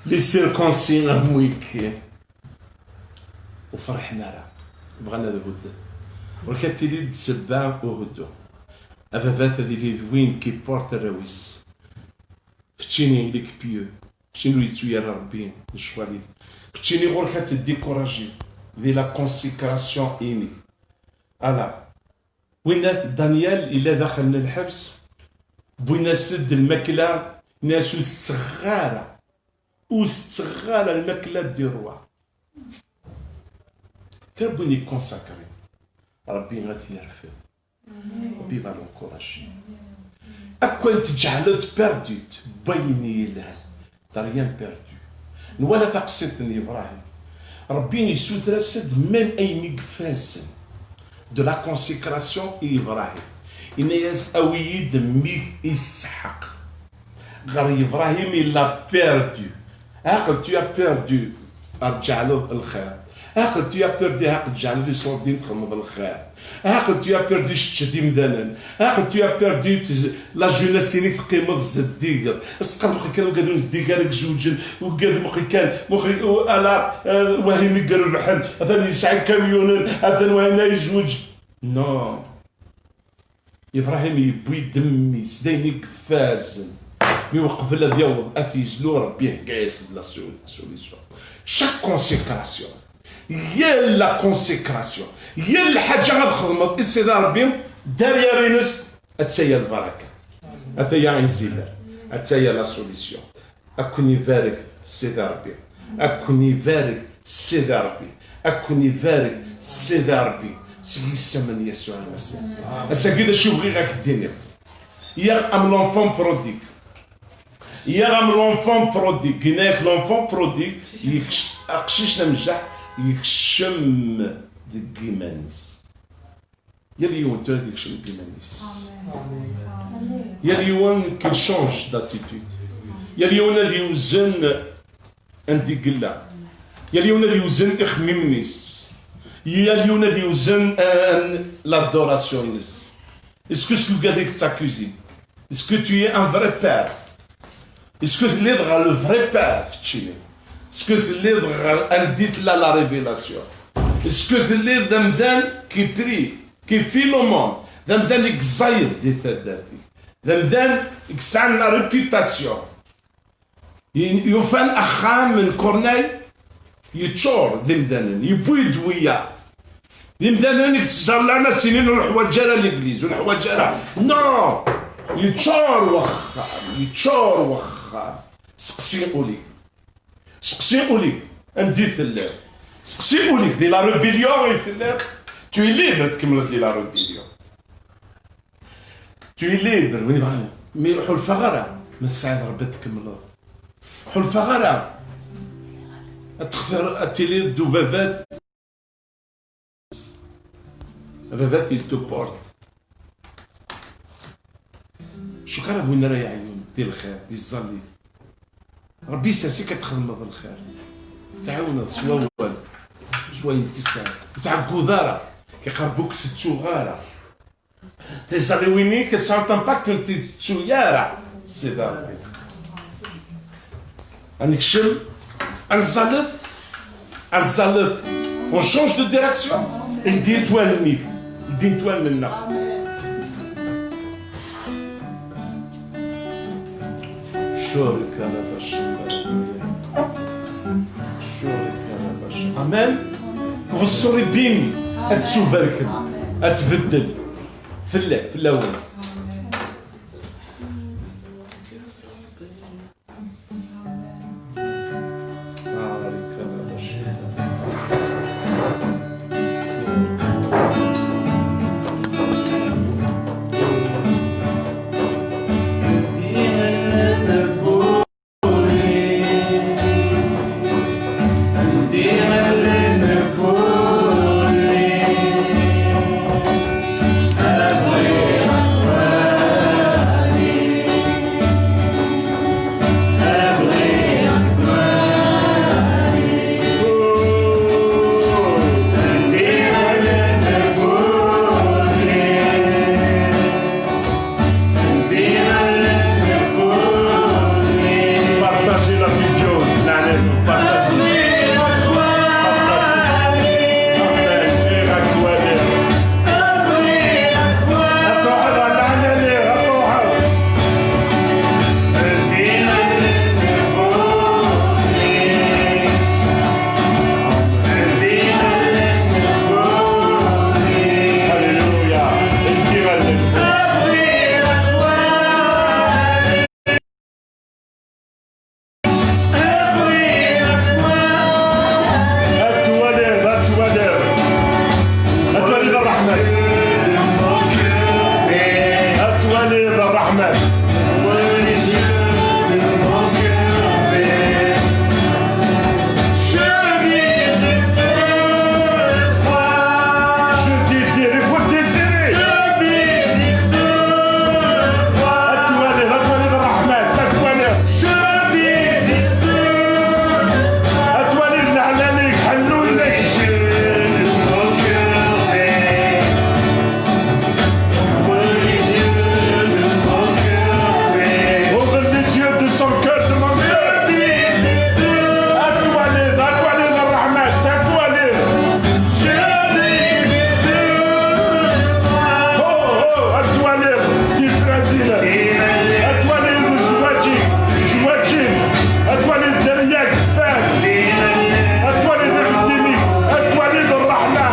les circoncis am wigi. Ur ferḥen ara. Bɣan ad hudden. Ur k-ad tili d ssebba uhuddu. Ababat ad yili d win qui porte arraw-is. Keččini, il est pieux. Keččini ur yettu ara Rebbi lecɣal-ik. Keččini ɣur-k ad tedikurajiḍ di la consécration-inek. Ala. Winna Daniel yella daxel n lḥebs, wwin-as-d lmakla, nnan-as ur tetteɣ ara, ur tetteɣ ara lmakla du roi. Kra n win yekonsakri, Rebbi ad t-yerfed. Rebbi va l'encourager. Akk ayen tǧeɛleḍ perdu, n wayen yelhan, t'as rien perdu. Nwala taqsiṭ n Yebrahim. Rebbi yessuter-as-d même ayen i ifazen. De la consécration i Yebrahim. Yenna-yas: "Awi-yi-d mmi-k Isḥaq." Ɣer Yebrahim, il a perdu. Aql tu as perdu, ar tǧeɛleḍ lxir. Aql tu as perdu, aql tǧeɛleḍ iṣurdiyen txedmeḍ lxir. Aql tu as perdu, teččeḍ imdanen. Aql tu as perdu, tez-, la jeunesse-inek teqqimeḍ zeddigeḍ. As-teqqareḍ kan ugad ur nezdig ara, i izewǧen, ugad muqi kan, muqi, u-, ala, eh, wahin i irebḥen, atan yesɛa ikamyunen, atan wahin a yezweǧ. Non. Yebrahim yewwi-d mmi-s, d ayen i ifazen. Mi uqbel ad yaweḍ ad t-yezlu, Rebbi ihegga-yas-d la sol-, solution. Chaque consécration, yal la consécration, yal lḥaǧa ad txedmeḍ i Sidi Rebbi, derrière-ines, attaya lbaraka, attaya izimer, attaya la solution. Ad ken-ibarek Sidi Ṛebbi. Ad ken-ibarek Sidi Ṛebbi. Ad ken-ibarek Sidi Ṛebbi. Seg yisem n Yasuɛ Lmasiḥ. Ass-agi d acu bɣiɣ ad k-d-iniɣ. Yyaɣ am l'enfant prodigue. Yyaɣ am l'enfant prodigue. Yenna-yak l'enfant prodigue, yekc-, aqcic d amejjaḥ, yekcem deg yiman-is. Yal yiwen tura ad yekcem deg yiman-is. Yal yiwen qu'il change d'attitude. Yal yiwen ad yewzen anda i yella. Yal yiwen ad yewzen ixemmimen-is. Yal yiwen ad yewzen, euh, l'adoration-ines. Est-ce que, est-ce que ugad-ik d takuzi? Est-ce que tu es un vrai père? Est-ce que telliḍ ɣer le vrai père, keččini? Est-ce que telliḍ ɣer anda i tella la révélation? Est-ce que telliḍ d amdan qui prie, qui fait l'aumône, d amdan i yeẓẓayen di taddart-ik, d amdan i yesɛan la réputation, y-, yufan axxam n Corneille yeččur d imdanen, yewwi-d wiyaḍ. D imdanen i yettẓallan, ad s-inin ur neḥwaǧ ara l'église, ur neḥwaǧ ara. Non! Yeččur wexxam, yeččur wexxam. Seqsi ul-ik. Seqsi ul-ik, anda i telliḍ? Seqsi ul-ik, di la rébellion i telliḍ? Tu es libre ad tkemmleḍ di la rébellion. Tu es libre, win yebɣan. Mi ḥulfaɣ ara, ma tesɛiḍ Rebbi ad tkemmleḍ. Ḥulfaɣ ara ad textir, ad tiliḍ d ubabat. Baba-t, il te porte. Cukkeɣ ara d win ara yeɛyun di lxir, di tẓallit. Ṛebbi yessers-ik ad txedmeḍ lxir. Tɛiwneḍ s wawal, s wayen tesɛiḍ. Ur tɛeggud ara. Iqerreb ur k-tettuɣ ara. Tiẓalliwin-ik sɛunt impact ur t-tettu ara. Sidi Ṛebbi. Ad nekcem, ad nẓallet, ad nẓallet. On change de direction. Ldint wallen-ik, ldint wallen-nneɣ. Amen. Tbeṣṣuri bini ad ttubarken, ad tbeddel fell-ak, fell-awen. Partagez la vidéo, allez, partagez. Partagez. Amen. Alléluia. Ad twaliḍ, ad twaliḍ. Ad twaliḍ ṛṛeḥma. Ad twaliḍ ṛṛeḥma. Je désire, il faut désirer. Ad twaliḍ, ad twaliḍ ṛṛeḥma-s, ad twaliḍ. Ad twaliḍ leɛlal-ik, ḥellu iman-ik. Ouvre les yeux de son cœur, demande-le. Ad twaliḍ, ad twaliḍ ṛṛeḥma-s, ad twaliḍ. Oh, oh, ad twaliḍ tifrat-ines. Ad twaliḍ zzwaǧ-ik, zzwaǧ-im. Ad twaliḍ dderya-k tfaz. Ad twaliḍ ixeddim-ik. Ad twaliḍ ṛṛeḥma.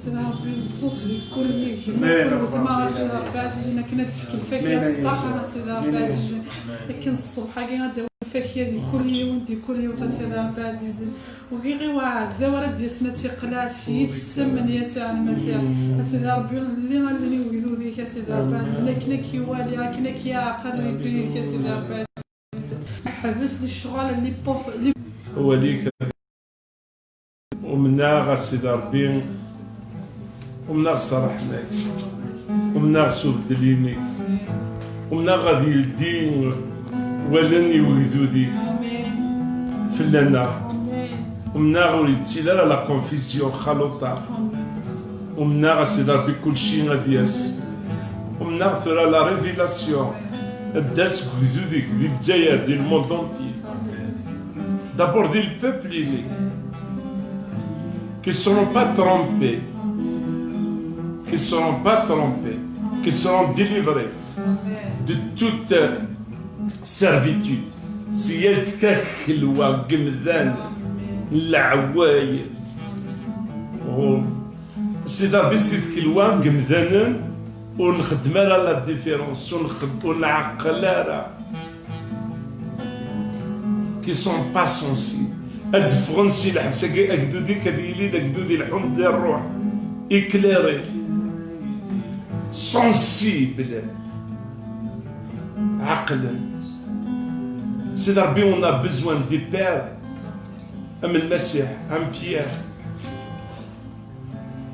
Sidi Ṛebbi, yeẓẓu-tt di kul yigen, amen, kul zzma, a Sidi Ṛebbi ɛzizen, akken ad d-tefk lfakya s ṭṭaqa, a Sidi Ṛebbi ɛzizen, akken ṣṣbeḥ-agi ad d-awi lfakya di kul yiwen, di kul yiwet, a Sidi Ṛebbi ɛzizen. Ugiɣ i uɛdaw ara d-yasen ad tt-iqleɛ s yisem n Yasuɛ Lmasiḥ. A Sidi Ṛebbi, lli allen i ugdud-ik, a Sidi Ṛebbi ɛzizen, akken ad k-iwali, akken ad k-iɛqel di ddunit-ik, a Sidi Ṛebbi ɛzizen. Ḥbes di ccɣel, li pof, li Awal-ik. Umneɣ, a Sidi Ṛebbi, umneɣ s ṛṛeḥma-k, umneɣ s ubeddel-inek, umneɣ ad yeldi wallen i ugdud-ik fell-aneɣ, umneɣ ur yettili ara la confusion, xaluṭa, umneɣ, a Sidi Ṛebbi, kulci ad yas, umneɣ tura la révélation ad d-tas seg ugdud-ik di Lezzayer, di le monde entier. D'abord, des peuples unis qui ne seront pas trompés, qui ne seront pas trompés, qui seront délivrés de toute servitude. Si yal tkakelwa n yemdanen, n leɛwayed, Sidi Ṛebbi, si tkelwa n yemdanen ur nxeddem ara la différence, ur nxed-, ur nɛeqqel ara, qui sont pas sensibles. Ad d-ffɣen si lḥebs-agi, agdud-ik ad yili d agdud ileḥḥun di ṛṛuḥ, éclairé, sensible, ɛeqlen. Sidi Ṛebbi, on a besoin des pères am Lmasiḥ, am Pierre,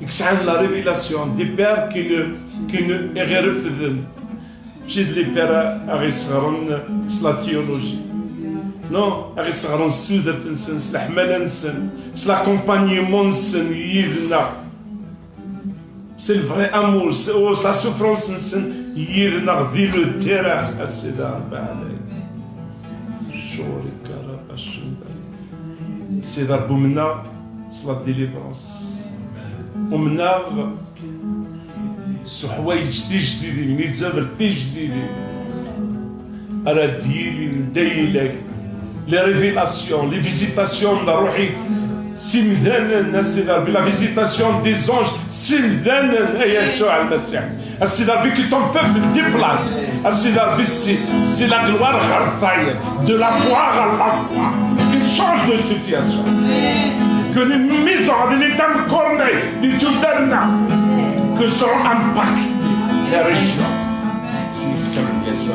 i yesɛan la révélation, des pères qui ne, qui ne, i ɣ-irefden. Mačči d les pères a ɣ-iseɣren s la théologie. Non, a ɣ-iseɣren s tudert-nsen, s leḥmala-nsen, s l'accompagnement-nsen yid-neɣ. C'est le vrai amour, s, s la souffrance-nsen yid-neɣ di le terrain, a Sidi Ṛebbi ɛlay. Curikarabacunda. Sidi Ṛebbi, umneɣ s la délivrance. Umneɣ s uḥwayeǧ tijdidin, les œuvres tijdidin ara d-yilin d ayla-k. Les révélations, les visitations n ṛṛuḥ-ik s imdanen, a Sidi Ṛebbi, la visitation des anges s imdanen, a Yasuɛ Lmasiḥ. A Sidi Ṛebbi, que ton peuple déplace. A Sidi Ṛebbi, c'est, c'est la gloire ɣer tayeḍ, de la foi à la foi, qu'il change de situation. Que les maisons, les temples cornés, les tuderna, que seront impactés, les régions. C'est ça, bien sûr.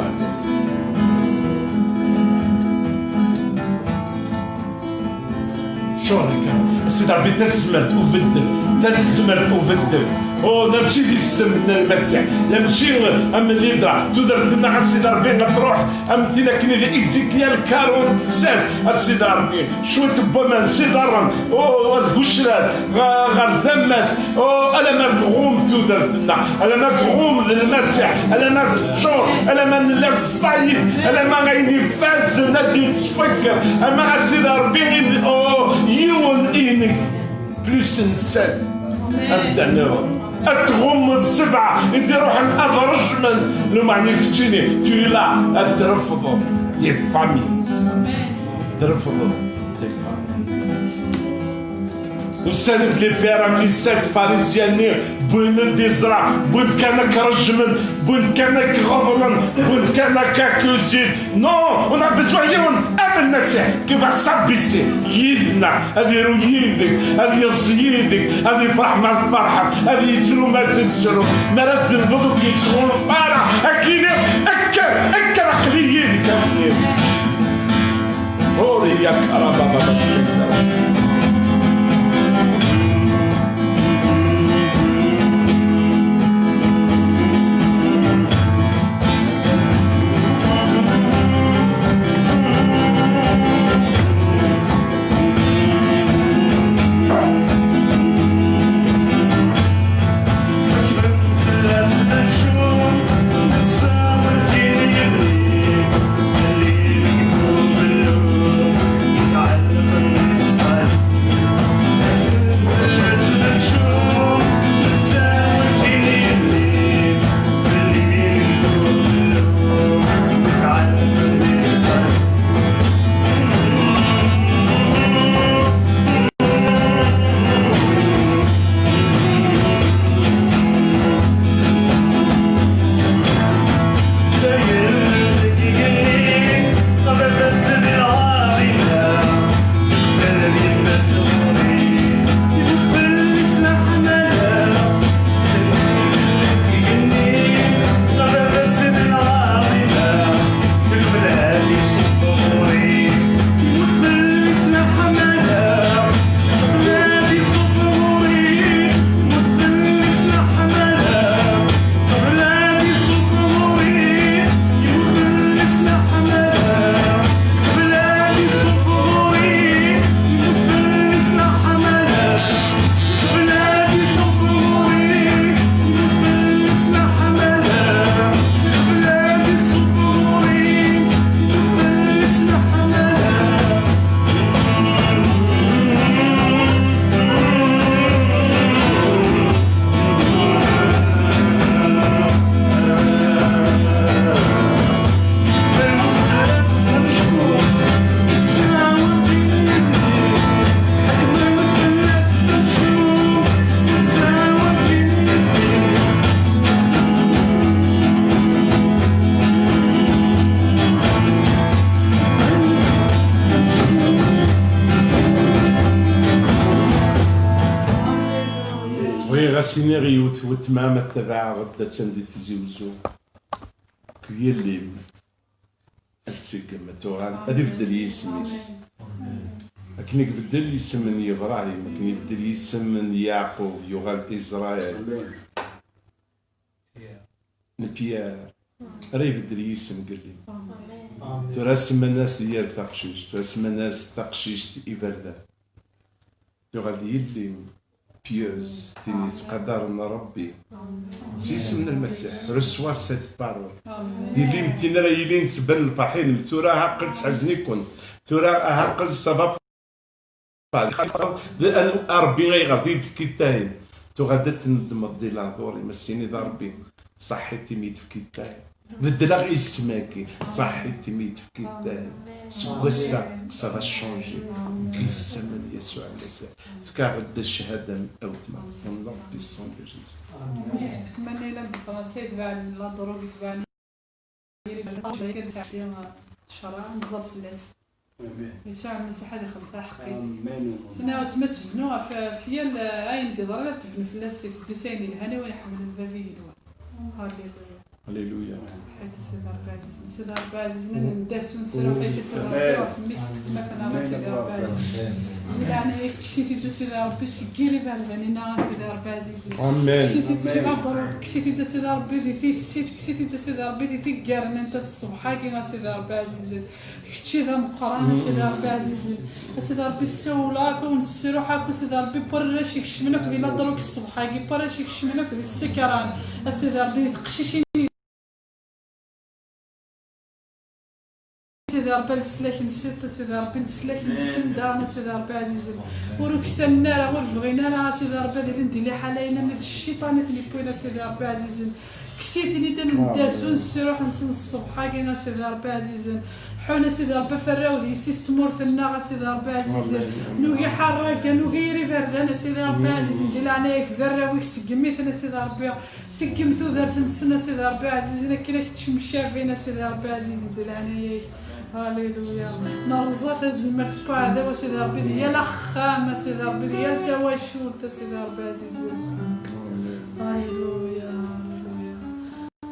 Curikarabacunda. Sidi Ṛebbi, tazmert ubeddel, tazmert ubeddel. Oh, mačči d isem n Lmasiḥ, mačči am lidra, tudert-nneɣ, a Sidi Ṛebbi, ad truḥ am tin akken i di Ézéchiel quarante-sept, a Sidi Ṛebbi, cwiṭ n waman s iḍarren, oh, ad gucrar ɣer, ɣer tama-s, oh, alamma tɣum tudert-nneɣ, alamma tɣum d Lmasiḥ, alamma teččur, alamma nella ẓẓayit, alamma ayen ifazen ad d-yettfekker, ama a Sidi Ṛebbi, oh, yiwen inek, plus n sept, anda nniḍen. Ad tɣummeḍ sebɛa i d-iruḥen ad rejmen, lumeɛni keččini, tu es là, ad trefdeḍ des familles. Trefdeḍ des familles. Usan-d les pères, les sept pharisiens-nni, wwin-d iẓra, wwin-d kan ad k-rejmen, wwin-d kan ad k-ɣeḍlen, wwin-d kan ad k-accusin. Non, on a besoin yiwen am Lmasiḥ qui va s'abaisser yid-neɣ, ad iru yid-k, ad yeḍs yid-k, ad ifreḥ ma tferḥeḍ, ad yettru ma tettru. Mi ara d-tenbeḍ ur k-yettɣunfa ara, ad k-yini: kker, kker, aql-i yid-k, a Ṛebbi. Ur yak ara baba. Siniɣ yiwet wetma ma ttabaɛeɣ-d attan di Tizi Wezzu. Deg yelli-m ad tseggem, ad tuɣal, ad ibeddel yisem-is. Akken i ibeddel yisem n Yebrahim, akken i ibeddel yisem n Yeɛqub, yuɣal Israel. N Pierre, ara ibeddel yisem n yelli. Tura semman-as yir taqcict, tura semman-as taqcict iberdan. Tuɣal d yelli pieuse, tin yettqadaren Rebbi. S yisem n Lmasiḥ, reçois cette parole. Yelli-m tin ara yilin tban lferḥ-inem, tura aha qqel tettḥazen-iken, tura aha qqel ça va pas. A Rebbi, ayɣer d iyi-d-tefkiḍ tahin? Tuɣal-d ad tnedmeḍ di lehdur-im, ad s-tiniḍ a Rebbi, ṣaḥit imi i d-tefkiḍ tahin. Beddleɣ isem-agi, ṣaḥit imi i d-tefkiḍ tahin. Seg wass-a, ça va changer. Deg yisem n Yasuɛ Lmasiḥ. Fk-aɣ-d ccahada-m, a weltma. Am Rebbi, sang de Jésus. Yessefk tmanna yellan di Fransa, yetbaɛen la drogue, yetbaɛen yiri, kan tɛeddi ccṛeɛ, nẓer fell-as. Yasuɛ Lmasiḥ ad ixdem taḥeqqit. Sina weltma tebnu ɣef, ɣef yal ayen d-iḍran, ad tebnu fell-as, teddu s ayen yelhan i win iḥemmlen bab igenwan. Halleluya. Halleluya. Ḥayt a Sidi Ṛebbi ɛzizen. Sidi Ṛebbi ɛzizen, ad nendeh s unesruḥ-ik a Sidi Ṛebbi, ɣef mmi-s n gma-tneɣ a Sidi Ṛebbi ɛzizen. Di leɛnaya-k, kkes-it-id a Sidi Ṛebbi, seg yir iberdan-inna a Sidi Ṛebbi ɛzizen. Amen. Kkes-it-id si la drogue, kkes-it-id a Sidi Ṛebbi di tissit, kkes-it-id a Sidi Ṛebbi di tiggar-nni n ṣṣbeḥ-agi a Sidi Ṛebbi ɛzizen. Kečč i d ameqqran a Sidi Ṛebbi ɛzizen. A Sidi Ṛebbi ssawleɣ akk, ur nesruḥ akk a Sidi Ṛebbi, n warrac ikecmen akk di la drogue ṣṣbeḥ-agi, n warrac ikecmen akk di ssikran a Sidi Ṛebbi, di teqcicin. Sidi Ṛebbi, leslak-nsent, a Sidi Ṛebbi, leslak-nsen daɣen, a Sidi Ṛebbi ɛzizen. Ur uksanen ara, ur bɣin ara, a Sidi Ṛebbi, ad ilin di liḥala-ina, mi d cciṭan i ten-iwwin, a Sidi Ṛebbi ɛzizen. Kkes-iten-id, ad nendeh s unesruḥ-nsen ṣṣbeḥ-agi, a Sidi Ṛebbi ɛzizen. Ḥun, a Sidi Ṛebbi, ɣef warraw d yessi-s n tmurt-nneɣ, a Sidi Ṛebbi ɛzizen. Nugi ḥerraga, nugi yir iberdan, a Sidi Ṛebbi ɛzizen, di leɛnaya-k, d arraw-ik, seggem-iten, a Sidi Ṛebbi. Seggem tudert-nsen, a Sidi Ṛebbi ɛzizen, akken ad k-ttemcabin, a Sidi Ṛebbi ɛzizen, di leɛnaya-k. Halleluya. Nerẓa tazemmert n uɛdaw, a Sidi Ṛebbi, di yal axxam, a Sidi Ṛebbi, di yal tawacult, a Sidi Ṛebbi ɛzizen. Halleluya, halleluya.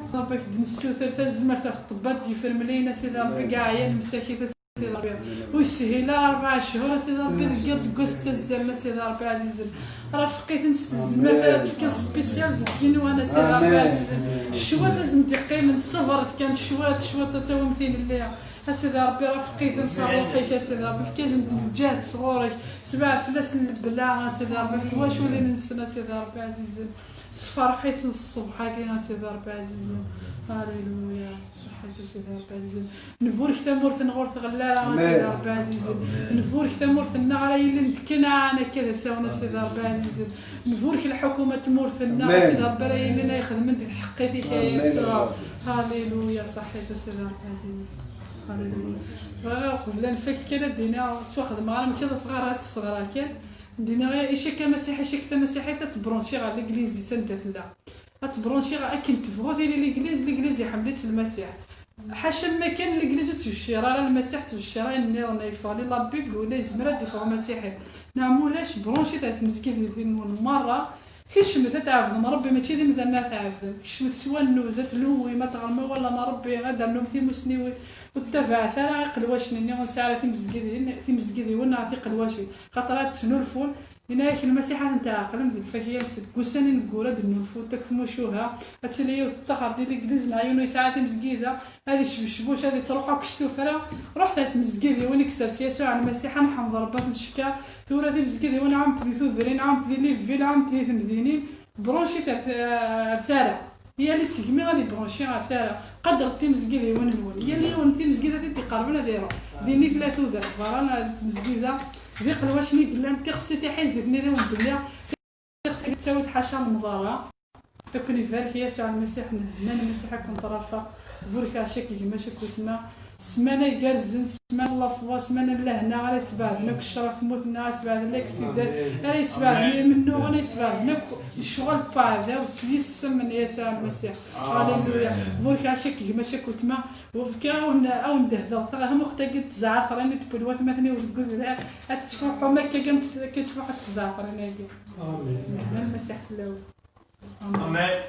Ṛebbi, ad k-d-nessuter tazemmert ɣef ṭṭebba d-yefremliyen, a Sidi Ṛebbi, deg ɛyan msakit, a Sidi Ṛebbi. Ur yeshil ara rebɛa cchur, a Sidi Ṛebbi, deg yiḍ deg wass ttazzalen, a Sidi Ṛebbi ɛzizen. Rafeq-iten s tezmert ara tefkiḍ spécial deg yigenwan, a Sidi Ṛebbi ɛzizen. Cwiṭ ad sen-d-iqqimen, ṣebret kan cwiṭ, cwiṭ ad tawim tilelli. A Sidi Ṛebbi, rafeq-iten s ṛṛuḥ-ik, a Sidi Ṛebbi, efk-asen-d lǧehd sɣur-k, sebɛed fell-asen lebla, a Sidi Ṛebbi, ɣef twaculin-nsen, a Sidi Ṛebbi ɛzizen. Sferḥ-iten ṣṣbeḥ-agi, a Sidi Ṛebbi ɛzizen. Halleluya. Ṣeḥḥit, a Sidi Ṛebbi ɛzizen. Nburek tamurt-nneɣ ur tɣelli ara, a Sidi Ṛebbi ɛzizen. Nburek tamurt-nneɣ ara yilin d Kanɛan akka d asawen, a Sidi Ṛebbi ɛzizen. Nburek lḥukuma n tmurt-nneɣ, a Sidi Ṛebbi, ara yilin ay ixedmen di tḥeqqit-ik, a Yasuɛ. Halleluya, ṣeḥḥit, a Sidi Ṛebbi ɛzizen. Halleluya. Bɣiɣ uqbel ad nfak kan ad d-iniɣ, ttwaxedmeɣ ara, mačči d asɣar, ad tesseɣra kan. D-iniɣ, icak amasiḥi, icak tamasiḥit, ad tebranci ɣer legliz-is anda tella. Ad tebranci ɣer akken tebɣu tili legliz, legliz iḥemmel-itt Lmasiḥ. Ḥaca ma kan legliz ur ttbecciṛ ara Lmasiḥ, ttbecciṛ ayen nniḍen, yeffeɣ li la Bible, ula yezmer ad d-iffeɣ umasiḥi. Neɣ ma ulac, brancit ar tmezgidin-nwen merra, kecmet ad tɛebdem Ṛebbi, mačči d imdanen ara tɛebdem. Kecmet s wannuz, ad tluwim, ad teɣrem awal n Ṛebbi, ad d-ternum timusniwin. Ur ttabaɛet ara iqelwacen-nni ur nesɛi ara timezgidin, timezgidiwin neɣ tiqelwacin, xaṭer ad ttnulfun. Yenna-yak Lmasiḥ ad ten-tɛeqlem di lfakya-nsen, deg wussan ineggura ad d-nnulfunt akk tmucuha. Ad tili yiwet tettaxer di legliz neɣ yiwen ur yesɛi ara timezgida, ad icbecbuc, ad ittruḥ akk s tuffra. Ruḥet ar tmezgidiwin i yessers Yasuɛ Lmasiḥ, ad nḥemd Ṛebbi, ad t-ncekker. Tura timezgidiwin ɛument di tudrin, ɛument di les villes, ɛument di temdinin. Branchit ar, ar tara. Yal isegmi ad ibranci ar tara. Qadret timezgidiwin-nwen. Yal yiwen timezgida i d-iqerben ad iruḥ. Din i tella tudert, berra n tmezgida, d iqelwacen i yellan, tixsi tiḥizit-nni d iwen belli, tixsi tettawi-d ḥaca lemḍerra. Ad ken-ibarek Yasuɛ Lmasiḥ, nehna Lmasiḥ ad ken-trafeq. Burek-aɣ cak gma, cak wetma. Ssmana igerrzen, ssmana n lafwa, ssmana n lehna, ara yesbeɛden akk ccṛeɛ ɣef tmurt-nneɣ, ara yesbeɛden laksidat, ara yesbeɛden imennuɣen, ara yesbeɛden akk lecɣal n uɛdaw s yisem n Yasuɛ Lmasiḥ. Aleluya. Burek-aɣ cak gma, cak wetma. Wefk-aɣ ad wen-, ad wen-d-hdeɣ taɣamuxt-agi n tzeɛfrin i d-wwin watmaten-iw deg udrar, ad tettfuḥum akka, akka, akka ttfuḥut tzeɛfrin-agi. Nehna Lmasiḥ fell-awen. Amen.